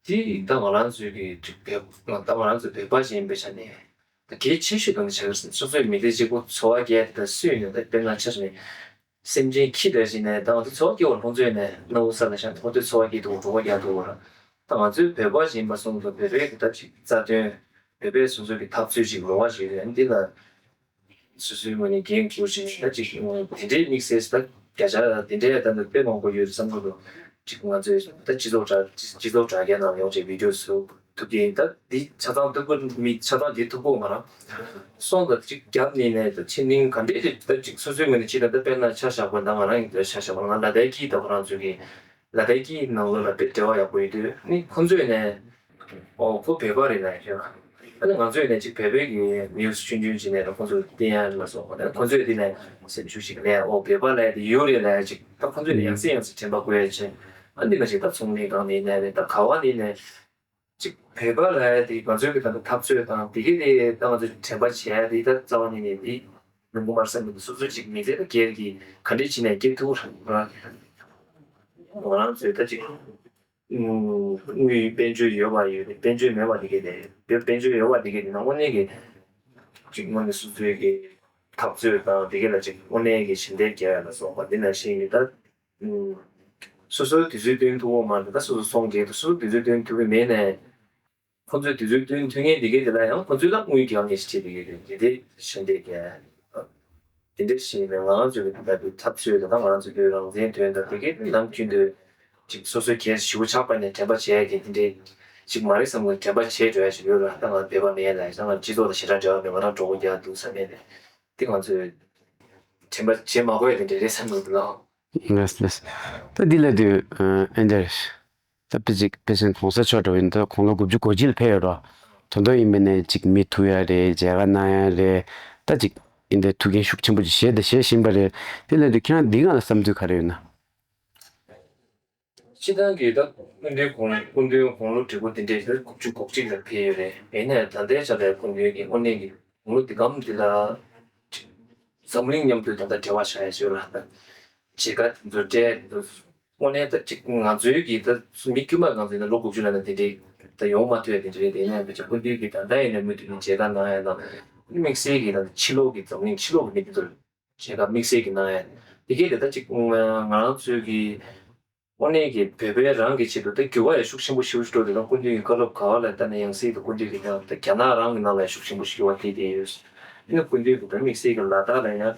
དེ་ད་ང་རང་ཚོའི་གི་ཅིག་བོད་ད་ང་རང་ཚོ་བོད་པ་ཞིག་ཡིན་པའི་ཆ་ནས་ད་གལ་ཆེ་ཤོས་དང་ཆ་སོ་སོའི་མི་ཚེ་གཅིག་པོ་འཚོ་བ་སྐྱེལ་ད་སུས་ཡིན་ན་ད་དཔེར་ན་ཆ་བཞག་ན། སེམས་ཅན་ཁྱི་འདྲ་ཞིག་ནས་ད་ང་ཚོ་འཚོ་བ་སྐྱེལ་བར་ཁོང་ཚོས་ནས་གནའ་བོ་ས་ལ་བཞག་ཁོང་ཚོས་འཚོ་བ་སྐྱེལ་འདུག་འགྲོ་བ་རྒྱག་འདུག་བར། ད་ང་ཚོའི་བོད་པ་ཞིག་ཡིན་པ་སོང་ཙང་བོད་པའི་གི་ད་ཅིག་རྩ་དོན་བོད་པའི་སོ་སོའི་གི་འཐབ་རྩོད་ཅིག་ལོང་བ་ཞིག་རེད། འདི་ལ་སོ་སོའི་ངོས་ནས་འགན་འཁུར་ཞིང་ད་ཅིག་དེ་འདྲའི་དམིགས་བསལ་ད་བརྒྱ་ཆ་དེ་འདྲའི་ད་ནི་དཔེ་མང་པོ་ཡོད་བསམ་གི་འདུག་ཅིག་ང་ཚོས་ད་སྤྱི་ཚོགས་དྲ་སྤྱི་ཚོགས་དྲ་རྒྱ་ནང་ཡོང་ཅིག་བི་ཌིའོ་བཟོ་ཐུབ་ཀྱི་ཡིན། ད་འདི་ཆ་ཚང་ཐུབ་ཀྱི་མི་ཆ་ཚང་འདི་ཐུབ་ཀྱི་མ་རེད། སོང་ཙང་ཅིག་རྒྱབ་ནས་ནས་ད་ཕྱི་ནང་ག་འདྲས་ཅིག་ད་ཅིག་སོ་སོའི་ངོས་ནས་ཅིག་ད་ད་དཔེར་ན་ཆ་བཞག་པ་ད་ང་རང་ཡིན་ད་ཆ་བཞག་པ་ང་ལ་དྭགས་ཀྱི་ད་ཁོ་རང་ཚོའི་གི་ལ་དྭགས་ཀྱི་ནང་ལོགས་ལ་དཔེ་འབྲེལ་བ་ཡག་པོ་ཡོད་དུས་ནི་ཁོ་ཚོས་ནས་ཨོ་ཁོ་བོད་པ་རེད་ལབ་ཡོད། ཨ་ནི་ང་ཚོས་ནས་ཅིག་བོད་པའི་གི་ནིའུ་སི་ཆུང་ཆུང་ཅིག་ནས་ཁོ་ཚོ་བསྟན་ཡ་ལ་སོགས་པ་ནས་ཁོ་ཚོས་དེ་ནས་སེམས་ཤུགས་ཤིག་ནས་ཨོ་བོད་པ་ལབ་ཡ་དེ་ཡོད་རེད་ལབ་ཡ་ཅིག་ད་ཁོ་ཚོས་ནས་ཡང་སེ་ཡང་སེ་དྲན་པ་བསྐུལ་ཡ་ཅིག་ཨ་འདི་ན་ཅིག་ད་ཚོང་ལས་སྒང་ནས་ནས་རེད་ད་ག་བ་ནས་ནས། ཅིག་བོད་པ་ལབ་ཡ་དེ་ང་ཚོའི་གི་ད་ལྟ་འཐབ་རྩོད་དང་དེ་གི་དེ་ད་ང་ཚོས་དྲན་པ་བྱེད་ཡ་དེ་ད་རྩ་བ་ནས་ནས་དེ་ཡོང་གི་མ་རེད་བསམ་གི་འདུག་སོ་སོའི་ཅིག་མི་ཚེ་ད་སྒེར་གྱི་ག་འདྲས་བྱས་ནས་སྐྱེལ་ཐུབ་ར་ང་རང་ཚོས་ད་ཅིག་དངུལ་དཔལ་འབྱོར་ཡོད་པ་ཡོད་དེ་དཔལ་འབྱོར་མེད་པ་དེ་གི་དེ་དཔལ་འབྱོར་ཡོད་པ་དེ་གི་དེ་ན་དངོས་གནས་ཀྱི་ཅིག་དངོས་གནས་སོ་སོའི་གི་འཐབ་རྩོད་དང་དེ་གི་ལ་ཅིག་དངོས་གནས་ཀྱི་ཞལ་འདེབས་རྒྱག་ཡ་ལ་སོགས་པ་འདི་ནང་བཞིན་གྱི་ད། སོ་སོའི་དུས་ཚོད་བཏོན་ཐུབ་ཀྱི་མ་རེད། ད་སོ་སོ་ཚོང་རྒྱག་དུས་སོ་སོའི་དུས་ཚོད་བཏོན་ཐུབ་ཀྱི་མེད་ནས། ཁོང་ཚོའི་དུས་ཚོད་བཏོན་ཐུབ་མཁན་དེ་གས་དེ་ལ་ཡང་ཁོང་ཚོས་ལ་དངུལ་རྒྱག་མཁན་ཞིག་བྱེད་དེ་གས་དེ་དེ་ཞིག་འདེགས་རྒྱག་དེ་འདྲ་ཞིག་ནས་ང་རང་ཚོའི་ད་དུས་འཐབ་རྩོད་དང་ང་རང་ཚོའི་རང་བཙན་དོན་དང་དེ་གས་ནམ་རྒྱུན་དུ་ཅིག་སོ་སོའི་གས་ཞིབ་པོ་ཆགས་པ་ནས་དྲན་པ་བྱས་ཀྱི་དེ་འདྲས་ཞིག་མ་རེད་བསམ་གི་དྲན་པ་བྱས་འགྲོ་ཡ་ཞིག་ཡོད་ལ་ད་ང་བོད་པ་མེད་ལ་ཡང་ང་སྤྱི་ཚོགས་དང་ཞེ་དྲག་འབྲེལ་བ་མེད་ང་རང་གྲོགས་པོ་རྒྱག་འདུག་བསམ་ཡས་དེ་དེ་ང་ཚོས་དྲན་པ་བྱེད་མ་དགོས་ཡ་དེ་འདྲས་རེད་བསམ་གི་འདུག་ལགས། ལགས་ལགས། ད་འདི་ལ་དུས་ཨེ་འདྲ་ད་དཔེ་ཅིག་དཔེ་ཆེན་གོང་ས་མཆོག་འགྲོ་ཡིན་ད་དགུང་ལོ་དགུ་བཅུ་གོ་གཅིག་ལ་ཕེབས་ཡོད་རོ། དོན་དག་ཡིན་པ་ནས་ཅིག་མི་ཐུག་ཡ་རེད། མཇལ་ཁ་གནང་ཡ་རེད། ད་ཅིག་ཡིན་ད་ཐུགས་འགན་ཤུགས་ཆེན་པོ་ཅིག་བཞེས་ད་བཞེས་བཞིན་པ་རེད། དེ་ལ་དུས་ཁྱེད་རང་འདི་སྒང་ལ་བསམ་ཚུལ་ག་རེ་ཡོད་ན། སྤྱི་བཏང་གི་ད་སྐུ་མདུན་དགུང་སྐུ་མདུན་དགུང་ལོ་བགྲེས་པོ་དེ་འདྲའི་ད་དགུ་བཅུ་གོ་གཅིག་ལ་ཕེབས་ཡོད་རེད། ཡིན་ནའི་ད་ལྟའི་ཆ་ལ་སྐུ་མདུན་གྱི་དངོས་གནས་ཀྱི་དགུང་ལོ་འདི་གམ་འདི་ལ་འཛམ་གླིང་མཉམ་དུ་ད་ལྟ་འབྲེལ་བ་བཞག་ཡ་ཞིག་ལ་ད་མཇལ་ཁ་དེ་ཚོ་སྤྲད་དེ་ཚོ་དངོས་གནས་ད་ཅིག་ང་ཚོའི་གི་ད་མི་དཀྱུས་མ་ང་ཚོའི་ད་ལོ་དགུ་བཅུ་ལ་ན་དེ་འདྲའི་ད་ཡོང་མ་ཐུབ་ཡ་དེ་འདྲའི་དེ་ཡིན་ནའི་ད་ཅིག་སྐུ་མདུན་གྱི་ད་ལྟ་ཡིན་ནའི་མུ་མཐུད་ནས་མཇལ་ཁ་གནང་ཡ་དང་དམིགས་བསལ་གྱི་ད་ཕྱི་ལོགས་ཀྱི་འཛམ་གླིང་ཕྱི་ལོགས་ཀྱི་མི་དེ་ཚོར་མཇལ་ཁ་དམིགས་བསལ་གྱི་གནང་ཡ། དེ་གས་དེ་ད་ཅིག་ང་རང་ཚོའི་གི་དངོས་གནས་ཀྱི་བོད་པའི་རང་གི་ཆེད་དུ་ད་འགྱུར་བ་ཡང་ཤུགས་ཆེན་པོ་ཞེ་པོ་ཞིག་འགྲོ་དེ་དང་སྐུ་མདུན་གྱི་བཀའ་སློབ་ག་བ་ལ་ལྟ་ན་ཡང་སྲིད་དུ་སྐུ་མདུན་གྱི་ད་ད་རྒྱ་ནག་རང་གི་ནང་ལ་ཡང་ཤུགས་ཆེན་པོ་ཞིག་འགྱུར་བ་དེ་དེ་ཡོད། ཨ་ནི་སྐུ་མདུན་གྱི་ད་དམིགས་བསལ་གྱི་ལ་དྭགས་ལ་ཡང་ལ་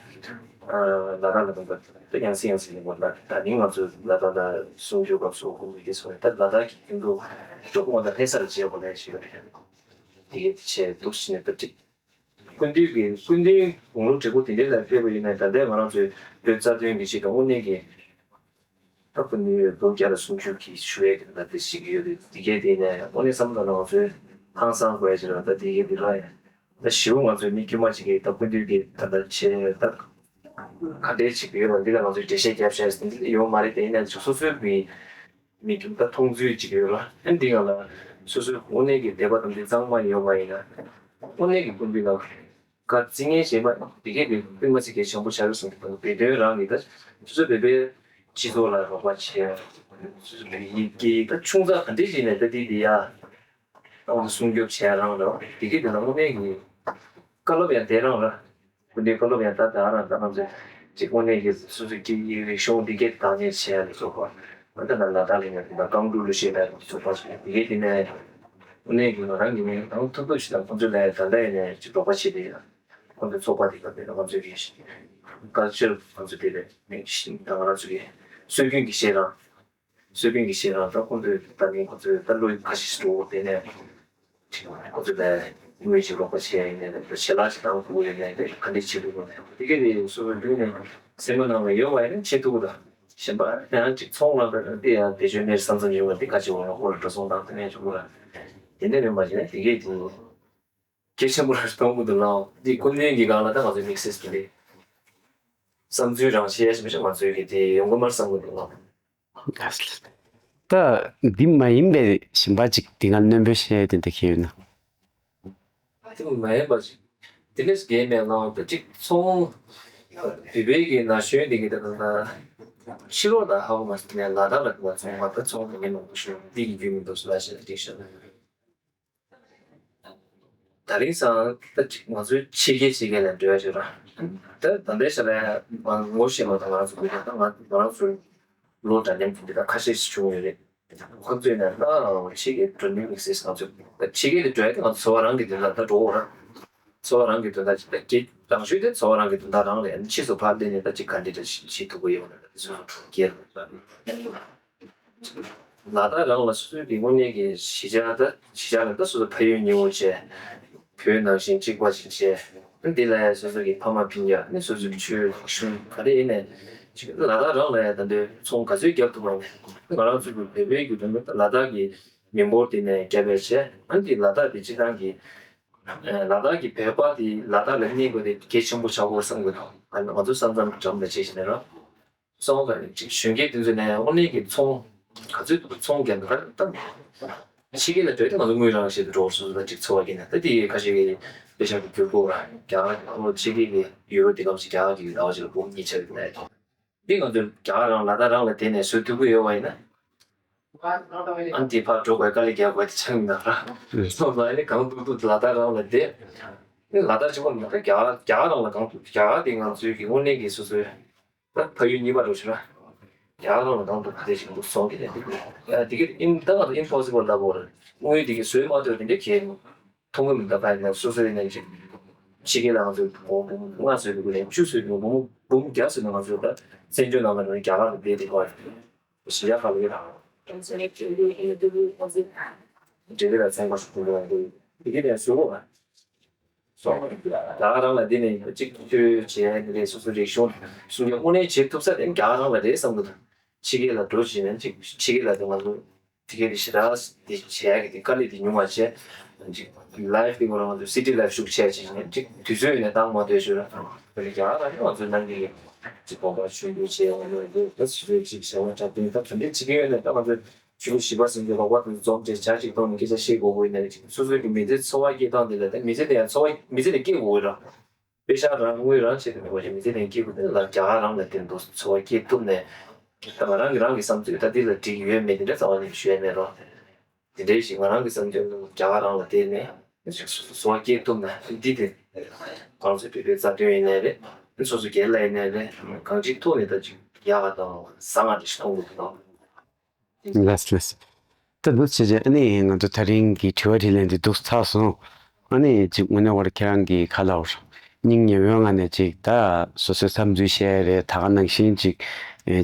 དྭགས་ལ་ད་ད་ཡང་སྲིད་ཡང་སྲིད་ལ་ད་ད་ནི་ང་ཚོ་ལ་དྭགས་ལ་གསུང་ཆོས་སྐབས་སུ་སྐུ་མདུན་གྱི་སོང་ད་ལ་དྭགས་ཀྱི་ཁྱིམ་དུ་འགྲོ་ཁོང་ད་ལྷ་ས་ལ་བྱེད་དགོས་ལ་ཞིག་ཡོད་རེད། དེ་གས་དེ་བྱས་འདུག་ཕྱིན་ནས་ད་ཅིག་སྐུ་མདུན་གྱི་སྐུ་མདུན་དགུང་ལོ་བགྲེས་པོ་དེ་འདྲའི་ལ་ཕེབས་པ་ཡིན་ན་ད་ལྟའི་ང་རང་ཚོའི་བོད་རྩ་དོན་གྱི་ཆེད་དུ་དངོས་གནས་ཀྱི་ད་སྐུ་མདུན་ལོ་བརྒྱ་ལ་གསུང་ཆོས་ཀྱི་ཞུ་ཡས་ཀྱི་ད་དེ་ཞིག་ཡོད་རེད། དེ་གས་དེ་ནས་དངོས་གནས་བསམ་བློ་ང་ཚོའི་ཧང་སང་དགོས་ཡ་ཅིག་རེད། ད་དེ་གས་དེ་ར་ཡ་ད་ཞེ་པོ་ང་ཚོའི་མི་དཀྱུས་མ་ཅིག་གིས་ད་སྐུ་མདུན་གྱི་ད་ད་བྱས་ད་ག་འདྲའི་ཅིག་ཡོད་རེད། འདི་ལ་ང་ཚོས་འགྲེལ་བཤད་རྒྱབ་བྱས་འདི་ཡོད་མ་རེད། དེ་ཡིན་ན་ཅིག་སོ་སོའི་མི་མི་འདུག་ད་མཐོང་ཚུལ་ཅིག་ཡོད་ར། ཨ་འདི་ང་ལ་སོ་སོའི་དངོས་གནས་ཀྱི་དད་པ་དང་འདི་གཙང་མ་ཡོད་པ་ཡིན་ན། དངོས་གནས་ཀྱི་སྐུ་མདུན་ལ་བཀའ་བརྩི་ངན་བྱེད་པ་འདི་གས་དེ་དཔེ་མ་ཚིག་གས་བྱང་པོ་བྱ་རུ་སོང་དེ་བོད་དོན་རང་གི་ད་སོ་སོ་བོད་པའི་སྤྱི་ཚོགས་ལ་རོགས་པ་བྱས། སོ་སོ་བོད་ཡིག་གི་ད་ཆུང་ཙག་ག་འདྲས་ཞིག་ནས་ད་འདི་འདི་ཡ། ཏང་གི་སྲུང་སྐྱོབ་བྱས་རང་རེད། དེ་གི་དེ་ལ་དངོས་གནས་ཀྱི་བཀའ་སློབ་ཡང་དེ་རང་རེད། སྐུ་མདུན་བཀའ་སློབ་ཡང་ད་ད་རང་ད་ང་ཚོས་ཅིག་དངོས་གནས་ཀྱི་སོ་སོའི་སྐད་ཡིག་རིག་གཞུང་འདི་སྐད་བདག་གཉེར་བྱས་ཡ་ལ་སོགས་པ། ད་ལྟ་ན་ལ་དྭགས་ལ་ཡང་དེ་འདྲ་རྐང་དྲུག་ལུས་ཤེས་ལ་སོགས་པ་ཞིག་དེ་གི་དེ་ནས་དངོས་གནས་ཀྱི་ང་རང་གི་ནས་རང་ཐུབ་ཐུབ་ཞིག་དང་ཁོང་ཚོ་ལ་ད་ལྟ་ཡིན་ནས་ཅིག་རོགས་པ་བྱེད་དེ་ཡ། ཁོང་ཚོའི་ཚོགས་པ་དེ་ག་དེ་ལ་ང་ཚོའི་གི་ཀལ་ཅར་ང་ཚོ་དེ་ལས་ད་ང་རང་ཚོ་གི་སྲོལ་རྒྱུན་གྱི་བཤད་རང་། སྲོལ་རྒྱུན་གྱི་བཤད་རང་ད་ཁོང་ཚོས་ད་ནི་ཁོང་ཚོས་ད་བློ་ཁ་ཤས་ཤིག་འགྲོ་དེ་ནས་ཁོང་ཚོས་ད་དངོས་གཞི་རོགས་པ་བྱས་ཡིན་ནས་ད་ཞལ་ལག་ཅིག་བཏང་དགོས་ཡིན་ནས་ད་ག་འདྲས་བྱེད་དགོས་ནས་དེ་ག་ནས་སོ་སོའི་ལུས་ནས་སེམས་པ་ནང་ལ་ཡོད་པ་ཡིན་ན་བྱེད་ཐུབ་ཀྱི་རེད། གཞན་པ་ཡང་ཅིག་ཚོང་ལ་ད་དེ་ཡང་བེད་སྤྱོད་མེད་བསམ་བསམ་ཡོང་བ་འདི་ག་ཅིག་འོང་ན་ཁོ་ལ་འགྲོ་སོང་བཏང་དེ་ནས་བྱུང་གི་རེད། དེ་འདྲས་མིན་པ་ཞིག་ན་དེ་གས་དེ། གལ་ཆེན་པོ་རེད་མཐོང་གི་འདུག་ལགས། འདི་སྐུ་མདུན་གྱི་སྒང་ལ་ད་ང་ཚོའི་དམིགས་བསལ་དེ་འདྲའི་བསམ་ཚུལ་རང་བཤད་ཡ་ཞིག་མི་ཤེས། ང་ཚོའི་གི་དེ་ཡོང་གི་མ་རེད་བསམ་གི་འདུག་ལགས། ད་འདི་མ་ཡིན་པའི་གཞན་པ་ཅིག་འདི་སྒང་རྣོན་པོ་བཤད་ཡ་དེ་འདྲ་ཁེལ་ཡོད་ན། དེ་མ་ཡིན་པ་ཅིག་དེ་ལས་བརྒལ་མེད་ལགས། ད་ཅིག་ཚོང་བོད་པའི་གི་ན་གཞོན་འདི་གི་ད་ད་ཕྱི་ལོགས་ལ་ཧ་གོ་མ་སོང་ནས་ལ་དྭགས་ལ་ང་ཚོང་བ་ད་ཚོང་དེ་ངས་མང་པོ་ཤོད་འདི་གི་རྒྱུས་མི་འདུག་ཟེར་ལ་ཞེས་ཅིག་བཤད། ད་རིང་སང་ད་ཅིག་ང་ཚོའི་ཕྱི་རྒྱལ་ཕྱི་རྒྱལ་ལ་འགྲོ་ཡ་ཅིག་ར། ད་ད་ལྟའི་ཆ་ལ་ང་ངོ་ཤེས་མ་ད་ང་ཚོ་ད་ང་ང་རང་ཚོའི་ལོ་འདྲ་མཉམ་དེ་འདྲ་ཁ་ཤས་ཤིག་བྱུང་ཡོད་རེད། ཁོ་ཚོས་ནས་ད་ཕྱི་རྒྱལ་འགྲོ་ནུས་མི་སྲིད། ང་ཚོ་ད་ཕྱི་རྒྱལ་ལ་འགྲོ་ཡ་དེ་ང་ཚོ་འཚོ་བ་རང་གི་དོན་དག་ད་འགྲོ་འོ་ར། འཚོ་བ་རང་གི་དོན་དག་ཅིག་ད་རྒྱལ་རང་ཤོས་དེ་འཚོ་བ་རང་གི་དོན་དག་རང་རེད། ཕྱིས་སུ་ཕར་སླེབས་ནས་ད་ཅིག་ག་འདྲ་འདྲ་ཞིག་བྱེད་ཐུབ་ཀྱི་ཡོད་ན་ད་སོ་སོ་སྒེར་ལ། ལ་དྭགས་རང་ལ་སོ་སོའི་གི་དངོས་གནས་ཀྱི་གཞིས་ཆགས་ད་གཞིས་ཆགས་ལ་ད་སོ་སོ་ཕ་ཡུལ་ཉེ་བོ་བྱས། བོད་ནང་བཞིན་གཅིག་པ་ཞིག་བྱས། འདི་ལ་ཡང་སོ་སོ་གི་ཕ་མ་སྤུན་ཀྱག་ནི་སོ་སོའི་ཆོས་གཞུང་ག་རེ་ཡིན་ནས་ཅིག་ལ་དྭགས་རང་ལ་ཡང་ད་འདོད་ཚོང་ག་ཚོད་རྒྱབ་ཐུབ་པ་ནས་ང་རང་ཚོ་གི་བོད་པའི་གི་དོན་དུ་ལ་དྭགས་ཀྱི་མི་འབོར་དེ་ནས་རྒྱབ་པས་བྱས། ཨ་འདི་ལ་དྭགས་དེ་སྤྱི་བཏང་གི་ལ་དྭགས་ཀྱི་བོད་པ་དེ་ལ་དྭགས་ལ་གནས་དགོས་དེ་གལ་ཆེན་པོ་ཆགས་དགོས་བསམ་གི་འདུག་ང་ཚོ་ས་མཚམས་འགྲམ་ལ་བྱས་ཤིང་ནས་ར། སོང་ཙང་ཅིག་གཞོན་སྐྱེས་དེ་ཚོ་ནས་དངོས་གནས་ཀྱི་ཚོང་ག་ཚོད་ཚོང་རྒྱག་འདུག་ག་ད་ཕྱི་རྒྱལ་ལ་འགྲོ་དུས་ང་ཚོ་དངུལ་རང་བཞིན་དུ་འགྲོ་བར་སོ་སོ་ད་ཅིག་འཚོ་བ་སྐྱེལ་ནས་ད་དེ་ཁ་ཤས་ཀྱི་དཔེ་ཆ་གི་བསྒྱུར་བཀོད་ར་རྒྱ་གར་ཕྱི་རྒྱལ་གྱི་ཡུ་རོ་དེ་གམ་ཞིག་རྒྱ་གར་གྱི་ཟླ་བ་ཞིག་ལ་འབུམ་གཉིས་ཆགས་ཡོད་ན་འདི་ང་ཚོ་རྒྱ་གར་རང་ལ་དྭགས་རང་ལ་བསྡད་ནས་བཟོ་ཐུབ་ཀྱི་ཡོད་པ་ཡིན་ན། ཨ་འདི་ཕར་འགྲོ་དགོས་དཀའ་ལས་རྒྱག་དགོས་དེ་ཆགས་མི་འདུག་ར། སོང་ཙང་ཨ་ནི་གང་ཐུབ་ཐུབ་ལ་དྭགས་རང་ལ་བསྡད། ཨ་ནི་ལ་དྭགས་ཆེན་པོ་མི་འདུག་རྒྱ་གར་རྒྱ་གར་རང་ལ་གང་ཐུབ་རྒྱ་གར་དེ་ང་ཚོའི་གི་དངོས་གནས་ཀྱི་སོ་སོའི། ད་ཕ་ཡུལ་གཉིས་པ་འགྲོ་ཕྱིར་ར། རྒྱ་གར་ལ་དང་དུ་ག་དེ་ཞིག་འདུག་སོང་གི་རེད། ཡ་དེ་གི་ཨིན་ད་ག་ཨིམ་པོ་སི་བལ་ལྟ་བུ་རེད། དངུལ་དེ་གི་བཟོས་མ་ཐུབ་དེ་འདྲ་ཁྱེད་མཐོང་གི་མི་འདུག་ཕ་ཡུལ་ན་སོ་སོའི་ནང་ཅིག་ཕྱི་རྒྱལ་ལ་ང་ཚོས་འབུམ་ལྔ་བཟོས་འདུག་ལན་བཅུ་བཟོས་འདུག་འབུམ་འབུམ་བརྒྱ་བཟོས་ན་ང་ཚོས་ད་བཙན་བྱོལ་ནང་ལ་རྒྱ་གར་ལ་བསྡད་དེ་གོ་རེད། གཞིས་ཆགས་ཁག་ལ་ཡོད་དང་། འབྲེལ་ཡོད་ལ་མཚན་པ་ཞིག་འདུག་དེ་གི་ནས་བཟོས་གོ་ར། སོང་། རྒྱ་གར་རང་ལ་འདི་ནས་གཅིག་ཐུ་བྱས་ནས་རེད། སོ་སོའི་རིག་གཞུང་སྲུང་སྐྱོབ་དངོས་གནས་བྱེད་ཐུབ་ས་དེ་རྒྱ་གར་རང་ལ་རེད་བསམ་གི་འདུག་ཕྱི་རྒྱལ་ལ་འགྲོ་བཞིན་ནས་ཅིག་ཕྱི་རྒྱལ་ལ་དེ་ང་ཚོ་དེ་གའི་རི་ཞི་ར་དེ་བྱས་གི་དེ་དཀའ་ལས་དེ་ཉུང་བ་བྱས། ཅིག་ལའེབ་དེ་ཁོ་རང་ང་ཚོ་སི་ཊི་ལའེབ་ཤུགས་ཆེ་ཅིག་ནས་ཅིག་དུས་ཚོད་ཡོད་ནས་བཏང་མ་སྡོད་ཞུ་ར། དེ་ནས་རྒྱ་གར་ལ་ནི་ང་ཚོའི་ནང་གི་ཅིག་དགོན་པ་ཆོས་འདུལ་བྱས་ཡོང་ནས་ད་སུ་རེད་ཅིག་བྱ་བ་འཁྲབ་སྟོན་ད་དེ་འདྲས་བྱེད་ཀྱི་ཡོད་ནས་ད་ང་ཚོས། ཆུ་ཚོད་བཞི་པ་ཟིན་རྗེས་ལོག་པ་དེ་ཚོ་འཛོམས་བྱས་ཇ་ཅིག་འཐུང་ནས་སྐད་ཆ་བཤད་དགོས་དགོས་ཡིན་ན་ཅིག་སོ་སོའི་གི་མི་ཚེ་འཚོ་བ་སྐྱེལ་སྟངས་དེ་ལ་ད་མི་ཚེ་དེ་ཡང་འཚོ་བ་མི་ཚེ་དེ་སྐྱེལ་དགོས་ར། པེ་ཤག་རང་དངུལ་རང་བྱེད་དུ་མི་དགོས་ཤིང་མི་ཚེ་དེ་སྐྱེལ་དགོས་དེ་ལ་རྒྱ་གར་རང་ལ་དེ་འདུག་འཚོ་བ་སྐྱེལ་ཐུབ་ནས་ད་ང་རང་གི་རང་གི་བསམ་ཚུལ་ད་འདི་ལ་འགྲིག་ཡོད་མེད་དེ་འདྲ་རྩ་བ་ནས་ཞུ་ཡ་མེད་རོགས། དེ་འདྲའི་ཞིག་ང་རང་གི་བསམ་ཚུལ་རྒྱ་གར་རང་ལ་བལྟས་ནས་འཚོ་བ་སྐྱེལ་ཐུབ་ན་འདི་དེ་གང་ཚོད་བོད་པའི་རྩ་དོན་ཡིན་ནའི་རེད། སོ་སོ་སྒེར་ལ་ཡིན་ནའི་རེད། གང་ཅིའི་ཐོག་ནས་ད་ཅིག་ཡག་ག་དང་བཟང་ང་དེ་ཞིག་མཐོང་གི་འདུག་ལགས་ལགས། ད་འདུག་བྱས་རྗེས་ཨ་ནི་ང་ཚོ་ད་རིང་གི་དྲི་བ་དྲིས་ལན་འདི་འདུག་ཚར་སོང་། ཨ་ནི་ཅིག་དངོས་གནས་བར་ཁྱེད་རང་གི་ཁ་ལ་བར་སྙིང་ཉེ་བོའི་ངང་ནས་ཅིག་ད་སོ་སོའི་བསམ་ཚུལ་བཤད་རེད། ད་ག་ནང་བཞིན་ཅིག་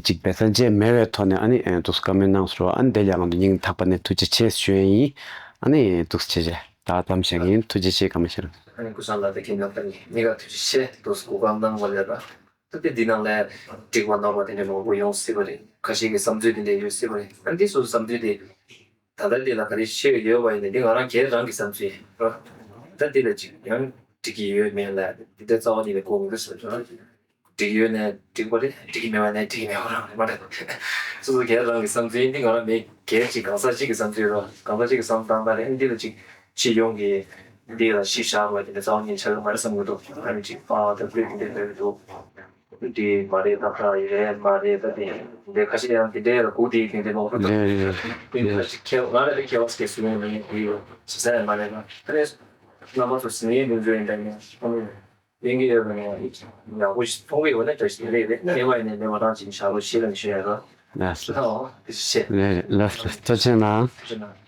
ཅིག་སྦས་གསང་བཅས་མེད་པའི་ཐོག་ནས་ཨ་ནི་འདུག་བཀའ་མོལ་གནང་སོང་། ཨ་ནི་དེ་ལ་ང་ཚོ་སྙིང་ཐག་པ་ནས་ཐུགས་རྗེ་ཆེ་ཞུ་ཡ་ཡིན། ཨ་ནི་འདུག་བྱས་རྗེས་ད་གཏམ་བཤད་ཡིན། ཐུགས་རྗེ་ཆེ། བཀའ་མོལ་ཞུ་རོགས། ཨ་ནི་སྐུ་ཞབས་ལགས་དེ་ཁྱེད་རྣམ་པ་གཉིས་གཉིས་ཀ་ཐུགས་རྗེ་ཆེ། འདུག་གོ་སྐབས་གནང་བ་ལ་ར། ད་དེ་འདི་ནང་ལ་འགྲིག་པ་ནོར་བ་དེ་འདྲ་མང་པོ་ཡོང་སྲིད་པ་རེད། ཁ་ཤས་ཀྱི་བསམ་ཚུལ་དེ་འདྲ་ཡོད་སྲིད་པ་རེད། ཨ་འདི་སོ་སོའི་བསམ་ཚུལ་དེ་ད་ལྟ་འདི་ལ་ག་རེ་བཤད་ཡོད་པ་ཡིན་ན་འདི་ང་རང་སྒེར་རང་གི་བསམ་ཚུལ་ཡིན་རོ། ད་འདི་ལ་ཅིག་ཡང་འགྲིག་གི་ཡོད་མེད་ལ་འདི་ལྟར་རྩ་བ་ཉིད་ནས་གོ་མི་འདུག་ཟེར་རོ། འགྲིག་ཡོད་ནས་འགྲིག་པ་རེད། འགྲིག་གི་མེད་པ་ནས་འགྲིག་གི་མེད་པ་རང་རེད་མ་རེད། སོ་སོ་སྒེར་རང་གི་བསམ་ཚུལ་ཡིན། འདི་ང་རང་མི་སྒེར་ཅིག་གང་ཟག་ཅིག་གི་བསམ་ཚུལ་རོ། གང་ཟག་ཅིག་གི་བསམ་སྟངས་ད་རེད། འདི་ལ་ཅིག་སྤྱི་ཡོངས་ཀྱི་འདི་ལ་གཞི་བཞག་པ་དེ་འདྲ་རྩ་བ་ཉིད་ཆགས་ཀྱི་མ་རེད་བསམ་གྱི་འདུག་ཨ་ནི་ཅིག་ཨ་ད་བོད་འདི་འདྲ་འདྲ་འདུག་འདི་མ་རེད། ད་ད་ཡོད་མ་རེད། ད་དེ་འདི་ཁ་ཤས་ཡང་འདི་འདྲའི་ལ་སྒུག་དེ་དེ་འདྲའི་མང་པོ་འདུག་རེད་རེད། དེ་ཁ་ཤས་ཁྱེད་ང་རེ་དེ་ཁྱེད་བ་སྐད་སུ་ཡོང་ནས་དེ་ཡོད་ཟེར་ས་ཡང་མ་རེད་ན། ད་རེས་རྣམ་པ་ཚོ་ཟིན་ཡས་འདུག་འཇོག་ཡིན་ད་ཡིན་ཡིན་གྱི་ཡོད་པ་ནས་ཡག་པོ་ཞིག་མཐོང་གི་ཡོད་ན་ད་ཞིག་རེད་རེད། མེད་པ་ཡིན་ནས་མེད་པ་རང་ཅིག་བཞག་རོགས་ཞེས་ལ་ཞུ་ཡ་རོགས། ལགས་སོ། ཨོ་དེ་ཞེས། རེད་རེད། ལགས་སོ། ཐུགས་རྗེ་གནང་། ཞུ་ན།